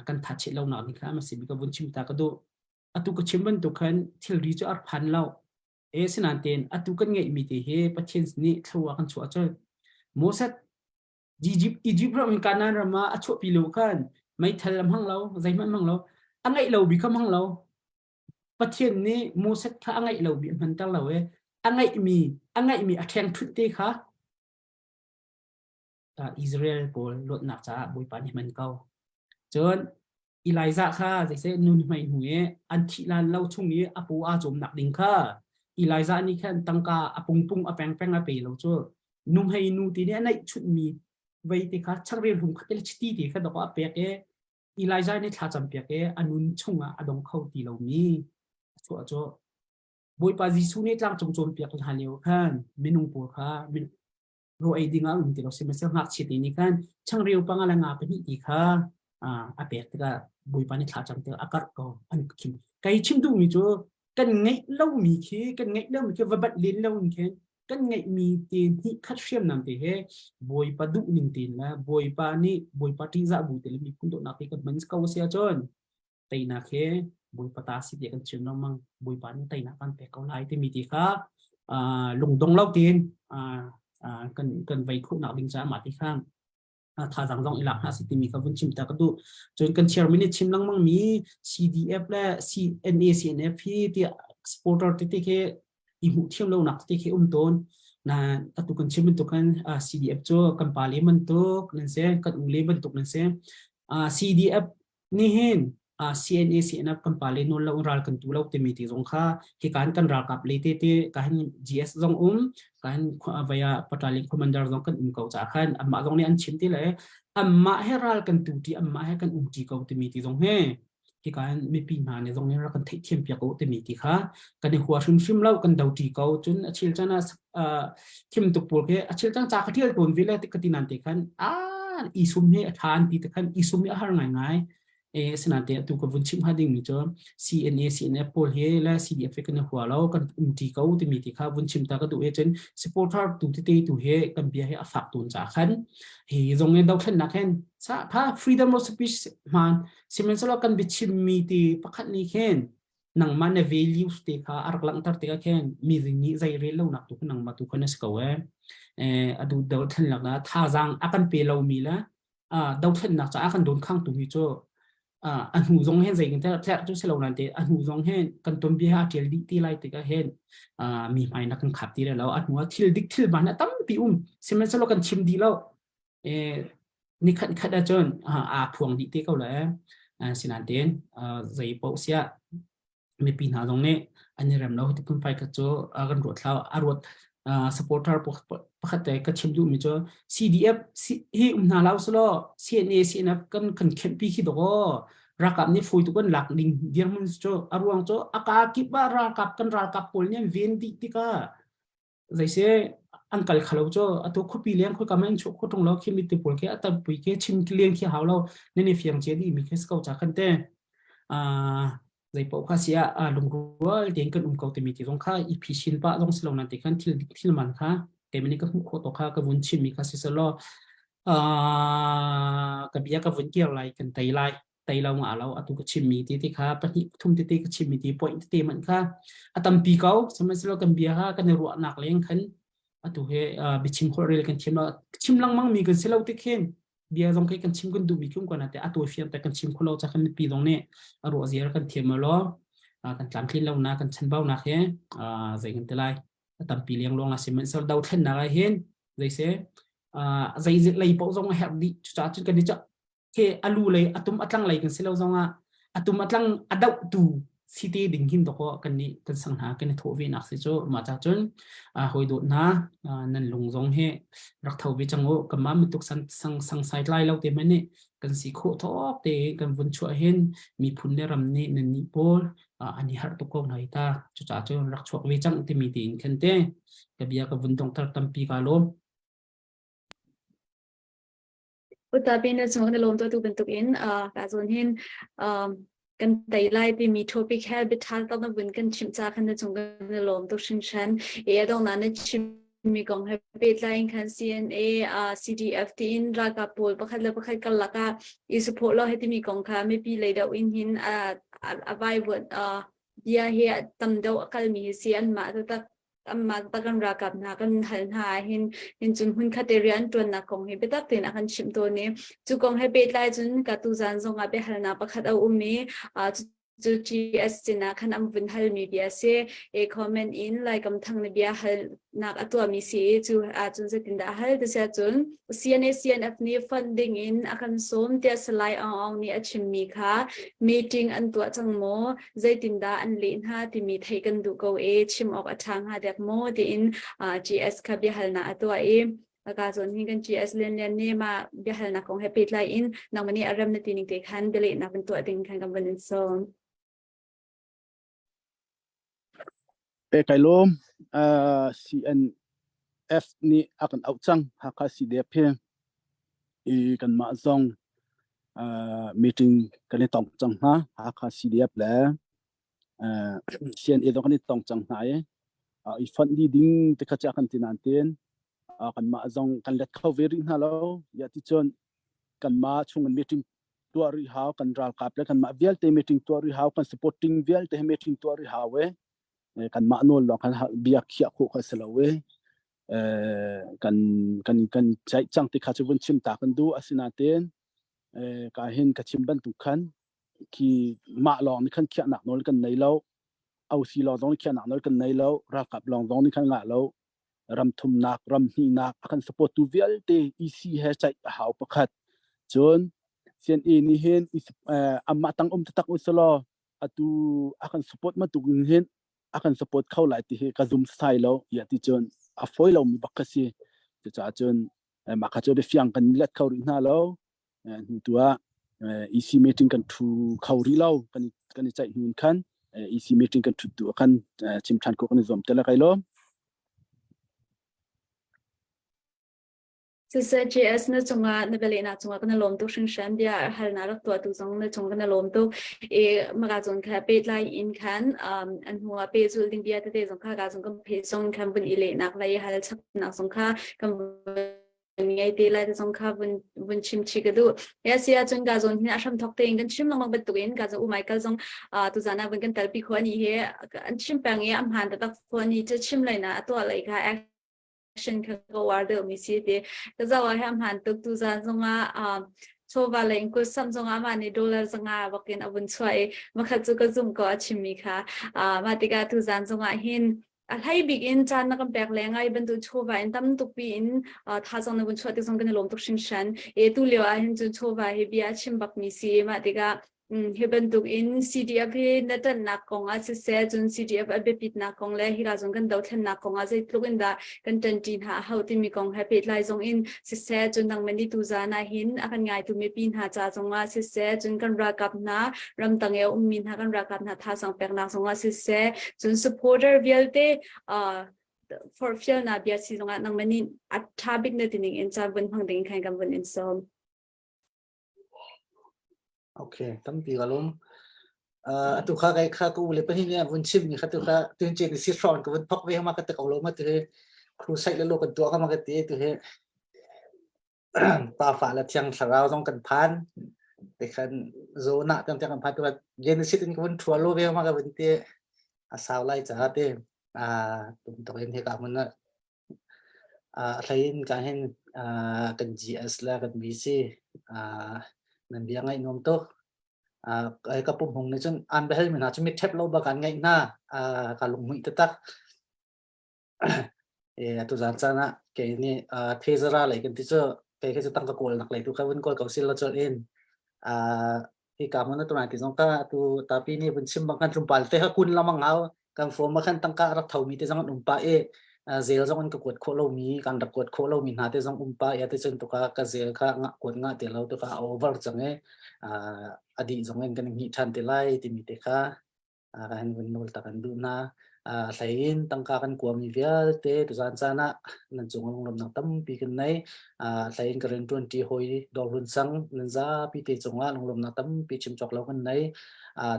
kan thachet lo nak ding kha ma si bi ka vun chim ta ka duh. Atu ka chim bantuk khan thilri cu ar phan lo e sinain tein atu kan ngeihmi te hi Pathian nih thlua kan chuah cun Moses Egypt Egypt ram in Canaan ram ah a chuahpi lo khan meithal a hmang lo zeihmanh hmang lo a ngeih lo bi kha hmang lo. Pathian nih Moses kha a ngeih lo bi a hmanter lo e a ngeihmi a ngeihmi a ṭheng ṭhut te kha Israel pawl luatnak caah Bawipa nih hman ko. Cun Elijah kha zeiseh nun hmai hnu i an thih lan lo chung i a paw aa cawmnak ding kha Elijah nih khan tangka a pungpung a pengpeng a pe lo cu nuhmei nu ti nih a neih chunhmi vei te kha changreu hlum kha te le chiti te kha dawk a pek i Elijah nih thlacam piak i a nun chungah a dong kho ti lomi a chuah cu Bawipa Jesuh nih tlangcung cawnpiak hna lio khan minung pawl kha raw ei ding ah um ti lo. Sihmanhsehlaw ngakchia te nih khan changreu panga le nga pahnih ti kha a pek tikah Bawipa nih thlacam tikah a karh ko an khim. Kai chim duhmi cu kan ngeih lomi khi kan ngeih lomi khi va bat len lo in khin kan ngeihmi te hnih khat hriamnam te he Bawipa duh ning tein le Bawipa nih Bawipa ṭihzah bu te le miphun dawtnak te kan hman ko a si ahcun teinak he Bawipa ta si tiah kan chim lengmang. Bawipa nih teinak kan pek ko lai timi ti kha lungdong lo tein kan kan vei khawhnak ding caah mah ti kha thazaang zong i lak hna si timi kha vun chim ta ka duh. Cun kan chairman nih chim lengmang mi CDF le CNA CNF hi tiah supporter tete khi i hmuh thiam lonak tete khi um tawn na. Atu kan chim bantuk kan CDF cu kan pa le bantuk nan si kan u le bantuk nan si. CDF nihin CNA CNF kan pale nawl lo ral kan tu lo timi ti zong kha hi kan kan ralkap le te te ka hin GS zong um ka hin vaya patali commander zong kan um ko cha khan amma zong nih an chim ti le amma he ral kan tu ti amma he kan um ti ko timi ti zong he. Hika in mipi hna nih zong nih rak kan theihthiam piak u timi ti kha kan i hua hrimhrim lo kan do ṭi ko. Cun a chil caan ah thim tuk pawl khi a chil cang ca ka ṭial tawn ve le ka ti nan te khan a i sum hi a ṭha an ti te khan i sum hi a har ngaingai. E sinain te atu ka vun chim hnga dingmi cu CNA CNF pawl hi le CDF hi kan i hua lo kan umṭi ko timi ti kha vun chim ta ka duh i cun supporter tu tete tu hi kan bia hi a fak tawn ca khan hi zong in dothlennak hin sa pha freedom of speech hmaan sihmanhsehlaw kan biachimmi ti pakhat nih khin nangmah na values te kha a rak langhter tikah khin mi nih zei rel lonak tu kha nangmah tu kha na si ko ee. Eh, a duh dothlennak ah thazaang a kan pe lomi le dothlennak caah kan dawnkhangtu hi cu a hnu zong hin zei kan tlerh cu si lo nain te a hnu zong hin kan tuanbia a ṭial dih ti lai tikah hin mi hmai na kan khap ti lo a hnu ah thil dik thil ban a tampi um sihmanhsehlaw kan chim dih lo ni khat khat ahcun aa phuang dih te ko le sinain tein zei paoh siah mipi hna zong nih an i rem lo ti phunphai kha cu kan ruat thlau a ruat supporter pakhat te ka chim duhmi cu CDF hi um hna lo selaw CNA CNF kan kan khenhpi khi dawk ralkap nih foi tu kan lak ding dirhmun cu a ruang cu a ka kip ah ralkap kan ralkap pawl nih an ven dih tikah zeise an kal khalo cu atu khuapi leng khoi kam in chuah kho tung lo khi mi te pawl khi a tampui khi chim leng khi hau lo ne ne fiang che di mi khi ko cha kan te zei paoh kha sia lungrual tein kan um ko timi ti zong kha i phi pa zong si lo nan te khan thil thil man kha keimah nih ka hmuh khawh to kha ka vun chim mi kha si selaw ka bia ka vun kir lai kan tei lai tei lo nga lo atu ka chimmi ti ti kha pahnih thum tete ka chimmi ti point tete man kha a tampi ko sihmanhsehlaw kan bia kha kan i ruahnak leng khan atu he biachim khawh rel kan thiam lo chim lengmang mi kan si lo ti khin bia zong khi kan chim kan duhmi kum kan ate atu fiang te kan chim kho lo cha kan mipi zong nih a ruah ziar kan thiam lo kan tlamtlin lo na kan chanbau nak he zei kan ti lai a tampi leng luang a sihmanhsehlaw dothlennak ah hin zei se zei lei paoh zong a herh dih cucaah cun kan i khi alu lei atum atlang lei kan si lo zongah atum atlang a dohtu si te ding hin dawkaw kan nih kan sang hna kan i thawh ve nak si cu mah ca cun hawi dawt hna nan lung zong hi rak tho ve cang u kanmah mituk sang sang sang sai tlai lo te hmanh nih kan si khawh thawk te kan vun chuah hin miphun le ram nih nan nih pawl an i harh tuk ko hna hi ta cucaah cun rak chuak ve cang timi tiin khan te ka bia ka vun dongter tampi ka lawm.
Utapi na cung na lawm tu bantukin ka zawn hin kan tei lai timi topic he biaṭha tak na vun kan chimh ca khan na cung kan i lawm tuk hringhran. E a dong na na chimmi kong he pehtlai in khan CNA CDF tiin ralkap pawl pakhat le pakhat karlak ah i support lo he timi kong kha mipi lei deuh in hin a vaivuan bia hi tam deuh a kalmi hi si anmah taktak Anmah kan ralkap hna kan hal hna ahhin hin cun hmunkhat i rian ṭuannak kong hi biatak tein a kan chimh tawn i cu kong he pehtlai cun ka tuzaan zongah biahalnak pakhat a um i cu GS sinah khan an vun halmi bia si. E comment in Laikam Thang nih bia halnak a tuahmi si i cu ahcun zeitindah a hal ti si ahcun CNA CNF nih funding in a kan sawm tiah Salai Aung Aung nih a chimmi kha meeting an tuah cang maw? Zeitindah an leh hna timi theih kan duh ko e chim awk a ṭha hnga dek maw tiin GS kha biahalnak a tuah i ka zawn hin kan GS Lian Lian nih mah biahalnak kong he pehtlai in nangmah nih a rem na ti ning te khan bialehnak van tuah ding khan kan van in sawm.
E kai lawm CNF nih a kan auh cang Hakha CDF hi i kanmah zong meeting kan i tong cang hna Hakha CDF le CNA zong kan i tong cang hna i i fonh dih ding te kha chia kan ti nain tin kanmah zong kan let kho ve rih hna lo ya ti cun kanmah chung in meeting tuah rih hau kan ralkap le kanmah vialte meeting tuah rih hau kan supporting vialte he meeting tuah rih hau e kanmah nawl lawng kan bia khiah khawh kha si lo e kan kan kan ceih cang ti kha cu vun chim ta kan duh asinain ka hin ka chim bantuk khan khi mah lawng nih khan khiahnak nawl kan nei lo OC lawng zong nih khiahnak nawl kan nei lo ralkap lawng zong nih khan ngah lo ram thumnak ram hnihnak a kan support tu vialte EC he ceih a hau pakhat cun CNA nih hin amah tang um taktak usalaw atu a kan support bantuk in hin a kan support kho lai ti hi ka zum sai lo ya ti cun a fawi lo mi bak ka si cucaah cun mah kha cu biafiang kan let kho rih hna lo hnu tu ah. EC meeting kan thu kho rih lo kan kan i ceih hnu in khan EC meeting kan thut tu khan chim than ko kan i zuam te la kai lo.
Siseh JS na cungah na bialehnak cungah kan i lawm tuk hringhran bia halnak rak tuahtu zong na cung kan i lawm tuk i maka zong kha pehtlai in khan um, an hnu ah pehzulh ding bia tete zong kha ka zong kan phe zong khan vun i lehnak lei hal chapnak zong kha kan vun ngei te lai te zong kha vun vun chim chi ka duh ya sia cun ka zon hin a hram thok tein kan chim lengmang bantukin ka zong u Michael zong tuzan ah vun kan telpi kho ani he an chim peng i am han taktak kho ani cu chim lai na a tuah lei kha action kha ka uar deuhmi si ti ka zoh ah he hmaan tuk tu zan zongah chawva lei in kut sam zongah mah nih dollar zanga bakin a vun chuah i makhat cu ka zum ko a chimmi kha mah tikah tu zan zongah hin a hlei bik in caan na kan pek le ngai bantuk chawva in tam tuk pi in thazang na vun chuah tik zong kan i lawm tuk hringhran e tu lio ah hin cun chawva hi bia a chim bak mi si mah tikah Hi bantuk in CDF hi na ṭanhnak kong ah siseh, cun CDF a biapitnak kong le hika zong kan dothlennak kong ah zeitluk in dah kan ṭanṭi hna a hau timi kong he pehtlai zong in siseh, cun nangmah nih tuzaan ah hin a kan ngaitu mipi hna ca zong ah siseh, cun kan ralkap hna ramtang i a ummi hna kan ralkap hna thazaang peknak zong ah siseh, cun supporter vialte uh, forhfialnak bia si zong ah nangmah nih a ṭha bik na tining in caan vun hmang ding khan kan vun in sawm.
Okay, tampi ka lawm. Uh, atu kha kai kha ka u le pahnih nih vun chim mi kha tu kha tun chen si hrawn ka vun thok ve ma ka te ko lo ma tu he crusade le lo kan tuah ka ma ka ti tu he pa fa la thiang thlarau zong kan phan te khan zo na tiang tiang kan phan tu Genesis in ka vun thua lo ve ma ka vun ti a sau lai cha te a tum tok in he ka mun na A hlei in ka hin kan GS le kan BC nan bia ngaih nuam tuk. Ka pum hung nih cun an biahal mi hna cu mitṭhep lo bak an ngaih hna. Ka lunghmuih taktak. Atu zan caan ah kei nih thezara lei kan ti cu kei khi cu tangka kawl nak lei tu kha vun kawl ko sil lo cawlh in Hika hmun a tuan ti zong ka atu tapi nih vun chim bang khan tlawmpal te kha kun lamang hau kan form ah khan tangka a rak thomi te zong an um pah i zel zong an ka kuat khawh lomi kan rak kuat khawh lomi hna te zong um pah i ati cun tuka ka zel kha nga kuat nga te lo tuka a over cang i a dih zong in kan hngih ṭhan te lai timi te kha kan vun nawl tak an duh hna. Hlei in tangka kan kuami vialte tuzaan caan ah nan cung lunglawmhnak tampi kan nei. Hlei in ka rianṭuanṭi hawi Dawrhlun Sang nan zapi te cungah lunglawmhnak tampi chim cawk lo kan nei.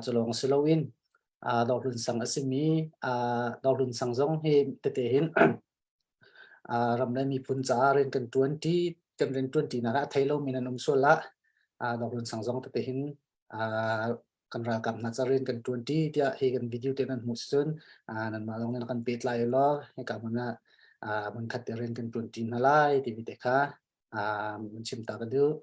Cu lawng si loin Dawrhlun Sang a simi Dawrhlun Sang zong hi tete hin ram le miphun caah rian kan ṭuanṭi kan rianṭuanṭinak ah a thei lomi nan um sual ah Dawrhlun Sang zong tete hin kan ralkap hna ca rian kan ṭuanṭi tiah hi kan video te nan hmuh cun nanmah zong nih kan pehtlai law hika hmun ah hmunkhat te rian kan ṭuanṭi hna lai timi te kha mun chim ta ka duh.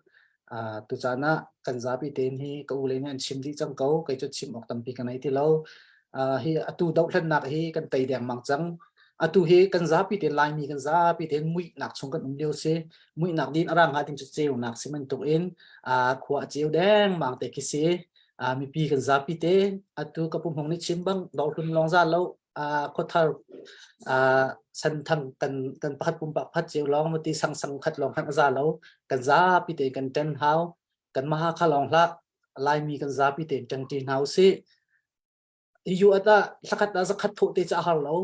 Tucaan ah kan zapi tein hi ka u le nih an chim dih cang ko kei cu chim awk tampi ka nei ti lo. Hi atu dohthlennak hi kan tei dengmang cang. Atu hi kan zapi tein Laimi kan zapi tein muihnak chung kan um lio si. Muihnak din a ra hnga ding cu ceunak si bantuk in khua a ceu dengmang te khi si. Mipi kan zapi te atu ka pu Hmung nih chim bang dohlun lawng za lo khuathar santhang kan kan pakhat pumpak pakhat ceu lawng mati sang sang khat lawng khan a za lo kan zapi te kan ṭen hau kan maha kha lawng hlah Laimi kan zapi te ṭangṭi hna usih Yu ata hlakhat ah zakhat thawh te cu a har lo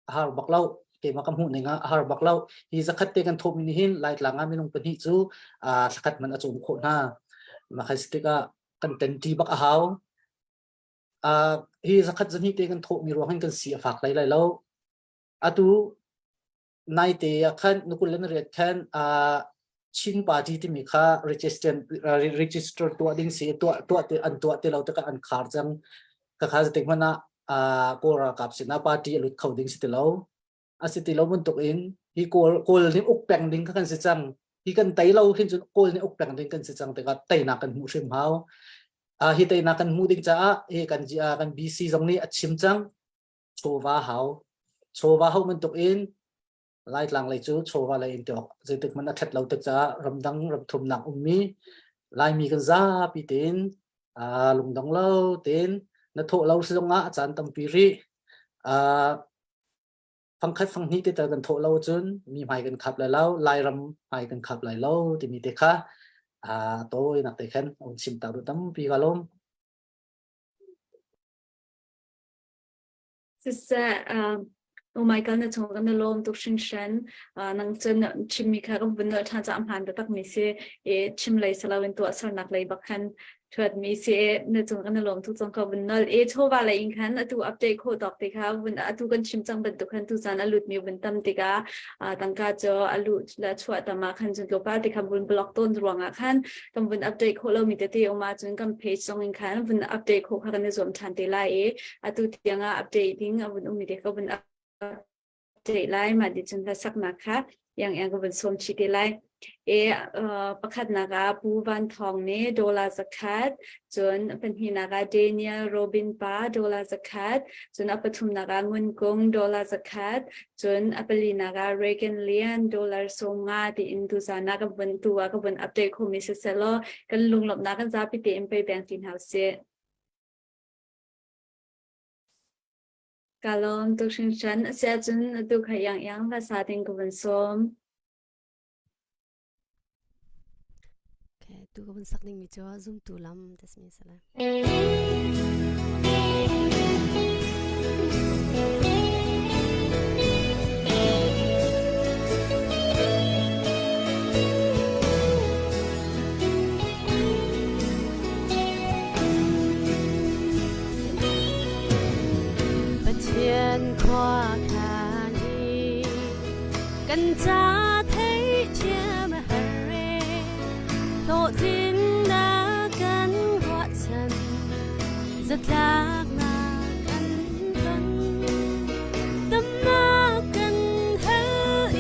a har bak lo keimah ka hmuh ning ah a har bak lo hi zakhat te kan thawhmi nih hin Laitlang ah minung pahnih cu thlakhat man a cawm khawh hna mah si tikah kan ṭanṭi bak a hau hi zakhat zahnih te kan thawhmi ruang hin kan si a fak lai lai lo atu naite ah khan nukul le nariat khan Chin party timi kha register register tuah ding si tuah tuah te an tuah ti lo tikah an khar cang ka kha zetik hmanh ah Kawl ralkap sinah party a lut kho ding si ti lo a si ti lo bantuk in hi Kawl Kawl nih uk peng ding kha kan si cang hi kan tei lo hin cun Kawl nih uk peng ding kan si cang tikah teinak kan hmuh hrim hau hi teinak kan hmuh ding caah hi kan kan BC zong nih a chim cang chawva hau. Chawva hau bantuk in Laitlang lei cu chawva lei in tiawk zeitik hmanh a ṭhat lo tik caah ramdang ramthumnak ummi Laimi kan zapi tein lungdong lo tein na thawh lo zongah a caan tampi rih. Fangkhat fanghnih te tal kan thawh lo cun mi hmai kan khap lai lo, Lairam hmai kan khap lai lo timi te kha. A tawinak te khan um chim ta du tampi ka lawm.
Siseh, oh Michael na chung kan na lawm tuk hringhran. Nang cun chimmi kha kan vun nolh ṭhan caah hmaan taktak mi si. I chim lei si loin tuahsernak lei bak khan ṭhuat mi si. Na cung kan na lawm tuk cang ka vun nolh. I chawva lei in khan atu update khawh tawk te kha vun atu kan chim cang bantuk khan tuzan a lut mi vun tam tikah tangka cu a luh le chuah tam ah khan cun tlawmpal te kha vun block tawn ruangah khan kan vun update khawh lomi tete um ahcun kan page zong in khan vun update khawh kha kan i zuam ṭhan te lai i atu tiang ah update ding a vun ummi te ka vun update lai. Mah ti cun hlasaknak kha yang yang ka vun sawm chih te lai. E pakhatnak ah Pu Van Thawng nih dollar zakhat, cun pahnihnak ah Daniel Robin pa dollar zakhat, cun a pathumnak ah Ngun Kung dollar zakhat, cun a palinak ah Reagan Lian dollar 50 tiin tuzan ah ka vun tu ah ka vun update khomi siseh law kan lunglawmhnak kan zapi tein pei peng ti hna usih. Ka lawm tuk hringhran. Asiahcun atu kha iang iang hlasa ding ka vun sawm.
Okay, tu ka vun sak ning mi cu zumtu lam tasmi sala. Pathian khua khan hi kan ca theithiam a har e hlawhtlinnak kan ruahchan zatlaknak kan ton damnak kan hal i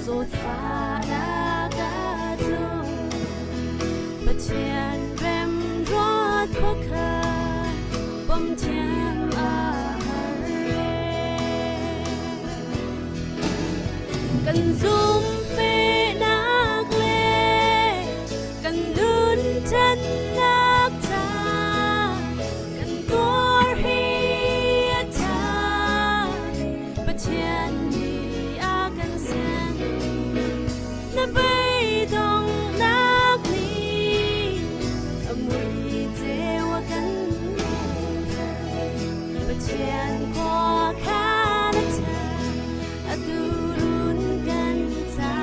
zawtfahnak a tlung Pathian remruat khuakhan pom thiam a har e. Kan zum fenak le kan nun ṭannak ca kan tuar hi a ṭha. Pathian nih a kan sen. Na beidonghnak nih a mui ceu a kan Pathian khua khan a ṭha, a tuurun kan ca.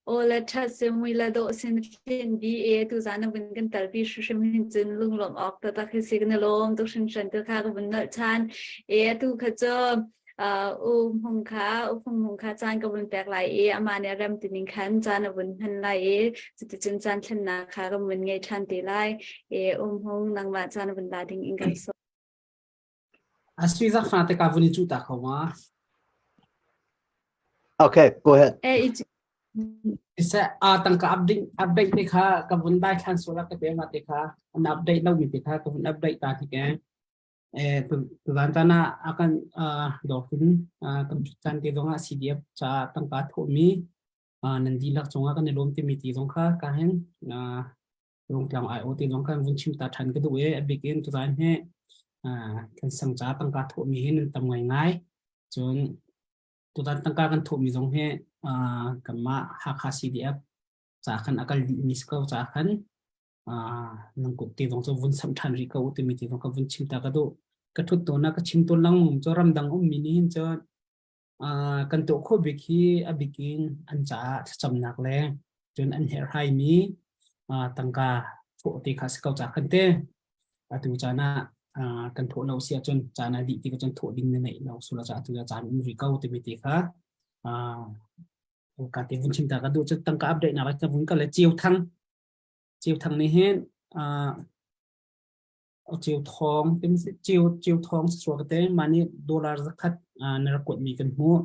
Aw le ṭhat si mui le dawh sin tlin bi e tuzan na vun kan talpi hrimhrim hin cun lunglawmh awk taktak hi si kan i lawm tuk hringhran tu kha ka vun nolh ṭhan. E atu kha cu u hmung kha u phung hmung kha caan ka vun pek lai i amah nih a rem tining khan caan a vun hman lai i cuticun caan thlennak kha kan vun ngei ṭhan te lai. E u hmung nangmah caan vun la ding in kan sawm.
A sui zak fa te ka vun i cu ta kho ma?
Okay, go ahead.
E i
Siseh a tangka update update te kha ka vun dai thlan sual ka te ma te kha an update lo mi te kha ka vun update ta ti ke. Eh tu tu zan tana akan dofin kan chan te zong ah CDF cha tangka tho mi nan dihlak cungah kan i lawm timi ti zong kha ka hin Rungtlang ai-aw te zong khan vun chim ta ṭhan ka duh i a bik in tuzaan hi kan sang ca tangka thawhmi hi nan tam ngaingai. Cun tuzaan tangka kan thawhmi zong hi kanmah Hakha CDF ca khan a kal dihmi si ko ca khan nan kut te zong cu vun samh ṭhan rih ko u timi te zong ka vun chim ta ka duh. Ka ṭhut tawn ah ka chim tawn lengmang cu ramdang ummi nih hin cun Kan tuah khawh bik hi a bik in an caah thlacamnak le cun an herhhaimi tangka thawh te kha si ko ca khan te. Atu caan ah kan thawh lo si ahcun caan a dih tik ahcun thawh ding na neih lo sula caah atu caan um rih ko timi te kha ka te vun chim ta ka duh cu tangka update nak ka vun ka le Ceu Thang Ceu Thang nih hin Ceu thawng ceu ceu thawng sasua ka te mah nih dollar zakhat na rak kuatmi kan hmuh.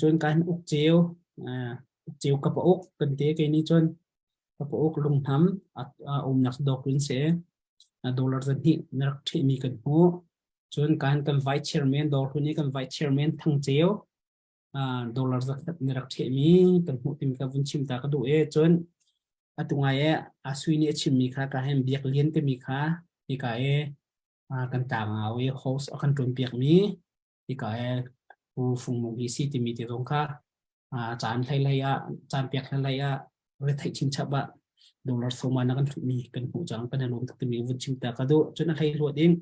Cun kan uk ceu uk ceu ka pa uk kan te kei nih cun ka pa uk lunghnam umnak dawk in si dollar zahnih na rak ṭhehmi kan hmuh. Cun kan kan vice chairman dawr hlun i kan vice chairman Thang Ceu dollar zakhat na rak ṭhehmi kan hmuh timi ka vun chim ta ka duh i cun atu ngai e a sui nih a chimmi kha ka hem biak lian timi kha hika e kan tangau i host a kan ṭuan piakmi hika e pu fung mung hi si timi te zong kha caan hlei hlei ah caan piak hlei hlei ah retheih chinchap ah dollar soma na kan hlutmi kan hmuh cang kan i lawm tuk timi vun chim ta ka duh cun a hlei hluat in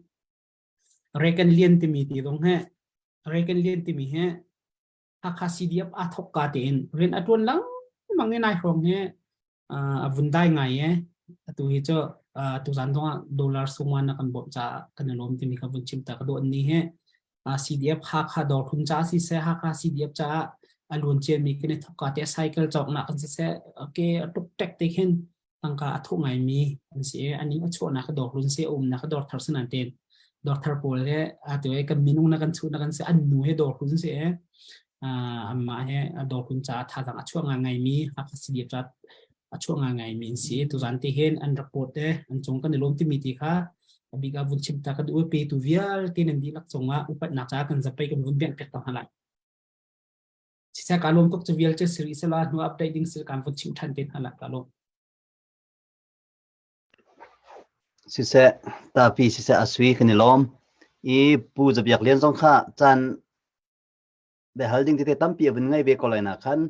Rekan lian timi ti zong he Rekan lian timi he Hakha CDF aa thawk ka tein rian a ṭuan lengmang i nai hrawng hi a vun dai ngai i atu hi cu tuzan zong ah dollar sungwan na kan bawmh caah kan i lawm timi kha vun chim ta ka dawt ni hi CDF Hakha dawr hlun caah siseh Hakha CDF caah a luan ciami kan i thawk ka te cycle cawknak kan siseh ke a tuk tek te khin tangka a thuh ngaimi an si i ani a chuahnak a dawr hlun si a umnak a dawr thar si nan ten dawr thar pawl he atu he kan minung na kan chuh na kan si an nu he dawr hlun si e amma he dawr hlun caah thazaang a chuah ngai ngaimi Hakha CDF ca a chuah ngai ngaimi an si tuzan te hin an report te an cung kan i lawm timi ti kha abik ah vun chim ta ka duh pe tu vialte nan dihlak cungah upatnak caah kan zapei kan vun biak pek ta hna lai Siseh kaa lawm tuk cu vial cu siri sela hnu update ding sil kaan vun chim ṭhan te hna la kaa lawm.
Siseh tapi siseh a sui kan i lawm. I Pu Zabiak Lian zong kha caan biahal ding tete tampi a vun ngei ve ko lai na khan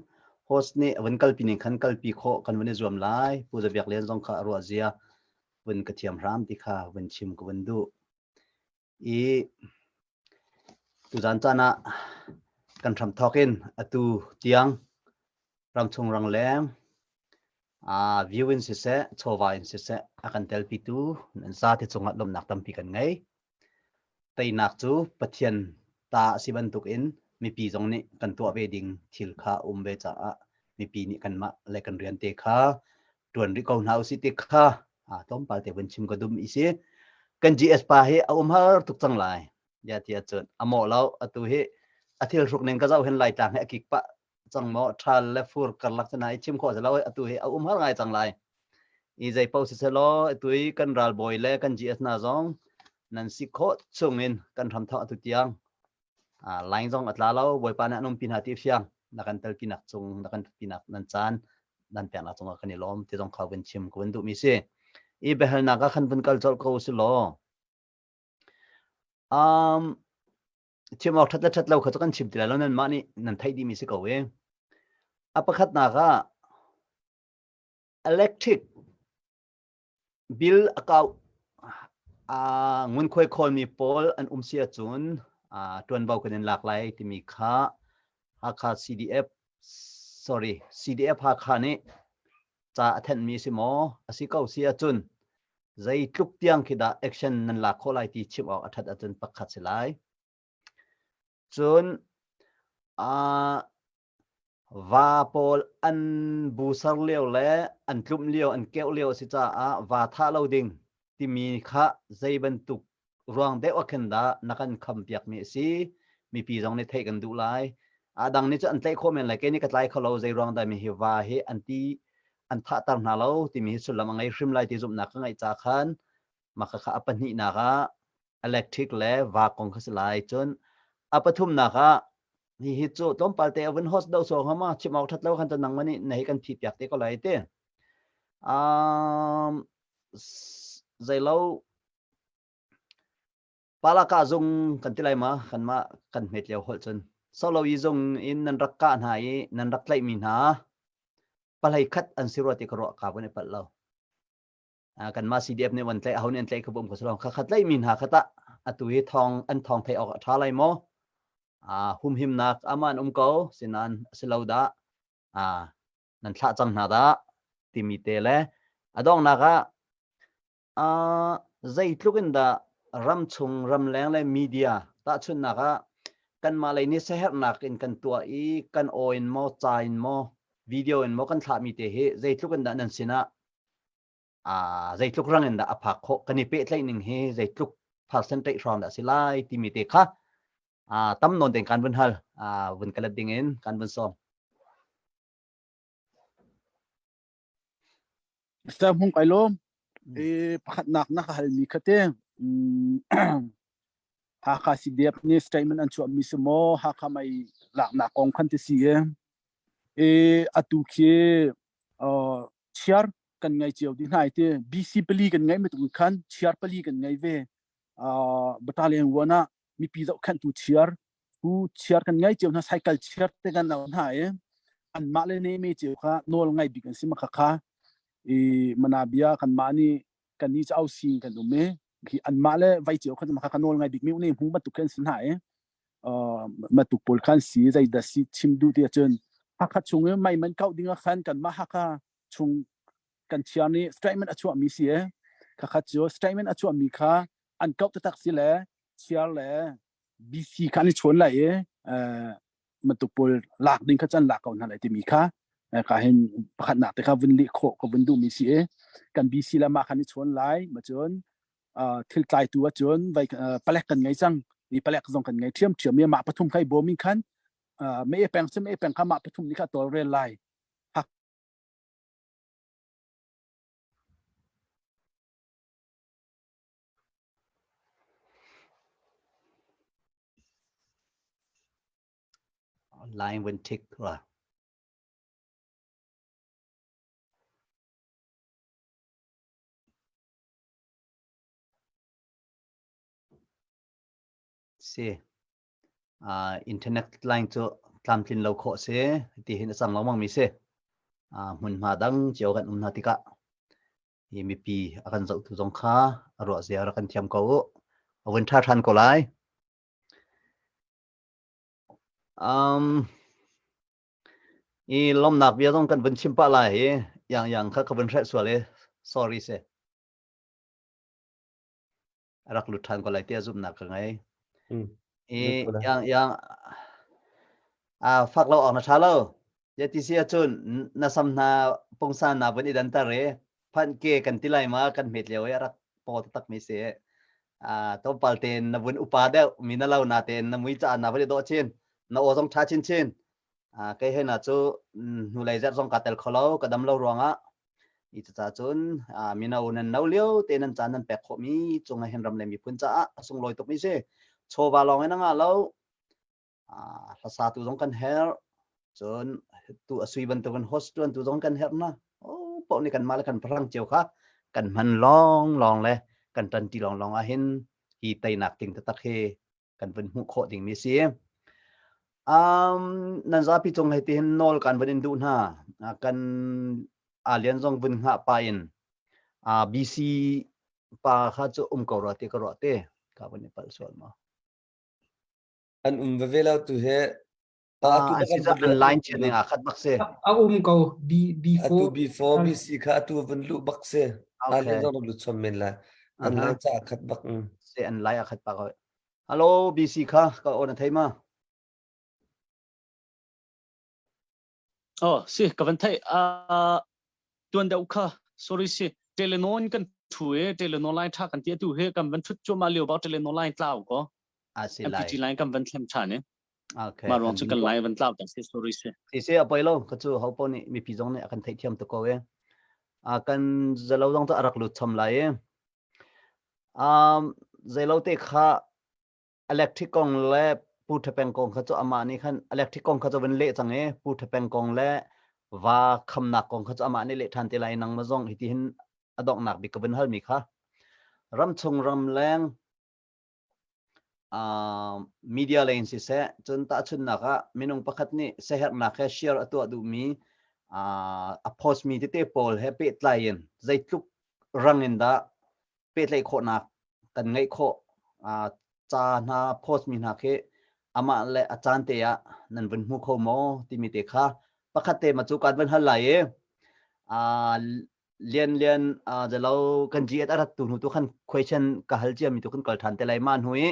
host nih a vun kalpi ning khan kalpi khawh kan vun i zuam lai. Pu Zabiak Lian zong kha a ruah zia vun ka thiam hram ti kha vun chim ka vun duh. I Tuzaan caan ah kan hramthawk in atu tiang ramchung rangleng view in siseh, chawva in siseh a kan telpitu nan zate cungah lawmhnak tampi kan ngei. Teinak cu Pathian ta a si bantukin mipi zong nih kan tuah ve ding thil kha um ve caah mipi nih kanmah le kan rian te kha ṭuan rih ko hna usih ti kha tlawmpal te vun chim ka dum i si. Kan GS pa hi a umhar tuk cang lai. Ya ti ahcun a mawh lo atu hi a thil hruk ning ka zoh hin Laitlang hi a kik pah cang maw ṭhal le fur karlak cun i chim khawh si lo atu hi a umhar ngai cang lai. I zei paoh si selaw atu i kan ralbawi le kan GS hna zong nan si khawh chung in kan hramthawk atu tiang line zong a tla lo Bawipa nih an umpi hna ti fiang na kan telpinak cung na kan pinak nan caan nan peknak cungah kan i lawm ti zong kha vun chim ka vun duhmi si. I biahalnak ah khan vun kal colh ko si law um, chim awk ṭhat le ṭhat lo kha cu kan chim ti lai lo nan mah nih nan theih dihmi si ko i a pakhatnak ah electric bill a kau uh, ngunkhuai khawlmi pawl an um si ahcun uh, ṭuanvo kan in lak lai timi kha Hakha CDF. Sorry, CDF Hakha nih ca a thenhmi si maw? A si ko si ahcun zeitluk tiang khi dah action nan lak khawh lai ti chim awk a ṭhat ahcun pakhat si lai. Cun uh, va pawl an busar lio le an tlumh lio an keuh lio a si caah va thah lo ding timi kha zei bantuk ruang deuh ah khin dah na kan kham piakmi a si mipi zong nih theih kan duh lai a dang nih cu an tlaih khawh men lai kei nih ka tlai kho lo zei ruang dah mi hi va hi an ti an thahter hna lo timi hi sullam a ngei hrim lai ti zumhnak ka ngeih ca khan mah kha a pahnihnak ah electric le va kong kha si lai cun a pathumnak ah hihi cu tlawmpal te a vun host do so hama chim awk that lo khan nang mani na hi kan phi piak te ko lai te um zeilo palaka zung kan ti lai ma kan ma kan hmet lio holh cun solo i zung in nan rak kah hna i nan rak tlaih mi hna palei khat an si rua ti ka ruah ka vun i palh lo kanmah CDF nih van tlaih aho nih an tlaih kha bum ko salong kha kha tlaih mi hna kha tah atu hi thong an thong thei awk a tha lai maw humhimnak ama an um ko sinan si lo dah nan thlah cang hna dah timi te le a donghnak ah zeitluk in dah ram chung ramleng le media tahchunhnak ah kanmah lei nih siaherhnak in kan tuah i kan aw in maw ca in maw video in maw kan thlahmi te hi zeitluk in dah nan sinah zeitluk rang in dah a phak khawh kan i pehtlaih ning hi zeitluk percentage hrawng dah si lai timi te kha tam nawn ten kan vun hal vun kalat ding in kan vun sawm.
Mr. Hmung kai lawm e pakhatnak na ka halmi kha te Hakha CDF nih statement an chuahmi si maw Hakha mei laknak kong khan ti si e e atu khi chiar kan ngei cio dih hna ti BC pali kan ngei mi khan chiar pali kan ngei ve battalion one ah mipi zohkhenhtu chiar hu chiar kan ngei cio hna cycle chiar te kan lo hna i anmah le ne me cio kha nawl ngai bik an si ma kha kha i mana bia kan mah nih kan ni cu au sing kan um i khi anmah le vai cio kha ma kha nawl ngai bik mi ne hmu bantuk khan si hna i matuk pawl khan si zei dah si chim duh ti ahcun Hakha chung i mei man kauh ding ah khan kanmah Hakha chung kan chiar nih statement a chuahmi si e khakhat cu statement a chuahmi kha an kauh taktak si le chiar le BC kha an i chawn lai i matuk pawl lak ding kha can lak ko hna lai timi kha ka hin pakhatnak te kha vun leh khawh ka vun duhmi si i kan BC le mah khan i chawn lai ma cun thil tlaitu ahcun vai palek kan ngei cang i palek zong kan ngei ṭhiamṭhiam i mah pathum kha i bawm in khan me peng si me peng kha mah pathum nih kha tawlrel lai
Line when tick ra. Si. Uh, internet line cu tlamtlin lo khawh si ti hin a cang lengmang mi si. Uh, hmunhma dang cio kan um hna tikah hi mipi a kan zohtu zong kha a ruah zia rak kan thiam ko u. A vun ṭha ṭhan ko lai. Um, i lomnak bia zong kan vun chim pah lai hi yang yang kha ka vun hrelh sual i sorry se. A rak lut ṭhan ko lai tiah zumhnak ka ngei.
Mm.
I yang yang a fak lo awk na ṭha lo. Ya ti si ahcun na sam hna pungsan na vun i danter i phanh ke kan ti lai ma kan hmet lio i a rak paw taktak mi si. A tlawmpal tein na vun upa deuh mi na lo na tein na mui caah na vun i dawh chin na aw zong ṭha chinchin. Kei he na cu hnulei zerh zong kaa tel kho lo ka dam lo ruangah i cucaah cun mino nan no lio te nan caan nan pek khawhmi cung ah hin ram le miphun caah a sunglawi tukmi si. Chawva lawng in a ngah lo. Hlasatu zong kan herh. Cun tu a sui bantukin host tuantu zong kan herh na. Oh, paoh nih kanmah le kan pahrang cio kha kan hman lawng lawng le kan ṭanṭi lawng lawng ah hin hi teinak ding taktak hi kan vun hmuh khawh dingmi si. Um, nan zapi cung hei tihin nawl kan vun in duh hna. Kan alian zong vun hngah pa in uh, BC pa kha cu um ko rua ti ka ruah te ka vun i palh sual ma.
An um veve lo tu he. Atu
An si
kan
an line chiat ning aa khat bak si.
A um ko B B4
Atu B4 BC kha atu vun luh bak si.
Okay.
An zong lut chom men lai. An line ca khat bak.
Si an line a khat bak. Hello BC kha ka on a thei ma?
Oh, si ka van thei uh, tuan deuh kha sorry si telenon kan thu e telenon line tha kan ti tu he kan van thut chu ma lio ba telenon line tlau ko
a si lai
MPT line kan van thlem than e
okay
ma ruang chu kan line van tlau ta si sorry si
si si a poi lo ka chu ho po ni mipi zong nih a kan theih thiam tu ko e a kan zalo zong chu arak lut chom lai e um zeilo te kha electric kong le Pu Thapeng kong kha cu amah nih khan electric kong kha cu van leh cang i Pu Thapeng kong le va khamnak kong kha cu amah nih leh ṭhan te lai nangmah zong hiti hin a donghnak bik ka vun halmi kha ramchung ramleng uh, media lei in siseh cun tahchunhnak ah minung pakhat nih siaherhnak he share a tuah duhmi uh, a post mi tete pawl he pehtlai in zeitluk rang in dah pehtlaih khawhnak kan ngeih khawh ca hna post mi hna khi amah le a caan te ah nan vun hmu kho maw timi te kha pakhat te ma cu kan van hal lai i lian lian zalo kan GS a rat tu hnu tu khan question ka hal cia mi tu kan kal than te lai ma hnu i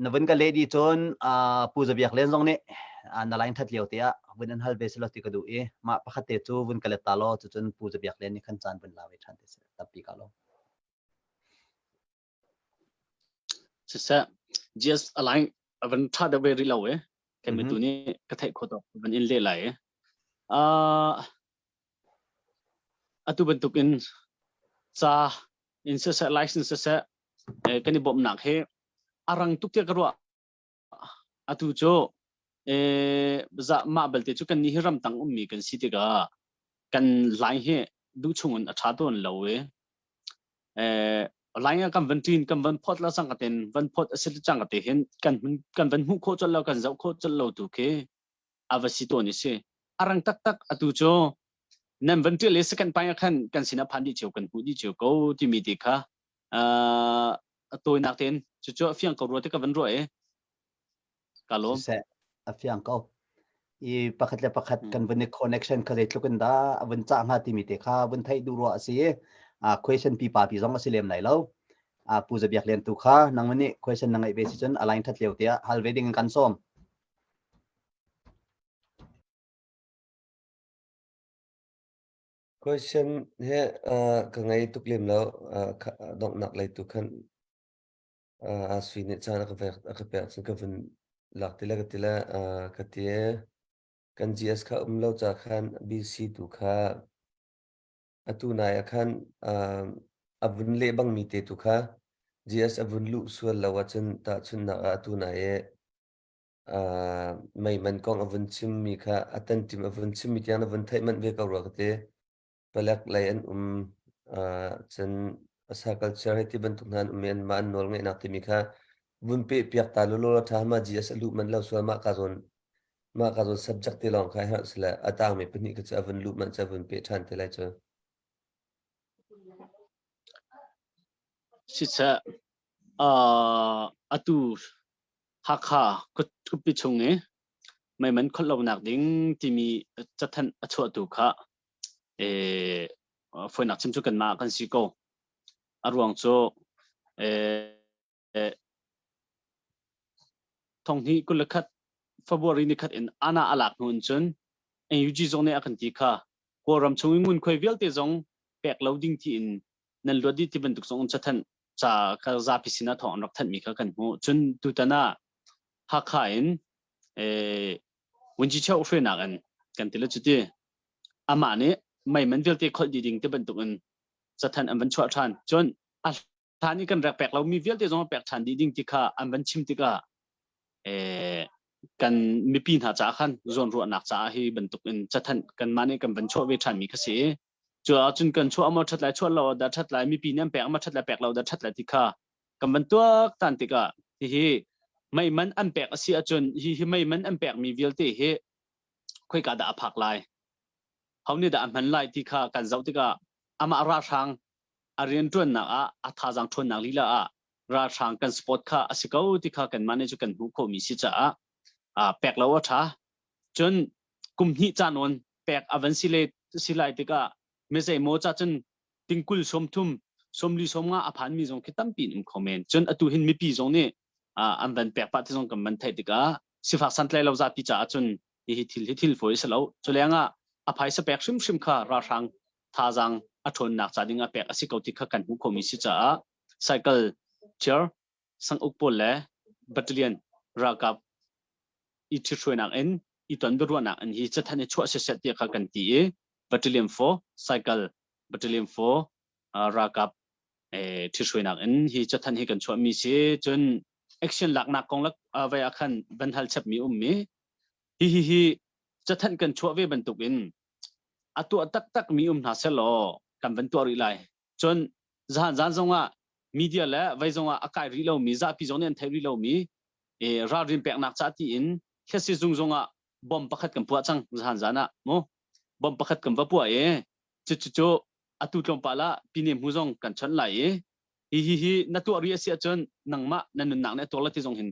na vun ka leh dih cun Pu Za Biak Len zong nih na line that lio te ah vun an hal ve selaw ti ka duh i mah pakhat te cu vun ka let ta law cucun Pu Za Biak Len nih khan caan vun la ve than te seh tampi ka lo.
Siseh GS align avan tha deuh ve rih lo e kan mi tu nih ka theih kho tok van in le lai e atu bantuk in ca in siseh license siseh kan i bawmhnak hi a rang tuk tiah ka ruah. Atu cu za mah belte cu kan nih hi ramtang ummi kan si tikah kan lai hi duh chungin a ṭha tawn lo i lai ah kan van ṭin kan van phawt la cang ka ten van phawt a si cang ka te hin kan kan van hmuh khawh colh lo kan zoh khawh colh lo tu khi a va si tawn i si a rang taktak atu cu nan van ṭial i second pai ah khan kan sinah phan dih cio kan hmuh dih cio ko timi ti kha a tawinak tein cucu a fiang ko rua ti ka van ruah i ka lawm.
Siseh, a fiang ko. I pakhat le pakhat kan vun i connection kha zeitluk in dah a vun cah hnga timi te kha vun theih duh ruah a si i question pipa pi zong a si lem lai lo. Pu Za Biak Lian tu kha nangmah nih question na ngeih ve si cun a line that lio tiah hal ve ding in kan sawm.
Question hi ka ngei tuk lem lo. Donghnak lei tu khan Sui nih caan a ka pek a ka pek cun ka vun lak ti le ka ti le ka ti i kan GS kha um lo ca khan BC tu kha atu nai ah khan a vun leh bangmi te tu kha GS a vun luh sual lo ahcun tahchunhnak ah atu nai i mei man kong a vun chimmi kha a tanṭim a vun chimmi tiang na vun theih manh ve ko rua ka ti. Palek lei an um cun asa culture hei ti bantuk hna an um i anmah an nawl ngeihnak timi kha vun peh piak ta lawlaw la ṭha ma GS a luh manh lo sual mah ka zawn mah ka zawn subject te lawng kha herh sile a tangmi pahnih kha cu a vun luh manh cu a vun peh ṭhan te lai cu.
Siseh atu Hakha khuapi chung i meiman kholh lonak ding timi cathanh a chuahtu kha fawinak chim cu kanmah kan si ko. A ruang cu thonghnih 21 February ni khat in ana a lak hnu in cun NUG zong nih a kan ti kha Kawlram chung i ngunkhuai vialte zong pek lo ding tiin nan luat dih ti bantuk zong cathanh ca kha zapi sinah thawng an rak thanhmi kha kan hmuh. Cun tutan ah Hakha in Wunci Cheu hruainak in kan ti le cuti amah nih mei man vialte kholh dih ding ti bantuk in cathanh an van chuah ṭhan. Cun a hlan i kan rak pek lomi vialte zong pek ṭhan dih ding ti kha an van chim tikah kan mipi hna caah khan zawnruahnak caah hi bantuk in cathanh kanmah nih kan van chuah ve ṭhanmi kha si i cu ahcun kan chuah maw ṭhat lai chuah lo dah ṭhat lai mipi nih an pek maw ṭhat lai pek lo dah ṭhat lai ti kha kan van tuak tan tikah hihi mei man an pek a si ahcun hi hi mei man an pekmi vialte hi khoika dah a phak lai ho nih dah a hman lai ti kha kan zoh tikah amah ralhrang a rianṭuannak ah a thazaang ṭhawnnak lila ah ralhrang kan support kha a si ko ti kha kanmah nih cu kan hmuh khawhmi si caah. Pek lo a ṭha. Cun kum hnih ca nawn pek a van si le si lai tikah mi zeimaw ca cun tingkul 30 sawmli 50 a phanmi zong khi tampi in um kho men. Cun atu hin mipi zong nih an van pek pah ti zong kan van theih tikah sifak santlai lo zapi caah cun hihi thil hi thil fawi a si lo. Culengah a phaisa pek hrimhrim kha ralhrang thazaang a ṭhawnnak ca ding ah pek a si ko ti kha kan hmuh khomi si caah cycle chair sanguk pawl le battalion ralkap i ṭhithruainak in i ton biaruahnak in hi cathanh i chuah siseh tiah kha kan ti i battalion 4 cycle battalion 4 ralkap ṭhithruainak in hi cathanh hi kan chuahmi si. Cun action laknak kong lak vai ah khan van hal chapmi ummi hi hi hi cathanh kan chuah ve bantukin a tuah taktak mi um hna selaw kan van tuah rih lai. Cun zahan zan zongah media le vei zongah a kai rih lomi zapi zong nih an theih rih lomi ralrin peknak ca tiin hlesi zung zongah bom pakhat kan puah cang zahan zan ah mu bom pakhat kan va puah i cucu atu tlawmpal ah pine hmu zong kan chawnh lai i hi hi hi na tuah rih a si ahcun nangmah na nunnak nih a tuar la ti zong hin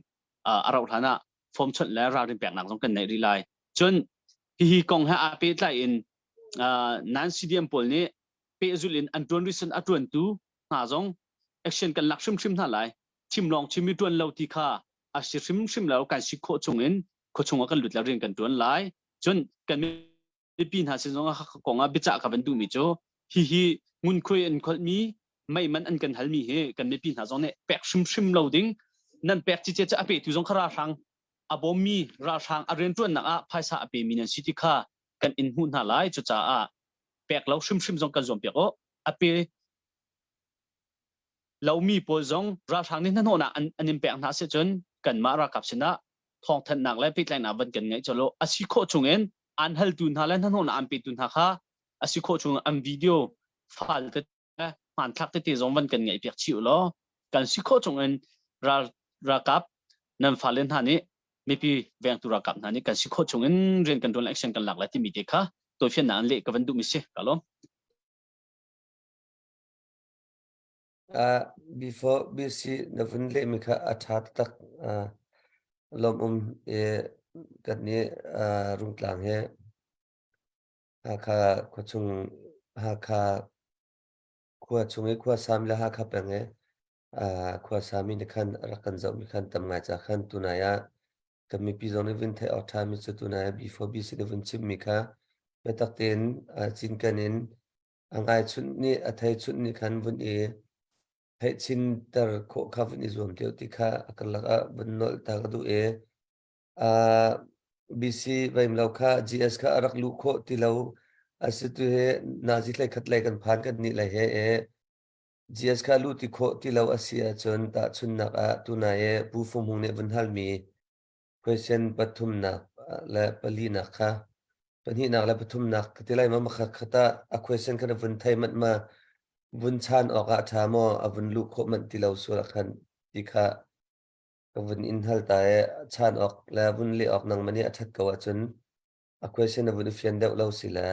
a rauh hlan ah form chawnh le ralrin peknak zong kan neih rih lai. Cun hihi kong he aa pehtlai in nan CDM pawl nih pehzulh in an ṭuan rih a ṭuantu hna zong action kan lak hrimhrim hna lai. Chim lawng chim i ṭuan lo ti kha a si hrimhrim lo. Kan si khawh chung in khuachung ah kan lut le rian kan ṭuan lai. Cun kan mipi hna sin zong ah kong ah biacah ka van duhmi cu hihi ngunkhuai an kholhmi mei man an kan halmi hi kan mipi hna zong nih pek hrimhrim lo ding. Nan pek cicia cu a petu zong kha ralhrang a bawmmi ralhrang a rianṭuannak ah phaisa a pemi nan si ti kha kan in hmuh hna lai. Cucaah pek lo hrimhrim zong kan zuampiak u. A pe lomi pawl zong ralhrang nih hnahnawhnak an, an in pek hna si cun kanmah ralkap sinah thawngthanhnak le pehtlaihnak van kan ngeih colh u. A si khawh chungin an haltu hna le hnahnawhnak an petu hna kha a si khawh chung an video file tete hmanthlak tete zong van kan ngeih piak chih u law kan si khawh chung in ral ralkap nan fale hna nih mipi vengtu ralkap hna nih kan si khawh chung in rian kan ṭuan action kan lak lai timi te kha tawifiannak an leh ka van duhmi si ka lawm.
Uh, before BC na vun lehmi kha a ṭha taktak uh, lawm um i kan nih uh, Rungtlang he Hakha khuachung Hakha khua chung i khua sami le Hakha peng i uh, khua sami nih khan rak kan zohmi khan tam ngai ca khan tunai ah kan mipi zong nih vun theih awk ṭhami cu tunai ah B4BC nih vun chimmi kha biatak tein uh, cinken in a ngai chunh nih a thei chunh nih khan vun i theih chinter khawh kha vun i zuam deuh ti kha a karlak ah vun nolh ta ka duh i uh, BC vaim lo kha GS kha a rak luh khawh ti lo a si tu he nazi hlei khat lei kan phan kan nih lai he e GS kha luh ti khawh ti lo a si ahcun tahchunnak ah tunai e Pu Fung Hung nih vun halmi question pathumnak le palinak kha pahnihnak le pathumnak ka ti lai ma makha khata a question kha na vun thei manh ma vun chan awk ah ṭha maw a vun luh khawh manh ti lo sual ah khan ti kha ka vun in hal ta i chan awk le vun leh awk nangmah nih a ṭhat ko ahcun a question na vun i fian deuh lo si le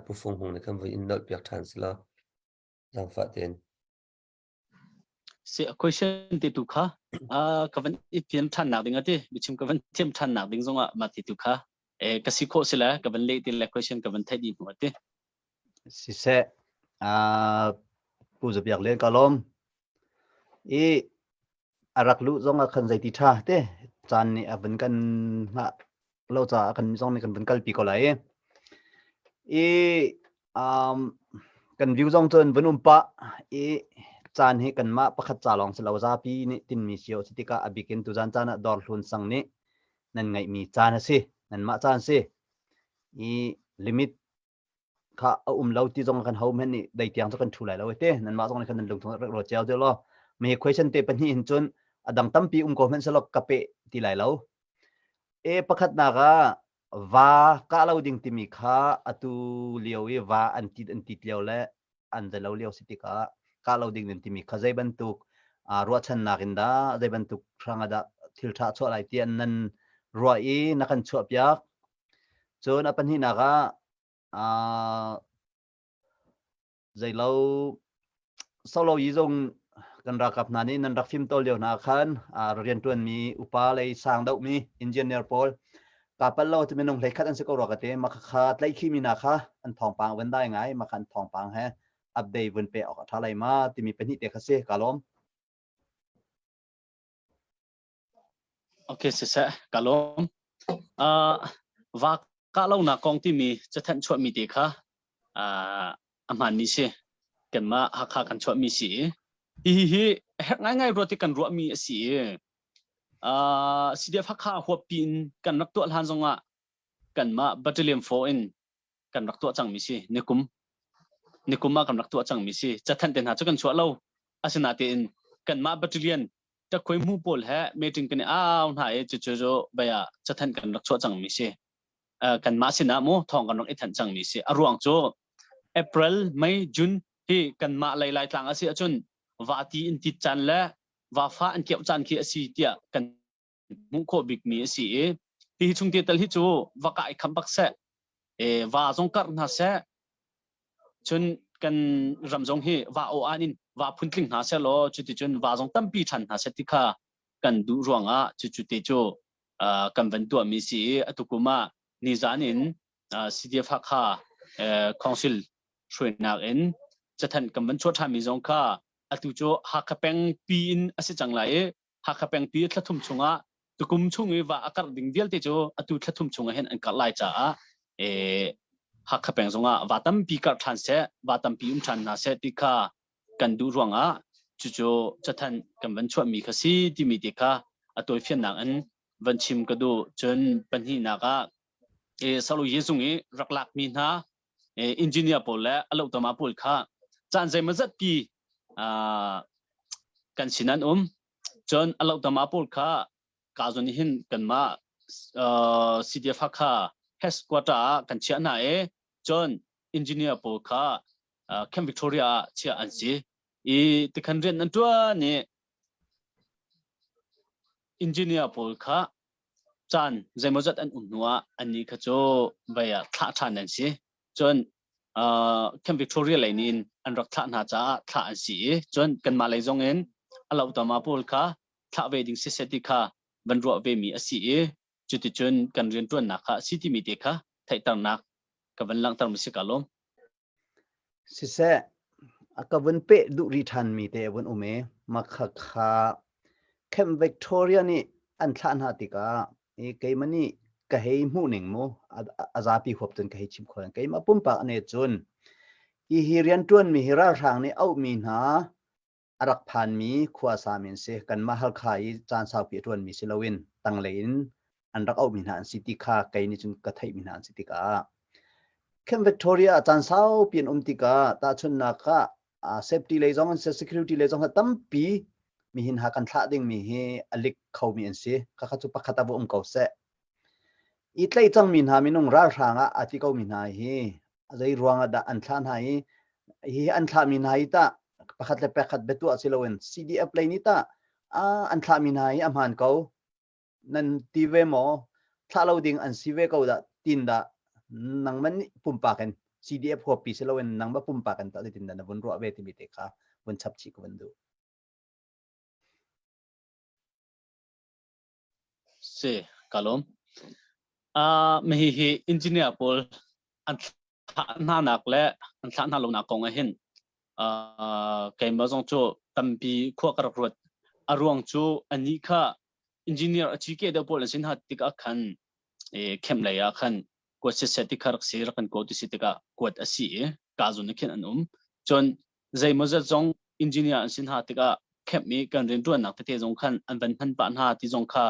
Pu Fung Hung nih khan vun in nolh piak ṭhan si law zaangfah tein.
Si a question te tu kha ka van i fian ṭhan nak ding ati biachim ka van thiam ṭhan nak ding zongah mah ti tu kha ka si khawh si le ka van leh ti le question ka van theih dih hnu ati.
Siseh Pu Zabiak Len ka lawm. I a rak luh zong ah khan zeiti ṭha te caan nih a vun kan hngah lo caah kan zong nih kan vun kalpi ko lai i i um, kan view zong cun vun um pah i caan hi kanmah pakhat ca lawng si lo zapi nih tinmi cio si tikah a bikin tuzan caan ah dawrhlun sang nih nan ngeihmi caan a si nanmah caan si i limit kha a um lo ti zong kan ho men nih dei tiang cu kan thu lai lo te nanmah zong nih khan nan lungthung rak ro cio te law me question te pahnih hin cun a dang tampi um ko hmanh selaw ka pe ti lai lo e pakhat nak ah va ka lo ding timi kha atu lio i va an tit an tit lio le an zelo lio si tikah ka lo ding nan timi kha zei bantuk ruahchannak in dah zei bantuk hrang ah dah thil tha chuah lai ti an nan ruah i na kan chuah piak Cun a pahnihnak ah zeilo solo yi zong Kan ralkap hna nih nan rak fimtawl lio hna khan rianṭuanmi upa lei sang deuhmi engineer pawl ka pal lo ti minung hlei khat an si ko rua ka ti. Mah kha tlaihkhihmi hna kha an thawngpang van dai ngai. Mah kha an thawngpang he update vun pe awk a ṭha lai ma timi pahnih te kha si. Ka lawm.
Okay, siseh, ka lawm. Uh, va kah lonak kong timi cathanh chuahmi te kha uh, a hmaanmi si. Kanmah Hakha kan chuahmi si i hihi hi herh ngaingai ruat i kan ruahmi a si i uh, CDF Hakha huappi in kan rak tuah hlan zongah kanmah Battalion 4 in kan rak tuah cangmi si. Nikum nikum ah kan rak tuah cangmi si. Cathanh te hna cu kan chuah lo. Asinain kanmah battalion ṭakkhuai hmu pawl he meeting kan i au hna i cucu cu bia cathanh kan rak chuah cangmi si. Kanmah sinah mu thawng kan rak i thanh cangmi si. A ruang cu April, May, June hi kanmah lei Laitlang a si ahcun vati in tit caan le vafa an keuh caan khi a si tiah kan hmuh khawh bikmi a si i hi chung te tal hi cu va kai kham bak seh e va zong karh hna seh cun kan ram zong hi va o an in va phuntling hna seh law cuticun va zong tampi ṭhan hna seh ti kha kan duh ruangah cucu te cu kan van tuahmi si i atu kum ah nizan in CDF Hakha Council hruainak in cathanh kan van chuah ṭhanmi zong kha atu cu Hakha peng pi in a si cang lai i Hakha pengpi thlathum chungah tukum chung i va a karh ding vialte cu atu thlathum chungah hin an karh lai caah Hakha peng zongah va tampi karh ṭhan seh, va tampi um ṭhan hna seh ti kha kan duh ruangah cucu cathanh kan van chuahmi kha si timi te kha a tawifiannak in van chim ka duh. Cun pahnihnak ah Salo Yezung i rak lakmi hna engineer pawl le a lohtama pawl kha caan zeimawzat pi kan sin an um. Cun a lohtama pawl kha ka zawn hin kanmah CDF Hakha headquarter ah kan chiah hna i cun engineer pawl kha Camp Victoria ah chiah an si. I tikhan rian an tuan i engineer pawl kha caan zeimawzat an um hnuah annih kha cu vei ah thlah ṭhan an si. Cun Camp Victoria lei nih in an rak thlah hna caah thlah an si i cun kanmah lei zong in a lohtama pawl kha thlah ve ding siseh ti kha van ruah vemi a si i cuticun kan rianṭuannak kha a si timi te kha theihternak ka van langhter mi si ka lawm.
Siseh, a ka vun peh duh rih ṭhanmi te a vun um i makhakha Camp Victoria nih an thlah hna tikah i keimah nih ka hei hmuh ning mu a zapi huap cun ka hei chim kho keimah pumpak ane cun hi rianṭuanmi hi ralhrang nih auhmi hna a rak phanmi khua sami an si. Kanmah Halkha i caan saupi a ṭuanmi si loin tanglei in an rak auhmi hna an si ti kha kei nih cun ka theihmi hna an si tikah Camp Victoria ah caan saupi an um tikah tahchunhnak ah safety lei zong an si, security lei zong tampi mihin ha kan thlah dingmi hi a lik khomi an si. Khakha cu pakhat ah va um ko seh. I tlaih cangmi hna minung ralhrang ah aa ti komi hna hi zei ruang ah dah an thlah hna i hi an thlahmi hna hi tah pakhat le pakhat biatuah si loin CDF lei nih tah an thlahmi hna hi a hmaan ko nan ti ve maw thlah lo ding an si ve ko dah tin dah nangman nih pumpak in CDF huappi si loin nangmah pumpak in tah zeitin dah na vun ruah ve timi te kha vun chap chih ka vun duh.
Si, ka lawm. Uh, hi engineer pawl an thlah hna nak le an thlah hna lonak kong ah hin uh, keimah zong cu tampi khua ka rak ruat. A ruang cu anih kha engineer a chi ke deuh pawl an sin ha tikah khan e, camp lei ah khan kuat siseh ti kha rak si rak kan ko ti si tikah kuat a si i ka zun khin an um. Cun zeimawzat zong engineer an sin ha tikah camp i kan rianṭuannak tete zong khan an van hman pah hna ti zong kha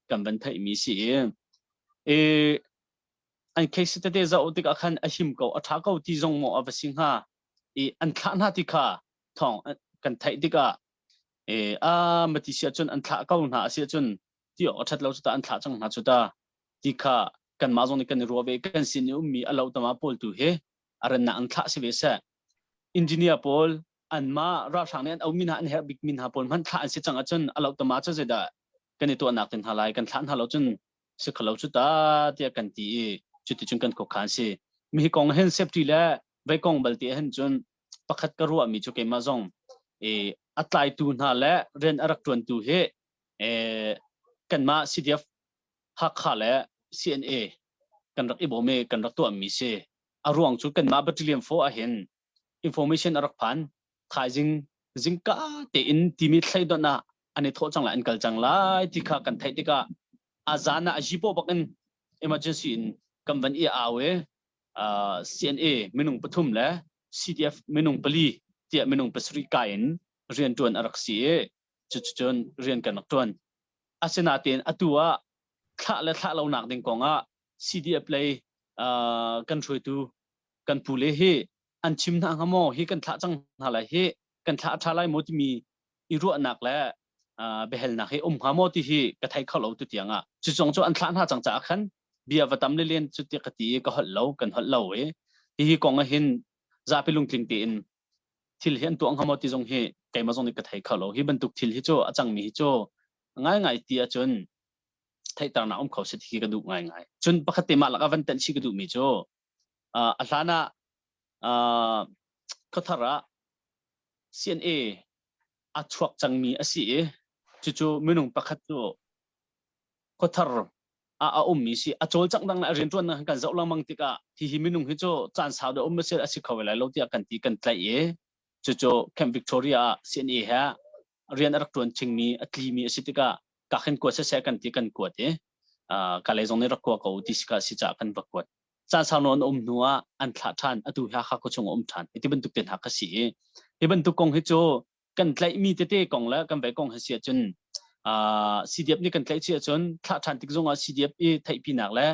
kan van theihmi si i e, an case tete zoh tikah khan a him ko a ṭha ko ti zong maw a va si hnga i an thlah hna ti kha thawng kan theih tikah e a mati si ahcun an thlah ko hna a si ahcun ti awk a ṭhat lo cu ta an thlah cang hna cu ta ti kha kanmah zong nih kan i ruah ve kan sin i ummi a lo tama pawl tu hi a rannak an thlah si ve seh engineer pawl anmah ralhrang nih an aumi hna an herh bikmi hna pawl hmanh thlah an si cang ahcun a lohtama cu zeidah kan i tuahnak te hna lai kan thlah hna lo cun si kholo cu ta tiah kan ti i cuticun kan khuakhan si mi hi kong hin safety le vei kong balte hin cun pakhat ka ruahmi cu keimah zong e. A tlaitu hna le rian a rak ṭuantu hi kanmah CDF Hakha le CNA kan rak i bawm i kan rak tuahmi si. A ruang cu kanmah Battalion 4 ahhin information a rak phan. Thaizing zingka tein timi thleidonh ah an i thawh cang lai an kal cang lai ti kha kan theih tikah a zan ah a jipaw bak in emergency in kan van i au i CNA minung pathum le CDF minung pali tiah minung pasarih kai in rianṭuan a rak si i cuticun rian kan rak ṭuan. Asinain atu ah thlah le thlah lonak ding kong ah CDF lei kan hruaitu kan pule hi an chim hna hnga maw hi kan thlah cang hna lai hi kan thlah ṭha lai maw timi i ruahnak le biahalnak hi um hnga maw ti hi ka thei kho lo tu tiang ah cucung cu an thlah hna cang caah khan bia va tam le len cu ti ka ti i ka holh lo kan holh lo i hihi kong ah hin zapi lungtling tein thil hi an tuah hnga maw ti zong hi keimah zong nih ka thei kho lo hi bantuk thil hi cu a cangmi hi cu ngaingai ti ahcun theihternak um kho si ti khi ka duh ngaingai cun pakhat te mah lakah van tenh chih ka duhmi cu a hlan ah khuathar ah CNA a chuak cangmi a si i cucu minung pakhat cu khuathar ah a ummi si a cawlcangh dang le a rianṭuannak kan zoh lengmang tikah hihi minung hi cu caan sau deuh um a si a si kho lai lo tiah kan ti kan tlaih i cucu Camp Victoria ah CNA he rian a rak ṭuan chingmi a tlimi a si tikah ka khin kuat siseh kan ti kan kuat i ka lei zong nih rak kua ko ti si ka si caah kan va kuat caan sau nawn um hnu ah an thlah ṭhan atu hi Hakha khuachung a um ṭhan ti bantuk te hna ka si i hi bantuk kong hi cu kan tlaihmi tete kong le kan vei kong hi si ahcun CDF nih kan tlaih si ahcun thlah ṭhan tik zongah CDF i theihpinak le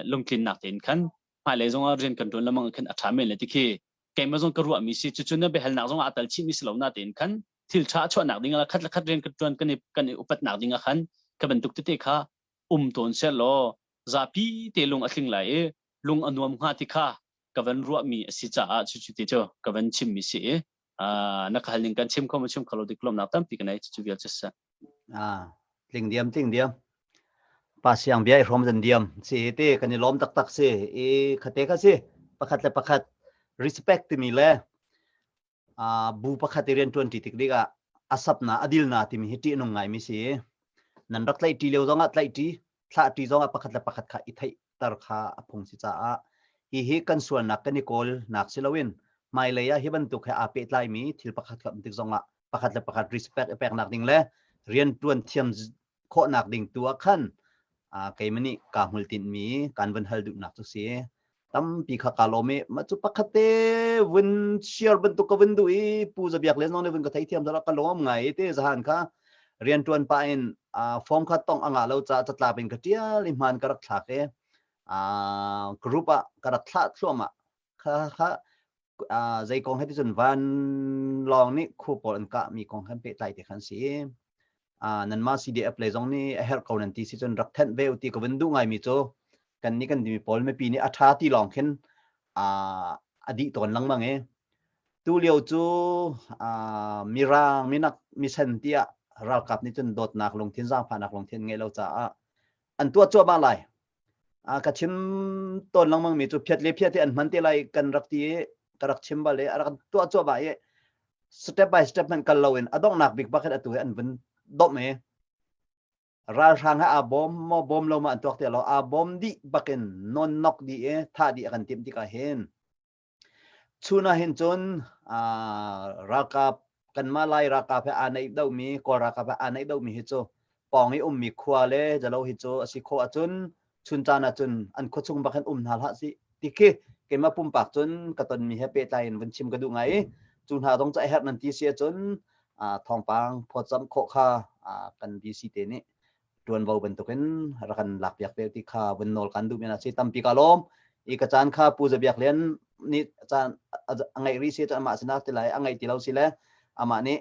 lungtlinnak tein khan hmailei zongah rian kan ṭuan lengmang khan a ṭha men le ti khi keimah zong ka ruahmi si cucu na biahalnak zongah aa tal chihmi si lo na tein khan thil ṭha a chuahnak ding ah khat le khat rian kan ṭuan kan i kan i upatnak ding ah khan ka bantuk tete kha um tawn seh law zapi te lung a tling lai i lung a nuam hnga ti kha ka van ruahmi a si caah cucu ti cu ka van chimmi si i na ka hal ning kan chim kho ma chim kho lo dik lawmnak tampi ka nei cucu vial cu sa
ah tling diam tling diam pa siang bia i hrom zan diam si te kan i lawm taktak si i khate kha si pakhat le pakhat respect timi le bu pakhat i rianṭuan ṭi tik dikah a sapna a dilna timi hi ṭih nung ngaimi si. Nan rak tlaih ṭi lio zongah tlaih ṭi, thlah ṭi zongah pakhat le pakhat kha i theihter kha a phung si caah hihi kan sualnak kan i kawlnak si loin hmailei ah hi bantuk he aa pehtlaimi thil pakhat kha um tik zongah pakhat le pakhat respect i peknak ding le rianṭuan thiam khawhnak ding tu ah khan keimah nih kaa hmultinhmi kan vun hal duhnak cu si. Tampi kha kaa lawm i mah cu pakhat te vun share bantuk ka vun duh i Pu Zabiak le zong nih vun ka theithiam zara ka lawm ngai i te zahan kha rianṭuan pah in form kha tongh a ngah lo caah catlap in ka ṭial i hmaan ka rak thlak i group ah ka rak thlah thluahmah. Kha kha zei kong he ti cun vanlawng nih khu pawl an kahmi kong he pehtlai te khan si. Nanmah CDF lei zong nih a herh ko nan ti si cun rak thenh ve u ti ka vun duh ngaimi cu kan nih kan timi pawl mipi nih a ṭha ti lawng khin a dih tawn lengmang i tu lio cu mirang minak misen tiah ralkap nih cun dawtnak lungthin zaangfahnak lungthin ngeih lo caah an tuah cuahmah lai ka chim tawn lengmang mi cu phiat le phiat hi an hman te lai kan rak ti i ka rak chim bal i a rak tuah cuahmah i step by step hmanh kal loin a donghnak bik bak hin atu hi an vun domh i ralhrang he aa bawm maw bawm lo ma an tuak ti lo aa bawm dih bakin non nok dih i thah dih a kan timh tikah hin Chun ah hin cun ralkap kanmah Lai ralkap he aa naih deuhmi Kawl ralkap he aa naih deuhmi hi cu pawng i ummi khua le zalo hi cu a si khawh ahcun chun caan ahcun an khua chung bak hin um hna hlah sih ti khi keimah pumpak cun ka tonmi he pehtlai in vun chim ka duh ngai i cu hna zong cu a herh nan ti si ahcun thawngpang phawtzamh khawh kha kan VC te nih ṭuanvo bantukin rak kan lakpiak ve ti kha vun nawl kan duh mi si tampi ka lawm i ka caan kha Pu Zabiak Lian nih caan a ngeih rih si cun amah sinah ti lai a ngeih ti lo si le amah nih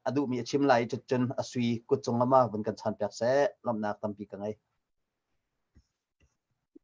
a duhmi a chim lai cun a sui kut cung ama vun kan chan piak seh lawmhnak tampi ka ngei.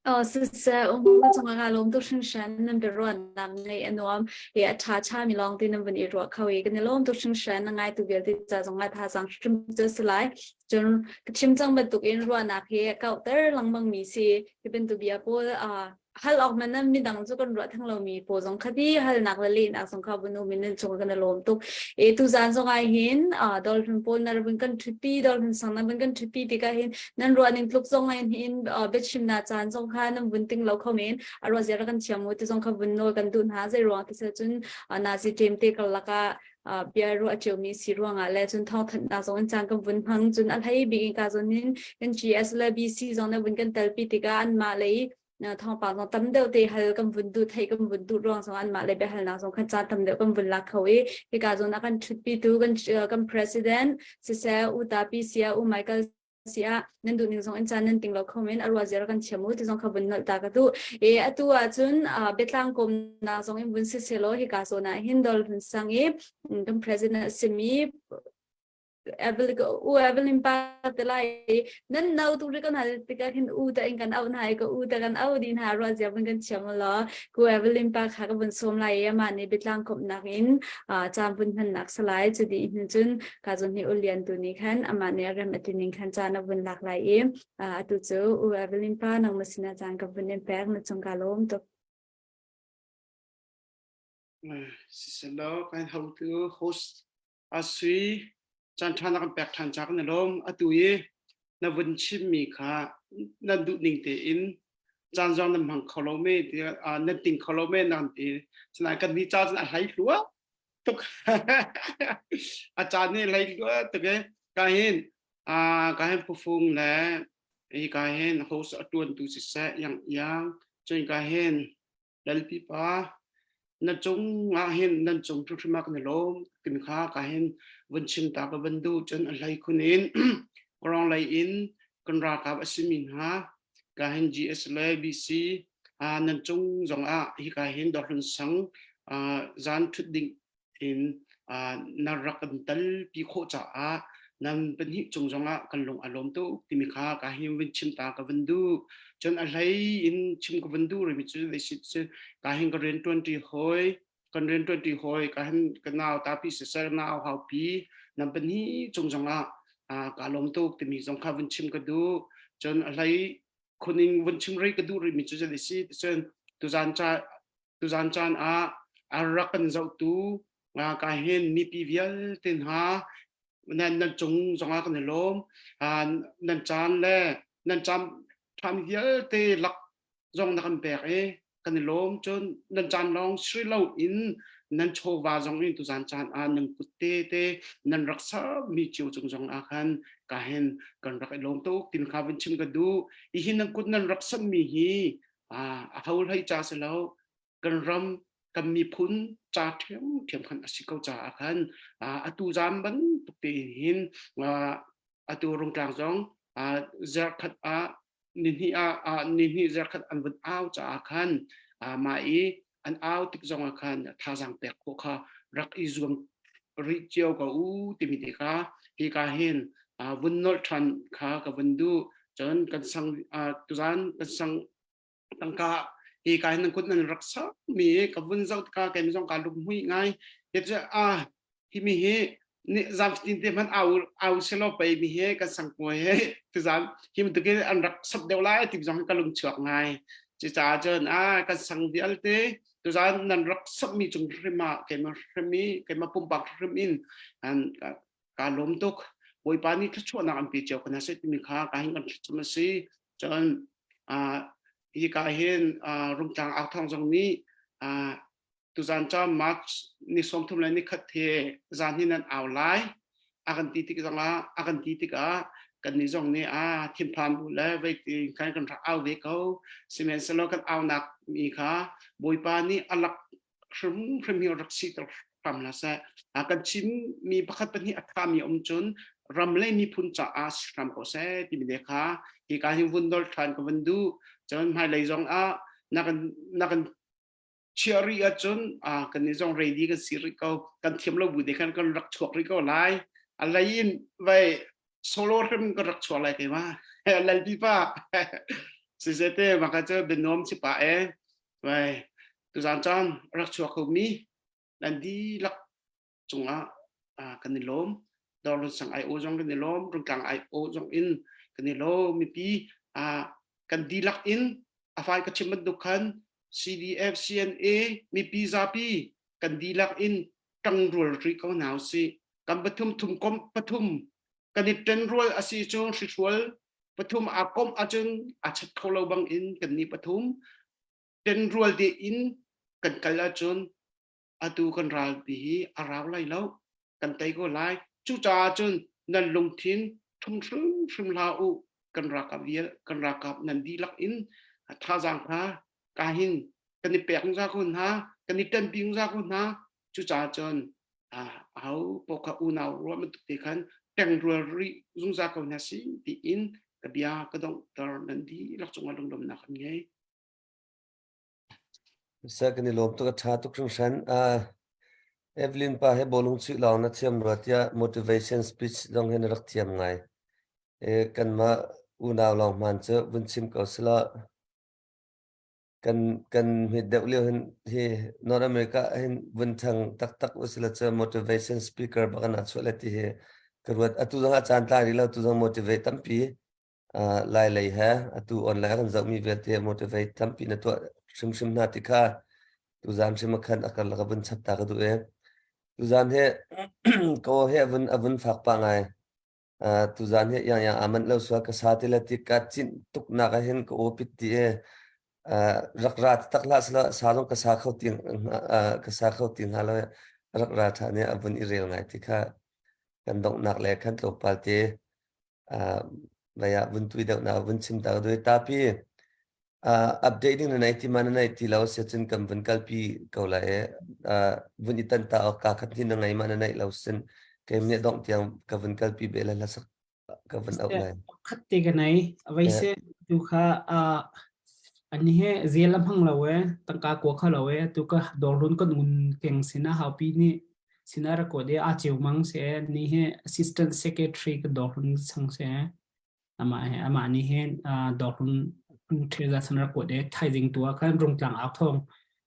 Aw siseh um ka cungah kaa lawm tuk hringhran nan biaruahnak ngaih a nuam i a ṭha ṭhami lawng te nan vun i ruah kho i kan i lawm tuk hringhran na ngaitu vialte ca zongah thazaang hrim cu a si lai. Cun ka chim cang bantukin ruahnak hi a kauhter lengmangmi si. Hi bantuk bia pawl aa. Hal awk man nan midang cu kan ruah theng lomi pawl zong kha ti halnak le lehnak zong kha vun um in nan cung kan i lawm tuk. E tuzaan zong ah hin dolphin pawl na vun kan ṭhutpi dolphin sang na vun kan ṭhutpi tikah hin nan ruah ning tluk zong in hin biachimnak caan zong kha nan vun ting lo kho men a ruah zia kan thiam mu ti zong kha vun nawl kan duh hna zei ruang ti cun Nazi ṭem te karlak ah bia ruah ciomi si ruangah le cun thawngthanhnak zong in caan kan vun hmang cun a hlei bik in ka zawn in kan GS le BC zong na vun kan telpi tikah anmah lei thawngpang zong tam deuh te hal kan vun duh theih kan vun duh ruang zong anmah lei biahalnak zong khan caan tam deuh kan vun lak kho i hika zawn ah kan ṭhutpitu kan kan president siseh U Tapi sia U Michael sia nan duh ning zong in caan nan ting lo kho men a ruah ziar kan thiam u ti zong kha vun nolh ta ka duh e atu ah cun biatlang komnak zong in vun si selaw hika zawn ah hin dol hun sang i kan president simi Evelyn u Evelyn pa te lai nan no tu ri kan hal tikah hin u ta in kan au na ka u ta kan au din ha ruah zia vun kan thiam lo ku Evelyn pa kha ka vun som lai ama nih biatlang komnak in caan vun hmannak salai cu di hin cun ka zon hi ulian tu nih khan amah nih rem ati ning khan caan a vun lak lai i atu cu u Evelyn pa nang ma sinah caan ka vun in pek na cung ka lawm tuk.
Siselo kan hotu host asui caan ṭha na kan pek ṭhan ca kan i lawm atu i na vun chimmi kha nan duh ning tein caan zong nan hmang kho lo me nan ting kho lo me nan ti sinain kan ni ca cun a hlei hlua tuk a caan nih hlei hlua tuk e ka hin ka hin phufung le hi ka hin host a tuan tu siseh yang yang cun ka hin Lalpi pa na cung ah hin nan cung hrimhrim ah kan i lawm timi kha ka hin vun chim ta ka van duh cun a hlei khun in Kawrong lei in kan ralkap a simi hna ka hin GS le BC nan cung zong ah hi ka hin Dawrhlun sang zan thut ding in na rak kan talpi khawh caah nan pahnih cung zongah kan lung a lawm tuk timi kha ka hin vun chim ta ka vun duh cun a hlei in chim ka vun duh rimi cu cu ka hin ka rian ṭuan ṭi hawi kan rian ṭuan ṭi hawi ka hin ka nau tapi siseh nau haupi nan pahnih cung zongah ka lawm tuk timi zong kha vun chim ka duh cun a hlei khuning vun chim rei ka duh rimi cu zei si cun tuzan ca Tuzan caan ah a rak kan zohtu ka hin mipi vialte hna nan nan cung zongah kan i lawm. Nan caan le nan caan ṭhami vialte lak zong na kan pek i kan i lawm. Cun nan caan lawng si loin nan chawva zong in tuzan caan ah nan kut te te nan rak sermi cio cung zong ah khan ka hin kan rak i lawm tuk tin kha vun chim ka duh. Hi hin nan kut nan rak sammi hi a ho hlei ca si lo kan ram kan miphun ca ṭhiamṭhiam khan a si ko caah khan atu zam bantuk tein hin atu rungtlang zong zarkhat ah nihnih ah nihnih zarkhat an vun au caah khan mah i an au tik zong ah khan thazaang pek khawh kha rak i zuam rih cio ko u timi te kha hi ka hin vun nolh ṭhan kha ka vun duh cun kan sang tuzan kan sang tangka hi ka hin nan kut nan rak sak mi ka vun zoh ka keim zong ka lung hmui ngai ke cu a hi mi hi ni zam tin te hman au au selo pei mi he kan sang puai he tuzan hi bantuk in an rak sap deuh lai ti zong ka lung chuak ngai cucaah cun a kan sang vialte tuzan nan rak sak mi cung hrim ah keimah hrim i keimah pumpak hrim in an ka lawm tuk bawipa nih thluachuahnak an pe cio kana se timi kha ka hin kan thlacam a si cun hi ka hin rungtlang au thawng zong nih tuzan ca March ni 30 le ni khat he zan hi nan au lai a kan ti tik zongah a kan ti tikah kan nih zong nih a thinphan bu le vei ti khan kan rak au ve ko sihmanhsehlaw kan aunak mi kha bawipa nih a lak hrimhrim hi rak si ter hram hlah seh a kan chim mi pakhat pahnih a tha mi um cun ram le miphun caah si hram ko seh timi ne kha hi ka hin vun dol than ka vun duh cun hmailei zong ah na kan na kan chiah rih ahcun kan nih zong ready kan si rih ko kan thiam lo bu te khan kan rak chuak rih ko lai a lei in vai solo hrim kan rak chuak lai keima lalpi pa sisete maka cu bianuam si pa e vai tuzan caan rak chuak kho mi nan dihlak cungah kan i lawm Dorlun sang ai o zong kan i lawm Rungtlang ai o zong in kan i lawm mipi kan dihlak in. A fai ka chim bantuk khan CDF, CNA, mipi zapi kan dihlak in ṭangrual rih ko hna usih. Kan pathum thum komh pathum kan i ṭenrual a si cu hrihrual pathum aa komh ahcun a chat kho lo bang in kan nih pathum ṭenrual tein kan kal ahcun atu kan ralpi hi a rau lai lo kan tei ko lai. Cucaah cun nan lungthin ṭhum hrimhrim hlah u. Kan ralkap vial kan ralkap nan dihlak in thazaang kha ka hin kan i pek zungzal ko hna kan i ṭanpi zungzal ko hna. Cucaah cun aho paoh kha unau ruah bantuk te khan ṭengrual rih zungzal ko hna si tiin ka bia ka donghter nan dihlak cungah lunglawmhnak kan ngei.
Sir, kan i lawm tuk a ṭha tuk hringhran. Uh, Evelyn pa he bawlung chuih lawng na thiam rua tiah motivation speech zong hi na rak thiam ngai. E, kanmah unau lawng hmaan cu vun chim ko sila kan kan hmet deuh lio hin hi North America hin vun thang taktak usila cu motivation speaker bak an chuah le ti hi ka ruat atu zong a caan tlai rih lo tu zong motivate tampi Lai lei he atu online kan zohmi vialte motivate tampi na tuah hrimhrim hna ti kha tuzan hrim a khan a karlak a vun chap ta ka duh i tuzan he ko he avun avun fak pa ngai tuzan he yang yang aman lo sual ka sa ti le ti ka cin tuk nak ah hin ka opit ti e rak ra tak la sala sa zong ka sa kho ti ka sa kho ti hna lo rak ra tha ne avun i rel ngai ti kha kan donghnak le khan tlawmpal te vai ah vun tui deuh na vun chim ta doi tapi update ding na nei ti ma na nei ti lo sia cun kan vun kalpi ko la e vun i tan ta ok ka khat ni na ngai ma na nei lo sin keim ne dong tiang ka vun kalpi be la la sak ka vun auh lai
khat te ka nei avai se tu kha ani he zel lam hang lo e tangka ko kha lo e tu ka dorun kan un keng sina haupi ni Sinara ko de a cheu mang se ni he assistant secretary ka dorun sang se ama he ama ni he dorun theza sanara ko de thaizing tua khan rungtlang au thong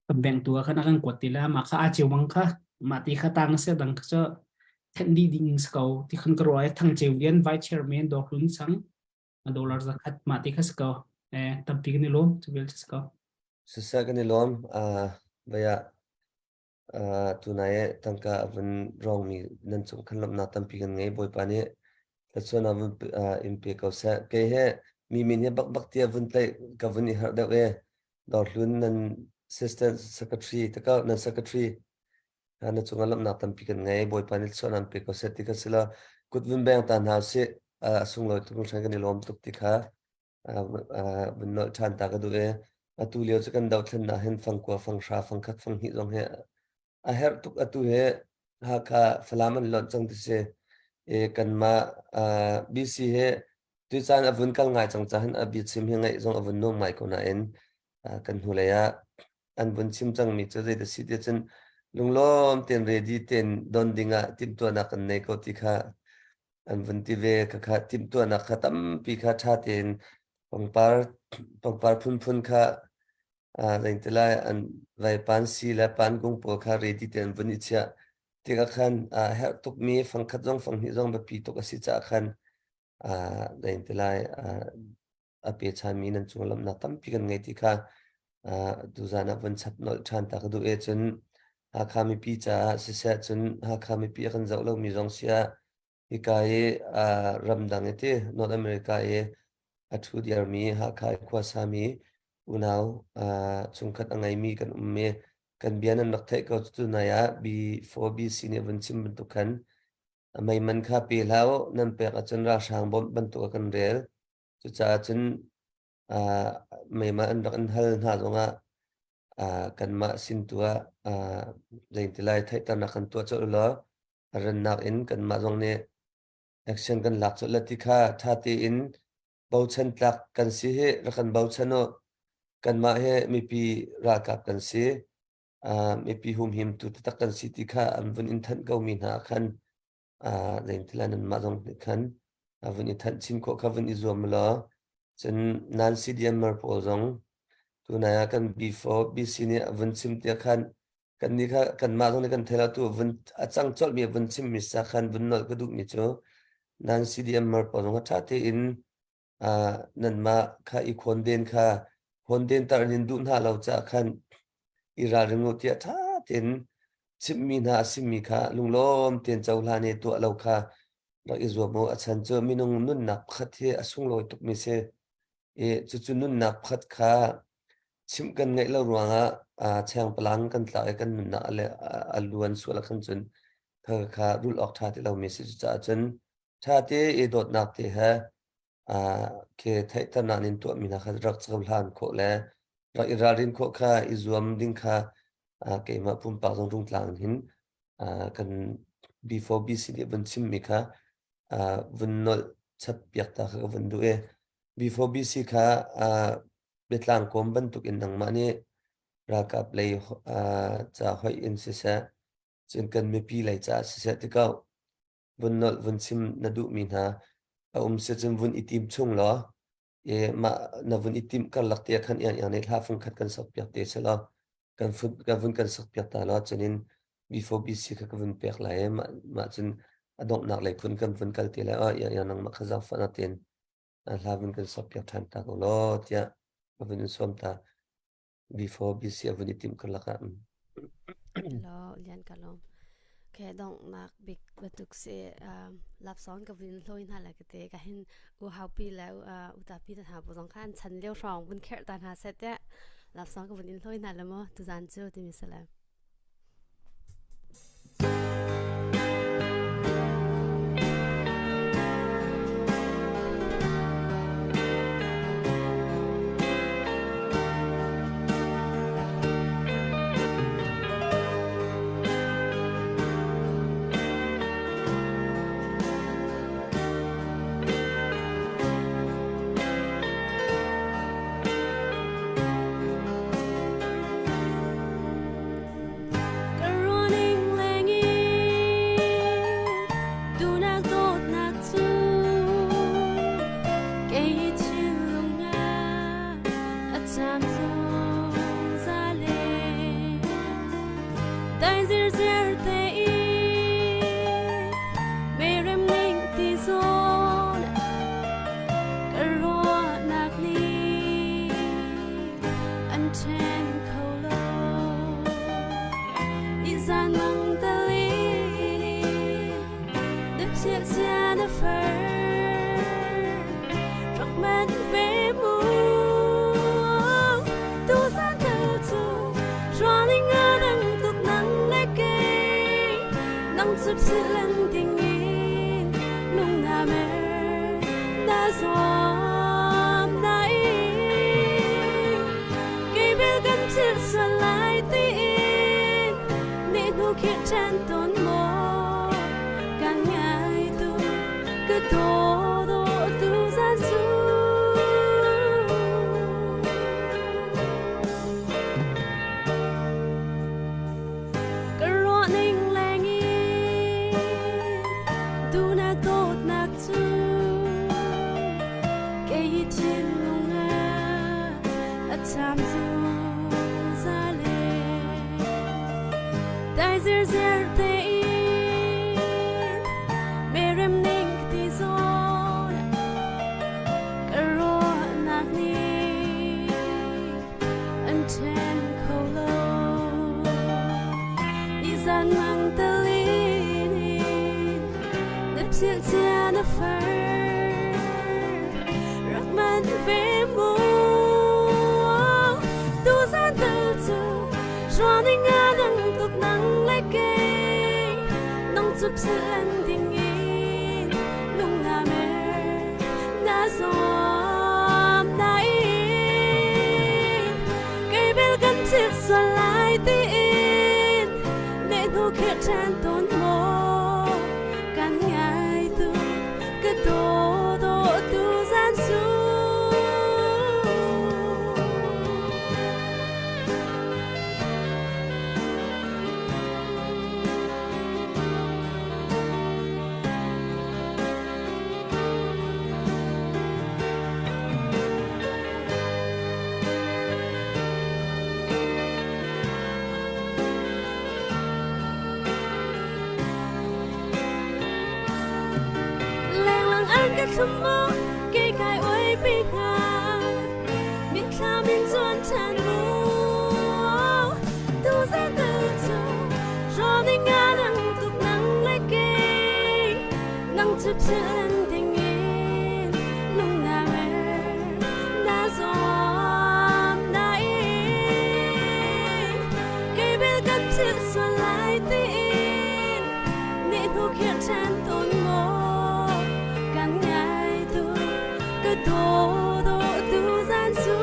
kan bank tua khan kan kuat ti la ma kha a cheu mang kha ma ti kha tang se dang kha cho then di ding sko ti khan ka roi thang cheu lian vice chairman dorun sang dollar zakhat ma ti kha sko eh tampi kan i lom chu bel sko
Siseh kan i lawm. Vaya Tunai i tangka a vun rawngmi nan cung khan lawmhnak tampi kan ngei. Bawipa nih thluachuahnak vun in pe ko seh. Kei he mi min hi bakbak tiah vun tlaih ka vun i harh deuh i Dawrhlun nan assistant secretary takau nan secretary na cungah lawmhnak tampi kan ngei. Bawipa nih thluachuahnak pe ko seh ti kha si lo kut vun beng ta hna usih. A sunglawi tuk hringhran kan i lawm tuk ti kha vun nolh ṭhan ta ka duh i atu lio cu kan dothlennak hin fangkua fanghra fangkhat fanghnih zong hi a herh tuk atu hi Hakha Falam an lonh cang ti si i kanmah BC hi tucaan a vun kal ngai cang caah a biachim hi ngaih zong a vun nuam ngai ko nain kan hnulei ah an vun chim cangmi cu zei si ti cun lunglawm tein ready tein don dingah timhtuahnak kan nei ko ti kha an vun ti ve khakha timhtuahnak kha tampi kha ṭha tein pangpar pangpar phunphun kha zeiti lai an vaipan si le pankung pawl kha ready tein an vun i chiah tikah khan herh tukmi fangkhat zong fanghnih zong biapi tuk a si caah khan zeiti lai a pechanmi nan cung lamnak tampi kan ngei ti kha tuzan ah vun chap nolh ṭhan ta ka duh e cun Hakha mipi caah siseh cun Hakha mipi a kan zoh lomi zong si ah hika i ramdang i ti North America i a ṭhu diarmi Hakha i khuasami unau chungkhat a ngeimi kan um i kan bia nan rak theih ko cu nai ah B4BC nih vun chim bantuk khan meiman kha pe hlah u nan pek ahcun ralhrang bawmh bantuk a kan rel cucaah cun meiman an rak in hal hna zongah kanmah sin tu ah zeiti lai theihternak kan tuah colh law a rannak in kanmah zong nih action kan lak colh la ti kha ṭha tein bochan tlak kan si hi rak kan bochan u kanmah hi mipi ralkap kan si mipi humhimtu taktak kan si ti kha an vun in thanh ko mi hna khan zeiti lai nanmah zong nih khan vun i thanh chin khawh kha vun i zuam law cun nan CDMer pawl zong tunai ah kan B4 BC nih a vun chim tiah khan kan nih kha kanmah zong nih kan thei lo tu vun a cang colh mi vun chim mi sa khan vun nolh ka duh mi cu nan CDMer pawl zong ṭha tein nanmah kha i khawn den kha. Honden tar in duh hna lo caah khan i ralring u tiah ṭha tein chimhmi hna a simi kha lunglawm tein cohlan i tuah lo kha rak i zuam u. A chan cu minung nunnak pakhat hi a sunglawi tukmi si. I cucu nunnak pakhat kha chimh kan ngeih lo ruangah chengpalang kan tlak i kan nunnak a luan sual ahkhan cun kha rulh awk ṭha ti lomi si. Cucaah cun ṭha te i dawtnak te he khi theihternak in tuahmi hna kha rak cohlan khawh le rak i ralrin khawh kha i zuam ding kha keimah pumpak zong rungtlang hin kan B4BC nih vun chimmi kha vun nolh chap piak ta kha ka vun duh i B4BC kha biatlang kawm bantuk in nangmah nih ralkap lei ca hoih in siseh cun kan mipi lei ca siseh tikau vun nolh vun chim na duhmi hna a um si cun vun i tim chung law i mah na vun i timh karlak te khan iang iang nih hla fung khat kan sak piak te se law kan fun kan vun kan sak piak ta law cunin B4BC kha ka vun pek lai i mah mah cun a donghnak lei phun kan vun kal te lai oh iang iang nangmah kha zaangfah na tein hla vun kan sak piak ṭhan ta ko law tiah ka vun in sawm ta. Before BC a vun i timh karlak ah.
Hello, Lian ka lawm. Okay, donghnak bik bantuk si lapsong ka vun hloi hna la kate ka hin u haupi le u tapi ta hna bu zong khan chan lio hrawng vun kherh ta hna set te lapsong ka vun in hloi hna le mo tuzan cu timi sale. Ka ruahning lengin duhnak dawtnak cu kei thinlung ah a caam zungzal e. Dai zirziar tein merem ning ti zawn ka ruahnak nih an ṭhen kho lo. Izan mang talin na phiah cia na far rak man ve mu tu zan tel cu running a dang tuk nang le kei nang chup silan ding in lung na mer na zuam na ing kei bel kan thil sual lai tiin ni hnu khirh ṭhan tawn maw kan ngai tu ka daw daw tu zan cu Ka ruahning lengin duhnak dawtnak cu kei thinlung ah a caam zungzal e. Dai zirziar tein merem ning ka ti zawn ka ruahnak nih an ṭhen kho lo. Izan mang talin in na philh cia na far rak man ve mu tu zan tal cu running a dang tuk nang le kei nang cu philh ding in lung na mer na zuam na in kei bel kan thil sual lai tiin ne hnu khirh ṭhan tawn maw kan ngai tu ka daw daw tu zan cu Lenglang an ka thlum maw kei kai oi pi hnga mitthlam in zuan.
cu philh dingin lung na mer na zuam nain kei bel kan philh sual lai tiin nih hnu khirh ṭhan tawn maw kan ngai tu ka daw daw tu zan cu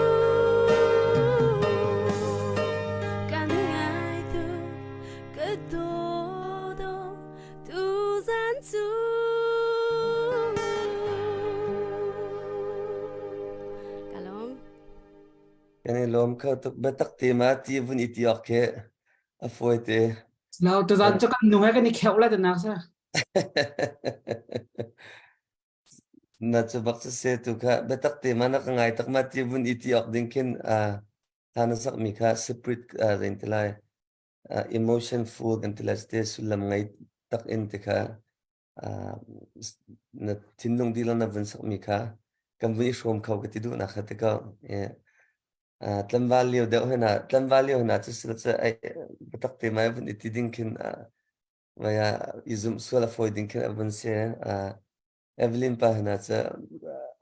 kan ngai tu ka daw daw tu zan cu Ka lawm.
Kan i lawm kho tuk biatak te ma ti vun i ti awk khi a fawi te.
Lau tuzan cu kan nung he kan i kheuh lai tanak sa.
Na cu bak cu se tu kha biatak te ma na ka ngai tak ma ti vun i ti awk ding khin tha na sak mi kha separate zein ti lai emotion full kan ti lai te sullam ngei tak in ti kha na thinlung dilang na vun sak mi kha kan vun i hrawm kho ka ti duh nak kha ti ko. Tlanval lio deuh hna tlanval lio hna cu sil cu ai biatak te mai vun i ti ding khin vai ah i zumh sual a fawi ding khin a vun si. Evelyn pa hna cu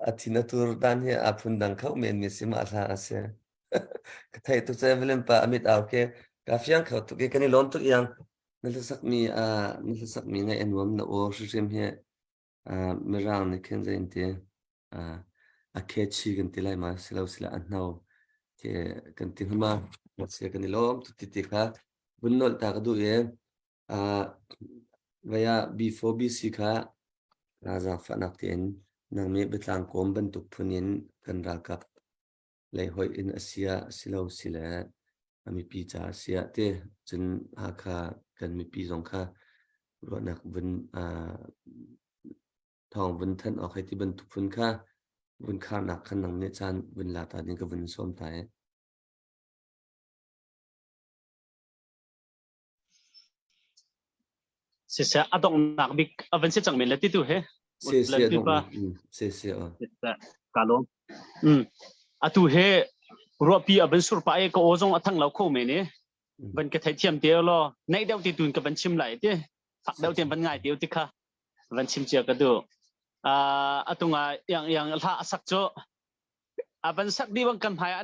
a thin a tur dan hi aa phun dang kho men mi si mah hla a si. Ka theih tuk cu Evelyn pa a mit au ke ka fiang kho tuk i kan i lawm tuk iang na hlasak mi na hlasak mi ngaih a nuam na aw hrimhrim hi mirang nih khin zei an ti a catchy kan ti lai ma silo sila a hno ke kan ti hma ma sia kan i lawm tuk ti ti kha vun nolh ta ka duh i vaya B4BC kha zaangfahnak tein nangmi biatlang kawm bantuk phun in kan ralkap lei hoih in a sia silo sile a mipi ca a sia te cun Hakha kan mipi zong kha ruahnak vun thawng vun thanh awk hei ti bantuk phun kha vun kharnak khan nang nih caan vun la ta ding ka vun sawm ta i.
Siseh a donghnak bik a van si cang men le ti tu he.
Si si a donghnak si si a.
Ka lawm. Atu he ruahpi a van sur pa e ka aw zong a thang lo kho men i van ka theithiam te law naih deuh ti tun ka van chim lai ti fak deuh ten van ngai te ti kha van chim cia ka duh. Atunga yang yang hla a sak cu a van sak di bang kan hmai ah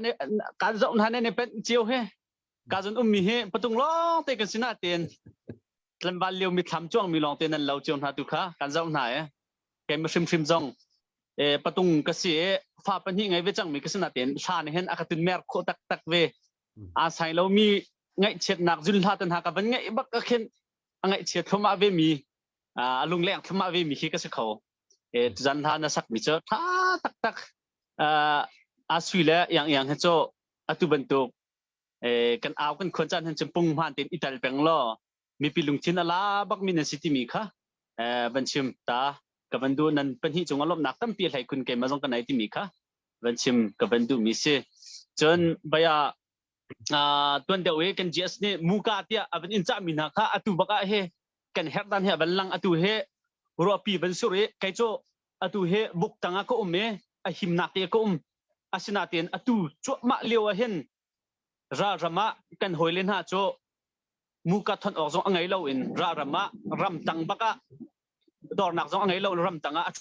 kan zoh hna ne ne pen cio he ka zon ummi hi patung lawng te kan sinah ten tlanval lio mi thlam chuang mi lawng te nan lo cio hna tu kha kan zoh hna e kei mi hrim hrim zong e patung ka si e fa pahnih ngai ve cang mi ka sinah ten hla ne hen aka tun mer kho tak tak ve a sai lo mi ngaihchiatnak zun hla tan ha ka van ngaih bak ka khen a ngaihchiat thloma ve mi a lungleng thloma ve mi khi ka si kho e zan hla na sak mi chu tha tak tak a sui le yang yang he cho atu bantuk kan au kan khuan caan han cun pung hmaan tein i tel peng law mipi lungthin a la bak mi nan si timi kha van chim ta ka van duh nan pahnih cung a lawmhnak tampi hlei khun keimah zong ka nei timi kha van chim ka van duh mi si cun baya tuan deuh i kan GS nih muka tiah a van in cah mi hna kha atu bak ah he kan herh dan he van lang atu he ruahpi van sur i kei cu atu hi buk tangah ka um i a himnak te ka um asinain atu cuahmah lio ah hin ralram ah kan hawile hna cu muka thon awk zong a ngei lo in ralram ah ramtang bak ah dornak zong a ngei lo ramtang ah a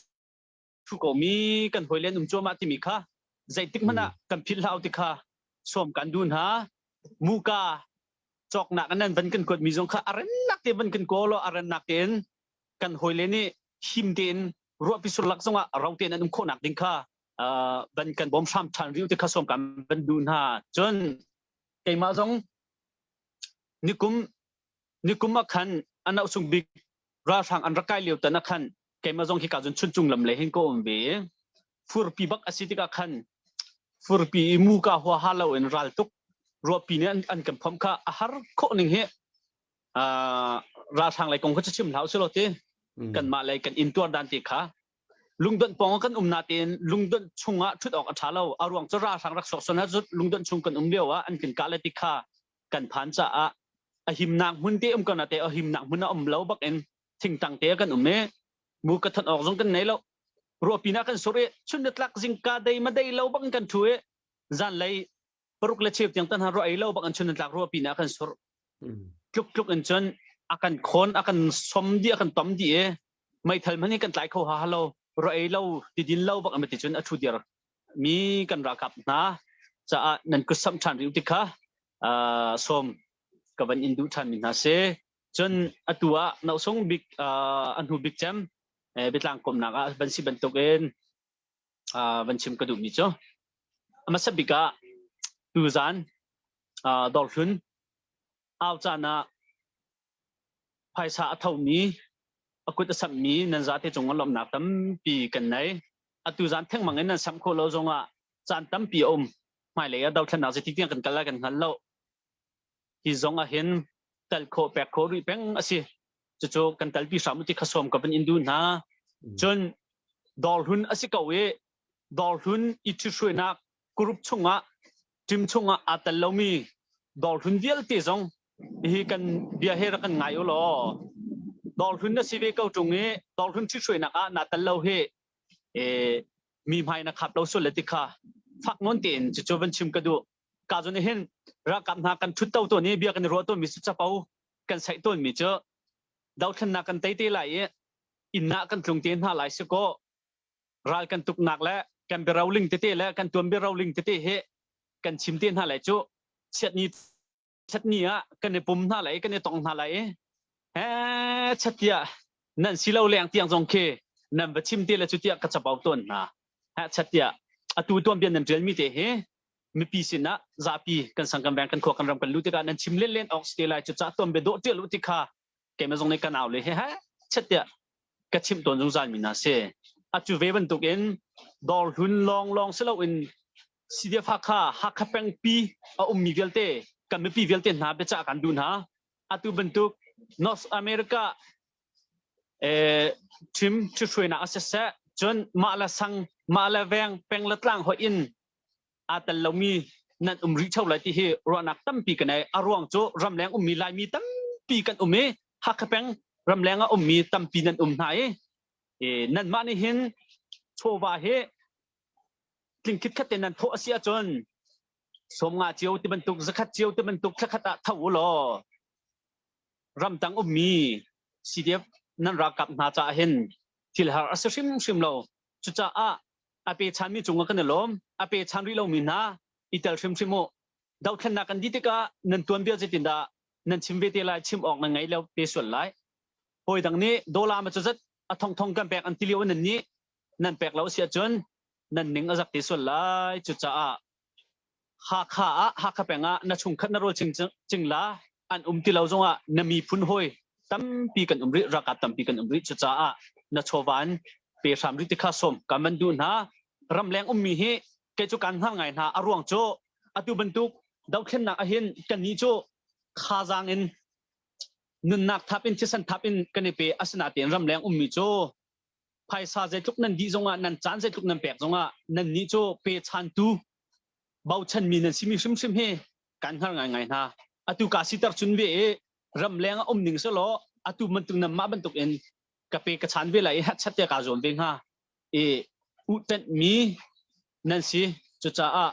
thu ko mi kan hawile an um cuahmah timi kha zeitik hmanh ah kan philh hlah ti kha sawm kan duh hna muka cawknak nan van kan kuat mi zong kha a rennak te van kan kawl a rennak tein kan hawile nih him tein ruahpi surlak zongah ro tein an um khawhnak ding kha ban kan bawm hram ṭhan riu ti kha sawm kan van duh hna cun keimah zong nikum nikum ah khan an sung bik ralhrang an rak kai lio tan ah khan keimah zong hi ka cun chuncung lam le hin ka um ve furpi bak a si tikah khan furpi i mu ka hua ha lo in ral tuk ruahpi nih an, an kan phom kha a har khawh ning hi ralhrang lei kong kha chim hlah usih law ti kanmah lei kan intuar dan ti kha lungdonh pawng kan um natein lungdonh chungah ṭhut awk a ṭha lo a ruang cu ralhrang rak sawk son ah lungdonh chung kan um lio ah an kan kah le ti kha kan phan caah a himnak hmun te um ko na te a himnak hmun a um lo bak in thingtang te kan um i mu ka thon awk zong kan nei lo ruahpi na kan sur i chun tlak zingka dei ma dei lo bak in kan ṭhu i zanlei paruk le cheu tiang tan ha ruah ei lo bak an chun tlak ruahpi na kan sur tluk tluk in cun a kan khawn a kan som dih a kan tom dih i Meithal hmanh hi kan tlai kho ha lo, ra ei lo, tidin lo bak an ti cun a thu dir mi kan ralkap hna caah nan kut samh ṭhan rih ti kha sawm ka van in duh ṭhan mi hna si. Cun atu ah nosung bik a hnu bik cem biatlang komnak ah van si bantukin van chim ka duhmi cu a hmasa bik ah tuzan dawrhlun au caan ah phaisa a thomi a kut a samhmi nan zate cung ah lawmhnak tampi kan nei. Atu zan thengmang in nan samh khawh lo zongah caan tampi a um. Hmailei ah dothlennak zeiti tiang kan kal lai kan hngal lo. Hi zong ah hin tal khawh pek khawh rih peng a si. Cucu kan talpi hram ti kha sawm ka van in duh hna. Cun dawrhlun a si ko i dawrhlun i ṭhithruainak group chungah team chungah aa tel lomi dawrhlun vialte zong hi kan bia he rak kan ngai u law dawrhlun na si ve ko ṭung i dawrhlun ṭhithruainak ah naa tel lo hi mi hmai na khap lo sual le ti kha fak nawn tein cucu van chim ka duh. Ka zon hin ralkap hna kan ṭhut to tawn i bia kan i ruah tawnmi cu capo kan saih tawnmi cu dothlennak kan tei te lai i inn ah kan tlung te hna lai si kaw ral kan tuknak le kan biaroling tete le kan tuan biaroling tete hi kan chim te hna lai cu chiatni chatni ah kan i pum hna lai kan i tong hna lai i he chattiah nan si lo leng tiang zong khi nan va chim te le cu tiah ka chapau tawn hna he chattiah atu tuan bian nan ṭial mi te hi mipi sinah zapi kan sang kan veng kan khua kan ram kan lu tikah nan chim len len awk si te lai cu ca tuan bia dawh ṭial u ti kha keimah zong nih kan au le he he chattiah ka chimh tawn zungzal mi hna si. Atu ve bantuk in dawr hlun lawng lawng si loin CDF Hakha Hakha pengpi a ummi vialte kan mipi vialte hna biacah kan duh hna. Atu bantuk North America eh thim ṭhithruainak a siseh cun mah le sang mah le veng peng le tlang hoih in aa tel lomi nan um rih theo lai ti hi ruahnak tampi ka nei. A ruang cu ramleng ummi Laimi tampi kan um i Hakha peng ramleng ah ummi tampi nan um hna i nanmah nih hin chawva hi tling khitkhat te nan thawh a si ahcun 50 cio ti bantuk 100 cio ti bantuk thlakhat ah tho u law ramtang ummi CDF nan ralkap hna caah hin thil har a si hrimhrim lo. Cucaah a pe chanmi cungah kan i lawm. A pe chan rih lomi hna i tel hrimhrim u. Dothlennak kan dih tikah nan tuanbia zeitindah nan chim ve te lai chim awk nan ngei lo te sual lai. Hawi dang nih dollar ma cuzat a thongthong kan pek an ti lio nan nih nan pek lo si ahcun nan ning a zak te sual lai. Cucaah Hakha ah Hakha peng ah na chungkhat na rawl cingla an um ti lo zongah na miphun hawi tampi kan um rih ralkap tampi kan um rih cucaah na chawva in pe hram rih ti kha sawm kan van duh hna ramleng ummi hi kei cu kan hngal ngai hna a ruang cu atu bantuk dothlennak ahhin kannih cu thazaang in nunnak thap in thisen thap in kan i pe asinain ramleng ummi cu phaisa zeitluk nan dih zongah nan caan zeitluk nan pek zongah nan nih cu pe chantu bochanmi nan simi hrimhrim hi kan hngar ngaingai hna atu ka siter cun ve i ramleng a um ning selaw atu bantuk nan mah bantuk in ka pe ka chan ve lai i chat te ka zuam ve hnga i uhṭanh mi nan si cucaah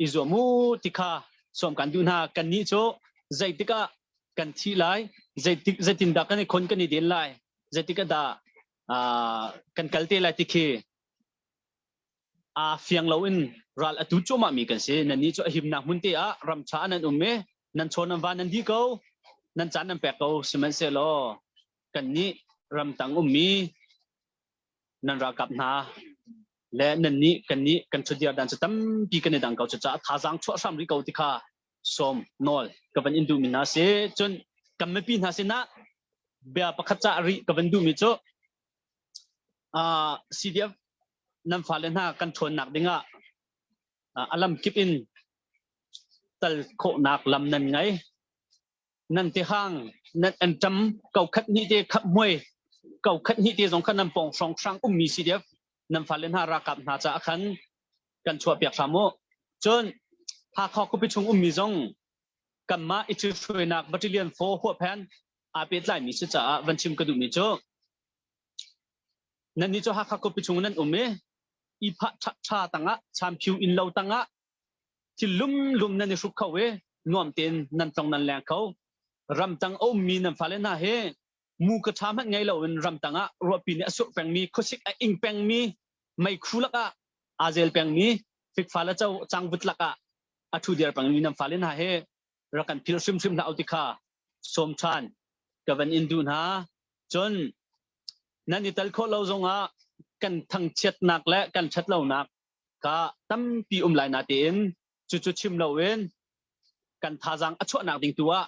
i zuam u ti kha sawm kan duh hna kan nih cu zeitik ah kan thi lai zeitik zeitindah kan i khon kan i den lai zeitik ah dah kan kal te lai ti khi aa fiang loin ral a tu cuahmah mi kan si. Nannih cu a himnak hmun te ah ramṭha nan um i nan chaw nan va nan di ko, nan caan nan pek ko. Sihmanhsehlaw kannih ramtang ummi nan ralkap hna le nannih kannih kan ṭhutdir dan cu tampi kan i dang ko. Cucaah thazaang chuah hram rih ko ti kha sawm nawl ka van in duhmi hna si. Cun kan mipi hna sinah bia pakhat cah rih ka van duhmi cu CDF nan fale hna kan ṭhawnnak dingah a lam kip in tal khawhnak lam nan ngei. Nan tihang nan anṭam ko khat hnih te khap hmuai ko khat hnih te zong kha nan pawng hrawng hrang ummi CDF nan fale hna ralkap hna caah khan kan chuahpiak hram u. Cun Hakha khuapi chung ummi zong kanmah i hruainak battalion 4 huaphen aa pehtlaimi si caah van chim ka duhmi cu Nannih cu Hakha khuapi chung nan um i ihphah ṭha tangah champhiu inn lo tangah thil lumlum nan i hruk kho i nuam tein nan tlong nan leng kho. Ramtang a ummi nan fale hna hi. Mu ka ṭha hmanh ngei loin ramtang ah ruahpi nih a surh pengmi, khuasik a ing pengmi, meikhu lakah aa zel pengmi, fikfa le co cangvut lakah a ṭhu diar pengmi nan fale hna he rak kan philh hrimhrim hlah u ti kha sawm ṭhan ka van in duh hna. Cun nan i tel khawh lo zongah kan thangchiatnak le kan ṭhatlonak kha tampi um lai natein cucu chim loin kan thazaang a chuahnak ding tu ah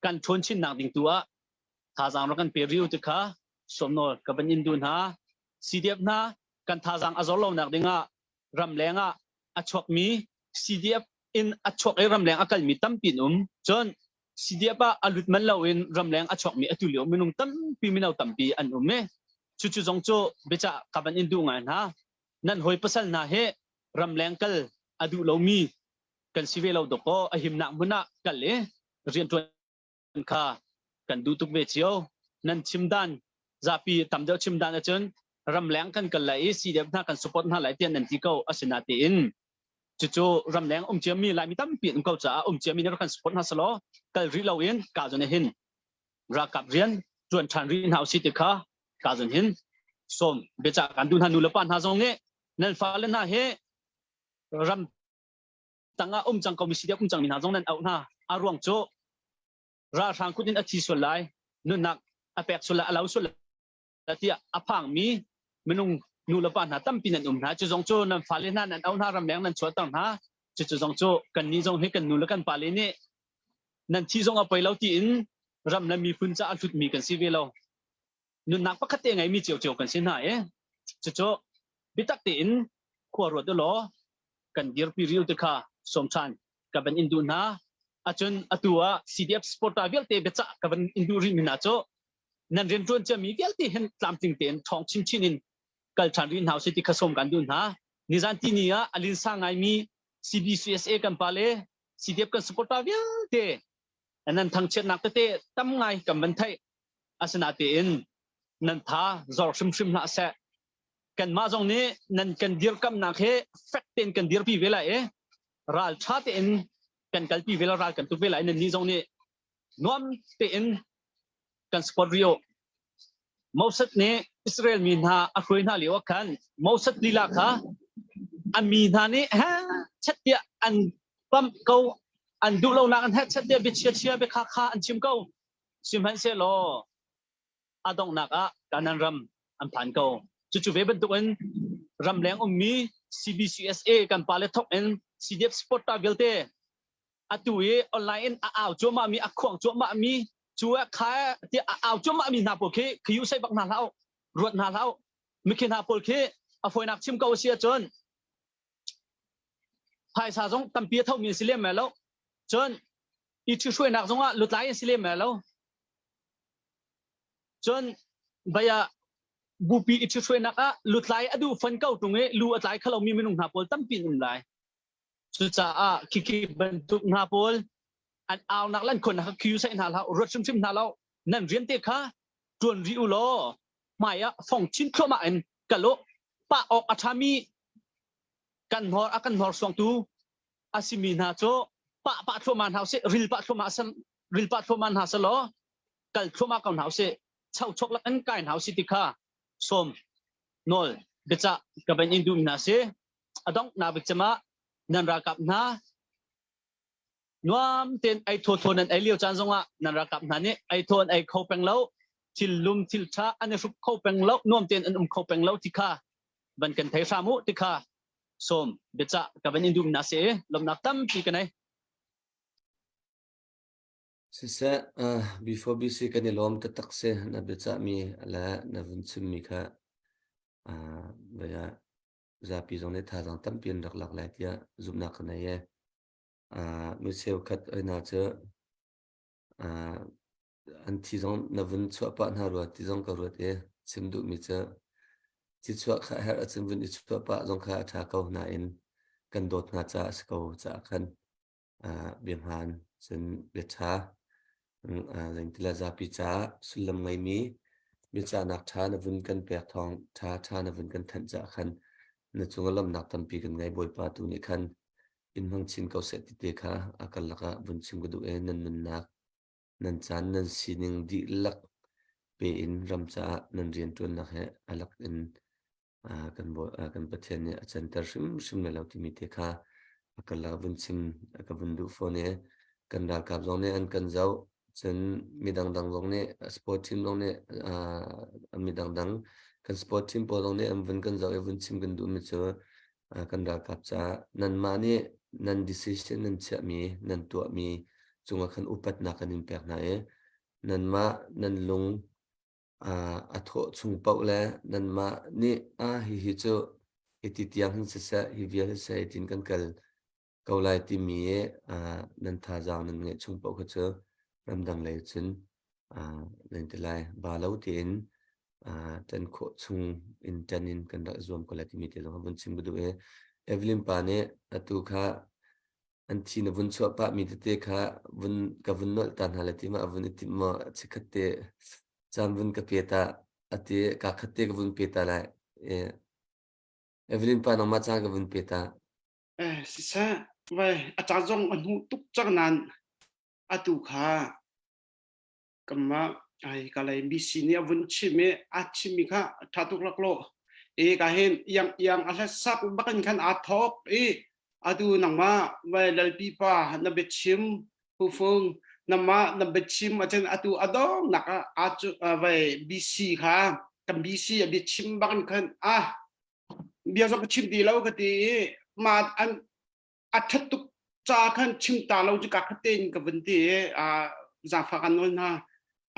kan ṭhawn chinnak ding tu ah thazaang rak kan pe riu ti kha sawmnawl ka van in duh hna. CDF hna kan thazaang a zor lonak ding ah ramleng ah a chuakmi CDF in a chuak i ramleng a kalmi tampi an um. Cun CDF ah a lut man loin ramleng a chuakmi atu lio minung tampi mino tampi an um i cucu zong cu biacah ka van in duh ngai hna. Nan hawi pasal hna hi ramleng kal a duh lomi kan si ve lo dawkaw a himnak hmun ah kal i rianṭuan kha kan duh tuk ve cio. Nan chim dan zapi tam deuh chim dan ahcun ramleng kan kal lai i CDF hna kan support hna lai tiah nan ti ko asinatein cucu ramleng um ciami Laimi tampi an um ko caah um ciami nih rak kan support hna selaw kal rih loin ka zon hin ralkap rian ṭuan ṭhan rih hna usih ti kha ka zon hin sawm biacah kan duh hna nu le pa hna zong nih nan fale hna hi ram tangah um cang komi CDF um cangmi hna zong nan auh hna a ruang cu ralhrang kut in a thi sual lai nunnak a pek sual lai a lo sual lai tiah a phangmi minung nu le pa hna tampi nan um hna cu zong cu nan fale hna nan auh hna ramleng nan chuahter hna cu cu zong cu kan nih zong hi kan nu le kan pale nih nan thi zong a poi lo tiin ram le miphun ca a hlutmi kan si ve lo nunnak pakhat te ngeimi ciocio kan si hna i cucu biatak tein khua ruat u law kan dirpi riu te kha sawm ṭhan ka van in duh hna acun atu ah CDF supporter vialte biacah ka van in duh rih mi hna cu nan rianṭuan ciami vialte hin tlamtling tein ṭhawng chinchin in kal ṭhan rih hna usih ti kha sawm kan duh hna nizan tini ah a linsa ngaimi CBCSA kan pale CDF kan supporter vialte nan thangchiatnak tete tam ngai kan van theih asinatein nan tha zor hrimhrim hlah seh kanmah zong nih nan kan dirkamnak hi fek tein kan dirpi ve lai i ral ṭha tein kan kalpi ve lai ral kan tuk ve lai nan nih zong nih nuam tein kan support rio Moses nih Israel mi hna a hruai hna lio ah khan Moses lila kha a mi hna nih he chet tiah an pamh ko an duh lonak an he chet tiah bia chia chia bia kha kha an chim ko sihmanhsehlaw a donghnak ah Kanan ram an phan ko. Cucu ve bantukin ramleng ummi CBCSA kan pale thok in CDF supporter vialte atu i online in a au cuahmah mi a khuang cuahmah mi cu kha ti a au cuahmah mi hna pawl khi khiu sei bak hna hlah ruat hna hlah mikhi hna pawl khi a fawinak chim ko si ahcun phaisa zong tampi a thomi si lem lo cun i ṭhihruainak zongah lutlai an si lem lo Cun baya bupi i ṭhithruainak ah lutlai a duh fon ko ṭung i lu a tlai kho lomi minung hna pawl tampi an um lai. Cucaah khikhi bantuk hna pawl an aunak le an khuannak kha khiu saih hna hlah, ruat hrimhrim hna lo. Nan rian te kha ṭuan rih u law hmai ah fong chin thluahmah in kal u. Pah awk a ṭhami kan hnor a kan hnorsuangtu a simi hna cu pah pah thluahmah hna usih, ril pah thluahmah ril pah thluahmah hna selaw kal thluahmah ko hna usih chochok lak in kai hna usih ti kha sawm nawl biacah ka van in duh hna si a donghnak bik cem ah nan ralkap hna nuam tein ei thaw thaw nan ei lio caan zongah nan ralkap hna nih ei thaw an ei kho peng lo thil lum thil tha an i hrup kho peng lo nuam tein an um kho peng lo ti kha van kan thei hram u ti kha sawm biacah ka van in duh hna si lomnak tampi ka nei
Siseh, before BC kan i lawm taktak si na biacahmi le na vun chimmi kha uh, zapi zong nih thazaang tampi an rak lak lai tiah zumhnak ka nei e. Uh, mi cheukhat hna cu uh, an thi zong na vun chuah pah hna rua ti zong ka ruat i chim duhmi cu thi chuah kha herh ahcun vun i chuah pah zong kha a ṭha ko nain kan dawt hna caah a si ko caah khan biahmaan cun biaṭha zeintila zapi caah sullam ngeimi biacahnak ṭha na vun kan pek thawng ṭha ṭha na vun kan thanh caah khan na cung ah lawmhnak tampi kan ngei Bawipa tu nih khan in hmang chin ko seh ti te kha a karlak ah vun chim ka duh i nan nunnak nan caan nan sining dihlak pe in ram caah nan rianṭuannak he a lak in kan kan Pathian nih a canter hrimhrim lai lo timi te kha a ka la vun chim a ka vun duh fawn i kan ralkap zong nih an kan zoh cun midang dang zong nih sport team zong nih midang dang kan sport team pawl zong nih an vun kan zoh i vun chim kan duhmi cu kan ralkap caah nanmah nih nan decision nan chiahmi nan tuahmi cungah khan upatnak kan in pek hna i nanmah nan lung a thawh chung paoh le nanmah nih ah hihi cu hiti tiang hin siseh hi vial siseh hitin kan kal ko lai timi i nan thazaang nan ngeih chung paoh kha cu ramdang lei cun nan ti lai ba lo tein ṭan khawh chung in ṭan in kan rak zuam ko lai timi te zong vun chim ka duh i Evelyn pa nih atu kha an thi na vun chuah pah mi tete kha vun ka vun nolh ta hna le ti ma a vun i timh maw chikhat te caan vun ka pe ta ati ka khat te ka vun pe ta lai Evelyn pa nangmah caan ka vun pe ta
Eh siseh vai a ca zong a hnu tuk cang nan atu kha kanmah ai ka lei BC nih a vun chim i a chimmi kha ṭha tuk laklawh e ka hin iang iang a hlasak bakin khan aa thawk i atu nangmah vai lalpi pa na biachim hufung namah na biachim achan atu adong nak ah a cu vai BC kha kan BC a biachim bakin khan ah bia zong ka chim ti lo ka ti i ma an a ṭhat tuk ca khan chim ta lo cu ka khat tein ka vun ti i zaangfak an nawl hna.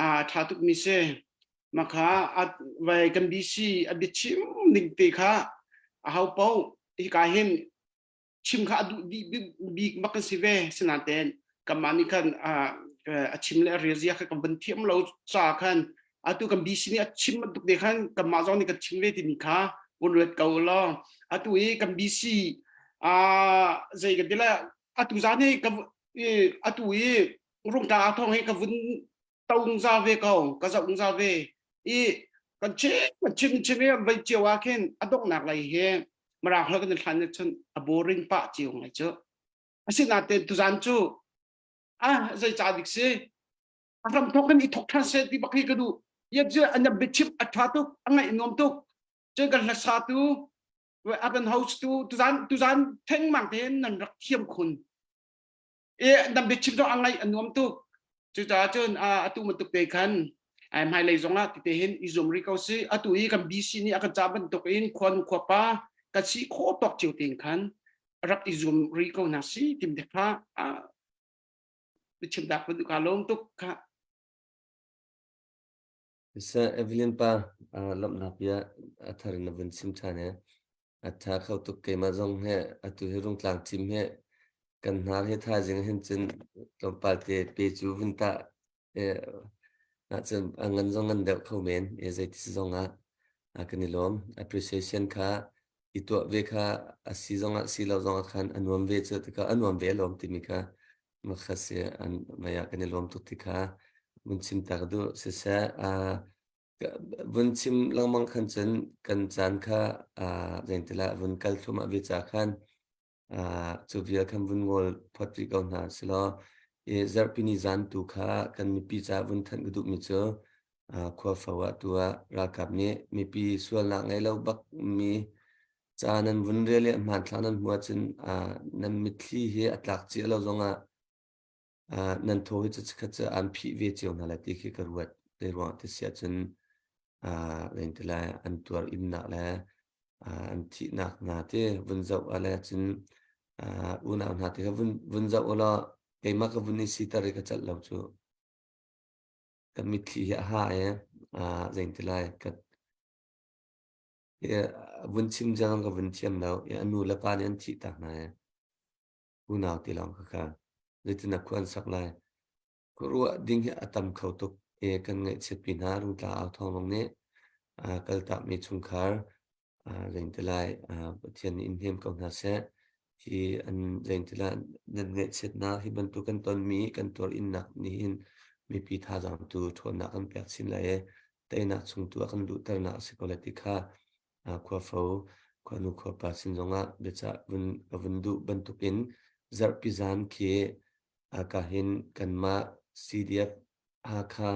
A ṭha tuk mi si. Makha vai kan BC a biachim ning te kha a ho paoh hika hin chim kha a duh dih bik bak kan si ve. Sinain kanmah nih khan a chim le a rel zia kha kan van thiam lo ca khan atu kan BC nih a chim bantuk te khan kanmah zong nih kan chim ve timi kha vun ruat ko law atu i kan BC a zei kan ti la atu zan hi ka atu i rungtla thong hi ka vun tong za ve ko ka zoh za ve i kan chim kan chim chim i vai cio ah khin a donghnak lei hi Mirang hla kan hlan cun a boring pah cio ngai cu asinain tuzan cu ah zei ca dik si a ram thok kan i thok than se ti bak hi ka duh yep je an biachim a tha tuk a ngaih nuam tuk cun kan hlasa tu a kan host tu tuzan tuzan theng mang tein nan rak thiam khun e nan biachim zong a ngaih a nuam tuk cucaah cun atu bantuk te khan ai hmailei zong ah tite hin i zum ri ko si atu i kan BC nih a kan ca bantuk in khuanu khuapa ka si khawh tawk cio tein khan rak i zum ri ko hna si tim te kha chim dak pun ka lawm tuk kha
Sir Evelyn pa lawmhnak bia a thar in na vun chim ṭhan e. A ṭha kho tuk keimah zong he atu hi rungtlang thim he kan hnar he thaizing hin cun tlawmpal te pe cu vun tah ahcun a ngan zong ngan deuh kho men e zeiti si zong ah kan i lawm appreciation kha i tuah ve kha a si zong ah si lo zong ah khan a nuam ve cu tikah a nuam ve lawm timi kha makha si an maya kan i lawm tuk ti kha vun chim ta ka duh siseh vun chim lengmang khan cun kan caan kha zeintila vun kal thluahmah ve ca khan cu vial khan vun ngol phot rih ko hna silaw i zarhpini zan tu kha kan mipi ca vun thanh ka duhmi cu khua fo ah tu ah ralkap nih mipi sualnak ngei lo bak mi ca nan vun rel i hmanthlak nan hmuh ahcun nan mitthli hi a tlak cia lo zongah nan thaw hi cu chikkhat cu an phih ve cio hna lai ti khi ka ruat. Zei ruangah ti si ahcun lai an tuar innak le an thihnak hna ti vun zoh ah le cun unau hna ti kha vun vun zoh u law keimah ka vun i siter i ka celh lo cu ka mitthli hi a ha i zei ti lai ka vun chim zong ka vun thiam lo i a nu le pa nih an thih tak hna i unau ti lawng kha kha zeitin a khua an sak lai Khuaruah ding hi a tam kho tuk i kan ngaihchiatpi hna. Rungtla au thawng nih kaltakmi chungkhar zeingtilai Pathian nih in hnem ko hna seh. Hi an zeingtilai nan ngaihchiatnak hi bantuk kan tonmi kan tuar innak nih hin mipi thazaang tu ṭhawnnak kan pek chin lai i teinak chung tu a kan luhternak a si ko lai ti kha khuafo khuanu khuapa sin zongah biacah vun ka vun duh bantukin zarhpi zan khi Haka hin kanmah CDF Hakha.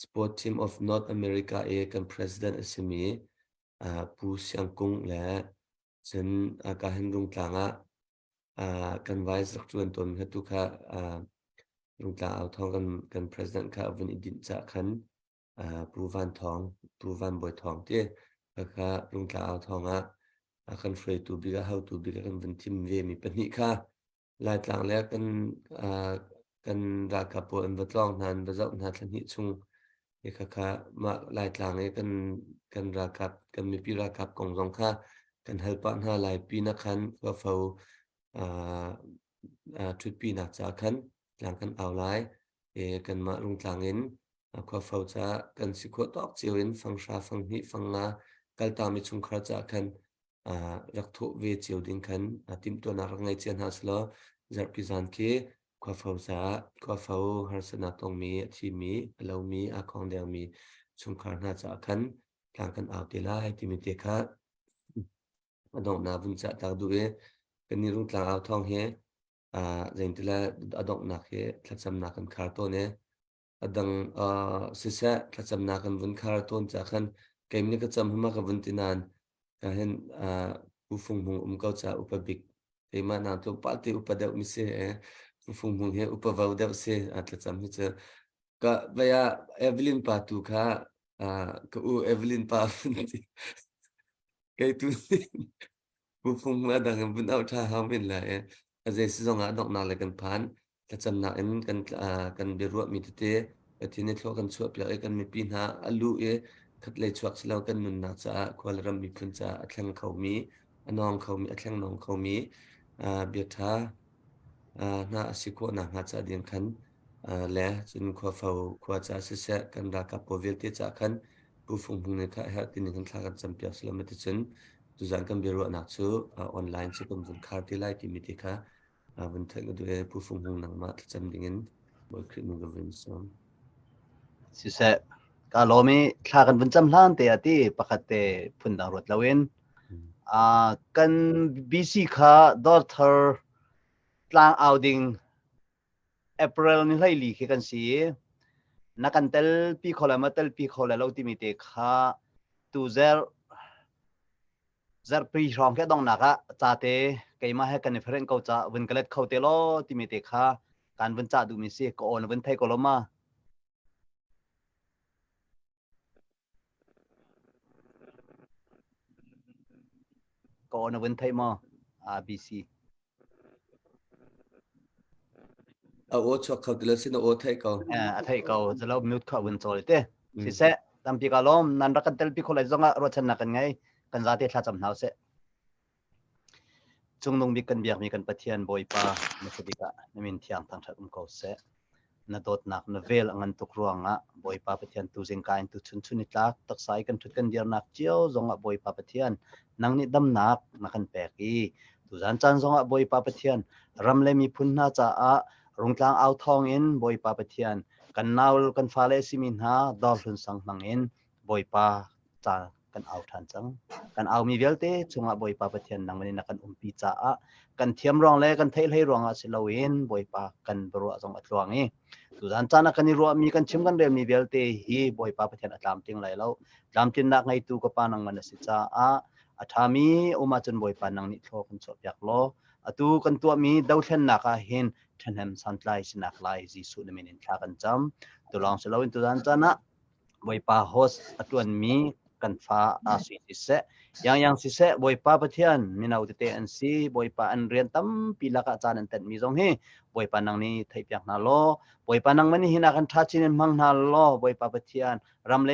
Sport Team of North America i kan president a simi Pu Siang Kung le cun ka hin Rungtlang ah kan vice rak ṭuan tawn kha tu kha Rungtlang au thawng kan president kha a vun i dinh cah khan Pu Van Thawng, Pu Van Bawi Thawng ti kha Rungtlang au thawng ah kan hruaitu bik a hotu bik a kan vun thim ve mi pahnih kha Laitlang le kan kan ralkap pawl an va tlawng hna an va zoh hna thla hnih chung i khakha mah Laitlang i kan kan ralkap kan mipi ralkap kong zong kha kan hal pah hna lai pin ah khan khuafo ṭhutpinak ca khan tlang kan au lai i kanmah Rungtlang in khuafo ca kan si khawh tawk cio in fanghra fanghnih fangnga kaltami chungkhar ca khan rak thawh ve cio ding khan timhtuahnak rak ngei cia hna selaw zarhpi zan khi khuafo caah khuafo harsatnak tongmi a thimi a lomi aa khong dengmi chungkhar hna caah khan tlang kan au te lai timi te kha a donghnak vun cah tak duh i kan nih Rungtlang au thawng hi zeintile a donghnak hi thlacamnak kan khar tawn i a dang siseh thlacamnak kan vun khar tawn ca khan keim nih ka cam hama ka vun ti nain ka hin Pu Fung Hmung um ko ca upa bik keimah nak tlawmpal te upa deuh mi si Pu Fung Hmung hi upa vo deuh si thlacam hi cu ka vaya Evelyn pa tu kha ka u Evelyn pa kei tu Pu Fung Hmung a dang in vun auh ṭha hau men lai a zei si zong ah donghnak le kan phan Thlacamnak in kan kan biaruahmi tete Pathian i thlua kan chuahpiak i kan mipi hna a luh i khatlei chuak si lo kan nunnak caah khua le ram miphun caah a thleng khomi, a nawng khomi, a thleng nawng khomi bia ṭha hna a si khawh nakhnga ca ding khan le cun khuafo khua ca siseh kan ralkap pawl vialte caah khan Pu Fung Hmung nih kha a herh tining khan thla kan campiak si lo ma ticun tuzaan kan biaruahnak cu online cu kan vun khar te lai timi te kha vun theih ka duh e Pu Fung Hmung nangmah thlacam dingin Bawi Khrih min ka vun sawm.
Siseh, ka lawm i thla kan vun cam hlan te ah ti pakhat te phundang ruat loin kan BC kha dawr thar tlang au ding April ni hleili khi kan si i na kan tel pi kho le ma tel pi kho le lo timi te kha tu zer Zarhpi hrawng khi a donghnak ah ca te keimah he kan i ferenh ko ca vun ka let kho te law timi te kha kan vun cah duhmi si ka aw na vun thei ko lo ma? Ka aw na vun thei maw? ABC.
A aw chuak kho ti lo sin a aw theih ko.
A theih ko. Zalo mute kha vun cawl te. Siseh, tampi ka lawm. Nan rak kan telpi kho lai zong ah ruahchannak kan ngei. Kan zate thlacam hna usih. Cungnung bik kan biakmi kan Pathian Bawipa na bik ah na min thiang thangṭhat um ko seh. Na dawtnak na vel a ngan tuk ruangah Bawipa Pathian tu zingka in tu chun chun i tlak taksa i kan ṭhut kan dirnak cio zongah Bawipa Pathian nang nih damnak na kan pek i tuzan caan zongah Bawipa Pathian ram le miphun hna caah rungtlang au thawng in Bawipa Pathian kan nau kan fale simi hna dawrhlun sang hmang in Bawipa ca kan au ṭhan cang. Kan aumi vialte chungah Bawipa Pathian nangmah nih na kan umpi caah kan thiam ruang le kan theih hlei ruangah si loin Bawipa kan biaruah zong a tluang i tuzan caan ah kan i ruahmi kan chim kan relmi vialte hi Bawipa Pathian a tlamtling lai lo. Tlamtlinnak ngeitu ka Pa nangmah na si caah a ṭhami um ahcun Bawipa nang nih thlaw kan chuahpiak law atu kan tuahmi dothlennak ah hin ṭhahnem santlai sinak lai Jesuh na min in thla kan cam. Tulawng si loin tuzan caan ah Bawipa host a ṭuanmi kan fa aa sui siseh, Yangyang siseh, Bawipa Pathian mino tete an si, Bawipa an rian tampi lakah caan an tenhmi zong hi Bawipa nang nih theihpiak hna law, Bawipa nangmah nih hin ah kan ṭha chin in hmang hna law, Bawipa Pathian ram le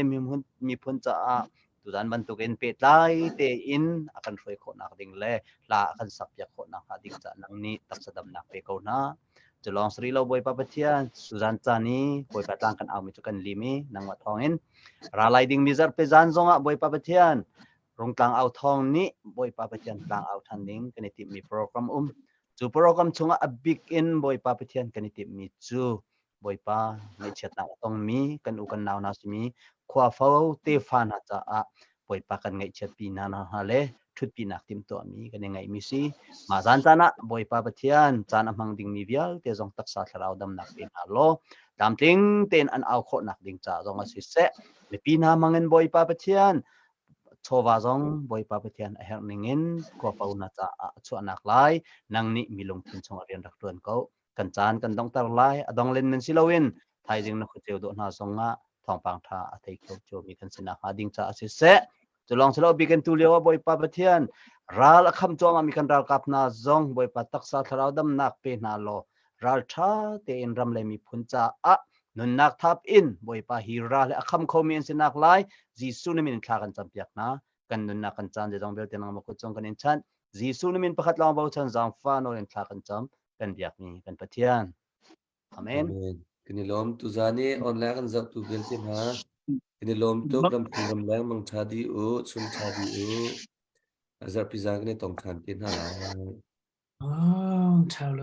miphun caah tuzan bantukin pehtlai tein a kan hruai khawhnak ding le hla a kan sakpiak khawhnak hnga ding caah nang nih taksa damnak pe ko hna. Cu lawng si rih lo Bawipa Pathian, tuzan caan i Bawipa tlang kan aumi cu kan lim i nangmah thawngin ra lai dingmi zarhpi zan zongah Bawipa Pathian rungtlang au thawng nih Bawipa Pathian tlang au ṭhan ding kan i timhmi program um. Cu program chungah a bik in Bawipa Pathian kan i timhmi cu Bawipa ngaihchiatnak a tongmi kan u kan nau hna simi khuafo tefa hna caah Bawipa kan ngaihchiatpi hna hna le ṭhutpinak timhtuahmi kan i ngeihmi si. Mah zan caan ah Bawipa Pathian caan a hmang dingmi vialte zong taksa thlarau damnak pe hna law tlamtling tein an au khawhnak ding ca zong ah siseh mipi hna hmangin Bawipa Pathian chawva zong Bawipa Pathian a herh ningin khuapo na caah a chuahnak lai nang nih mi lungthin chungah rian rak ṭuan ko. Kan caan kan donghter lai a dong len men si loin thaizing na khuaceu dawh hna zongah thawngpang ṭha a thei kho ciomi kan si nakhnga ding caah siseh Culawng silo bikin tu lio ah Bawipa Pathian ral a kham cuahmah mi kan ralkap hna zong Bawipa taksa thlarau damnak pe hna law ral ṭha tein ram le miphun caah nunnak thap in Bawipa hi ral he a kham khomi an si nak lai Jesuh na min in thla kan campiak hna kan nunnak kan caan zeizong vialte nangmah kut cung kan in chanh Jesuh na min pakhat lawng bochan zaangfah nawl in thla kan cam kan biakmi kan Pathian Amen.
Amen. Kan i lawm tuzan i online kan zohtu vialte hna. Kan i lawm tuk ramthum ramleng mang ṭha dih u, chun ṭha dih u. Zarhpi zan kan i tong ṭhan te hna lai.
Oh, ṭha lo.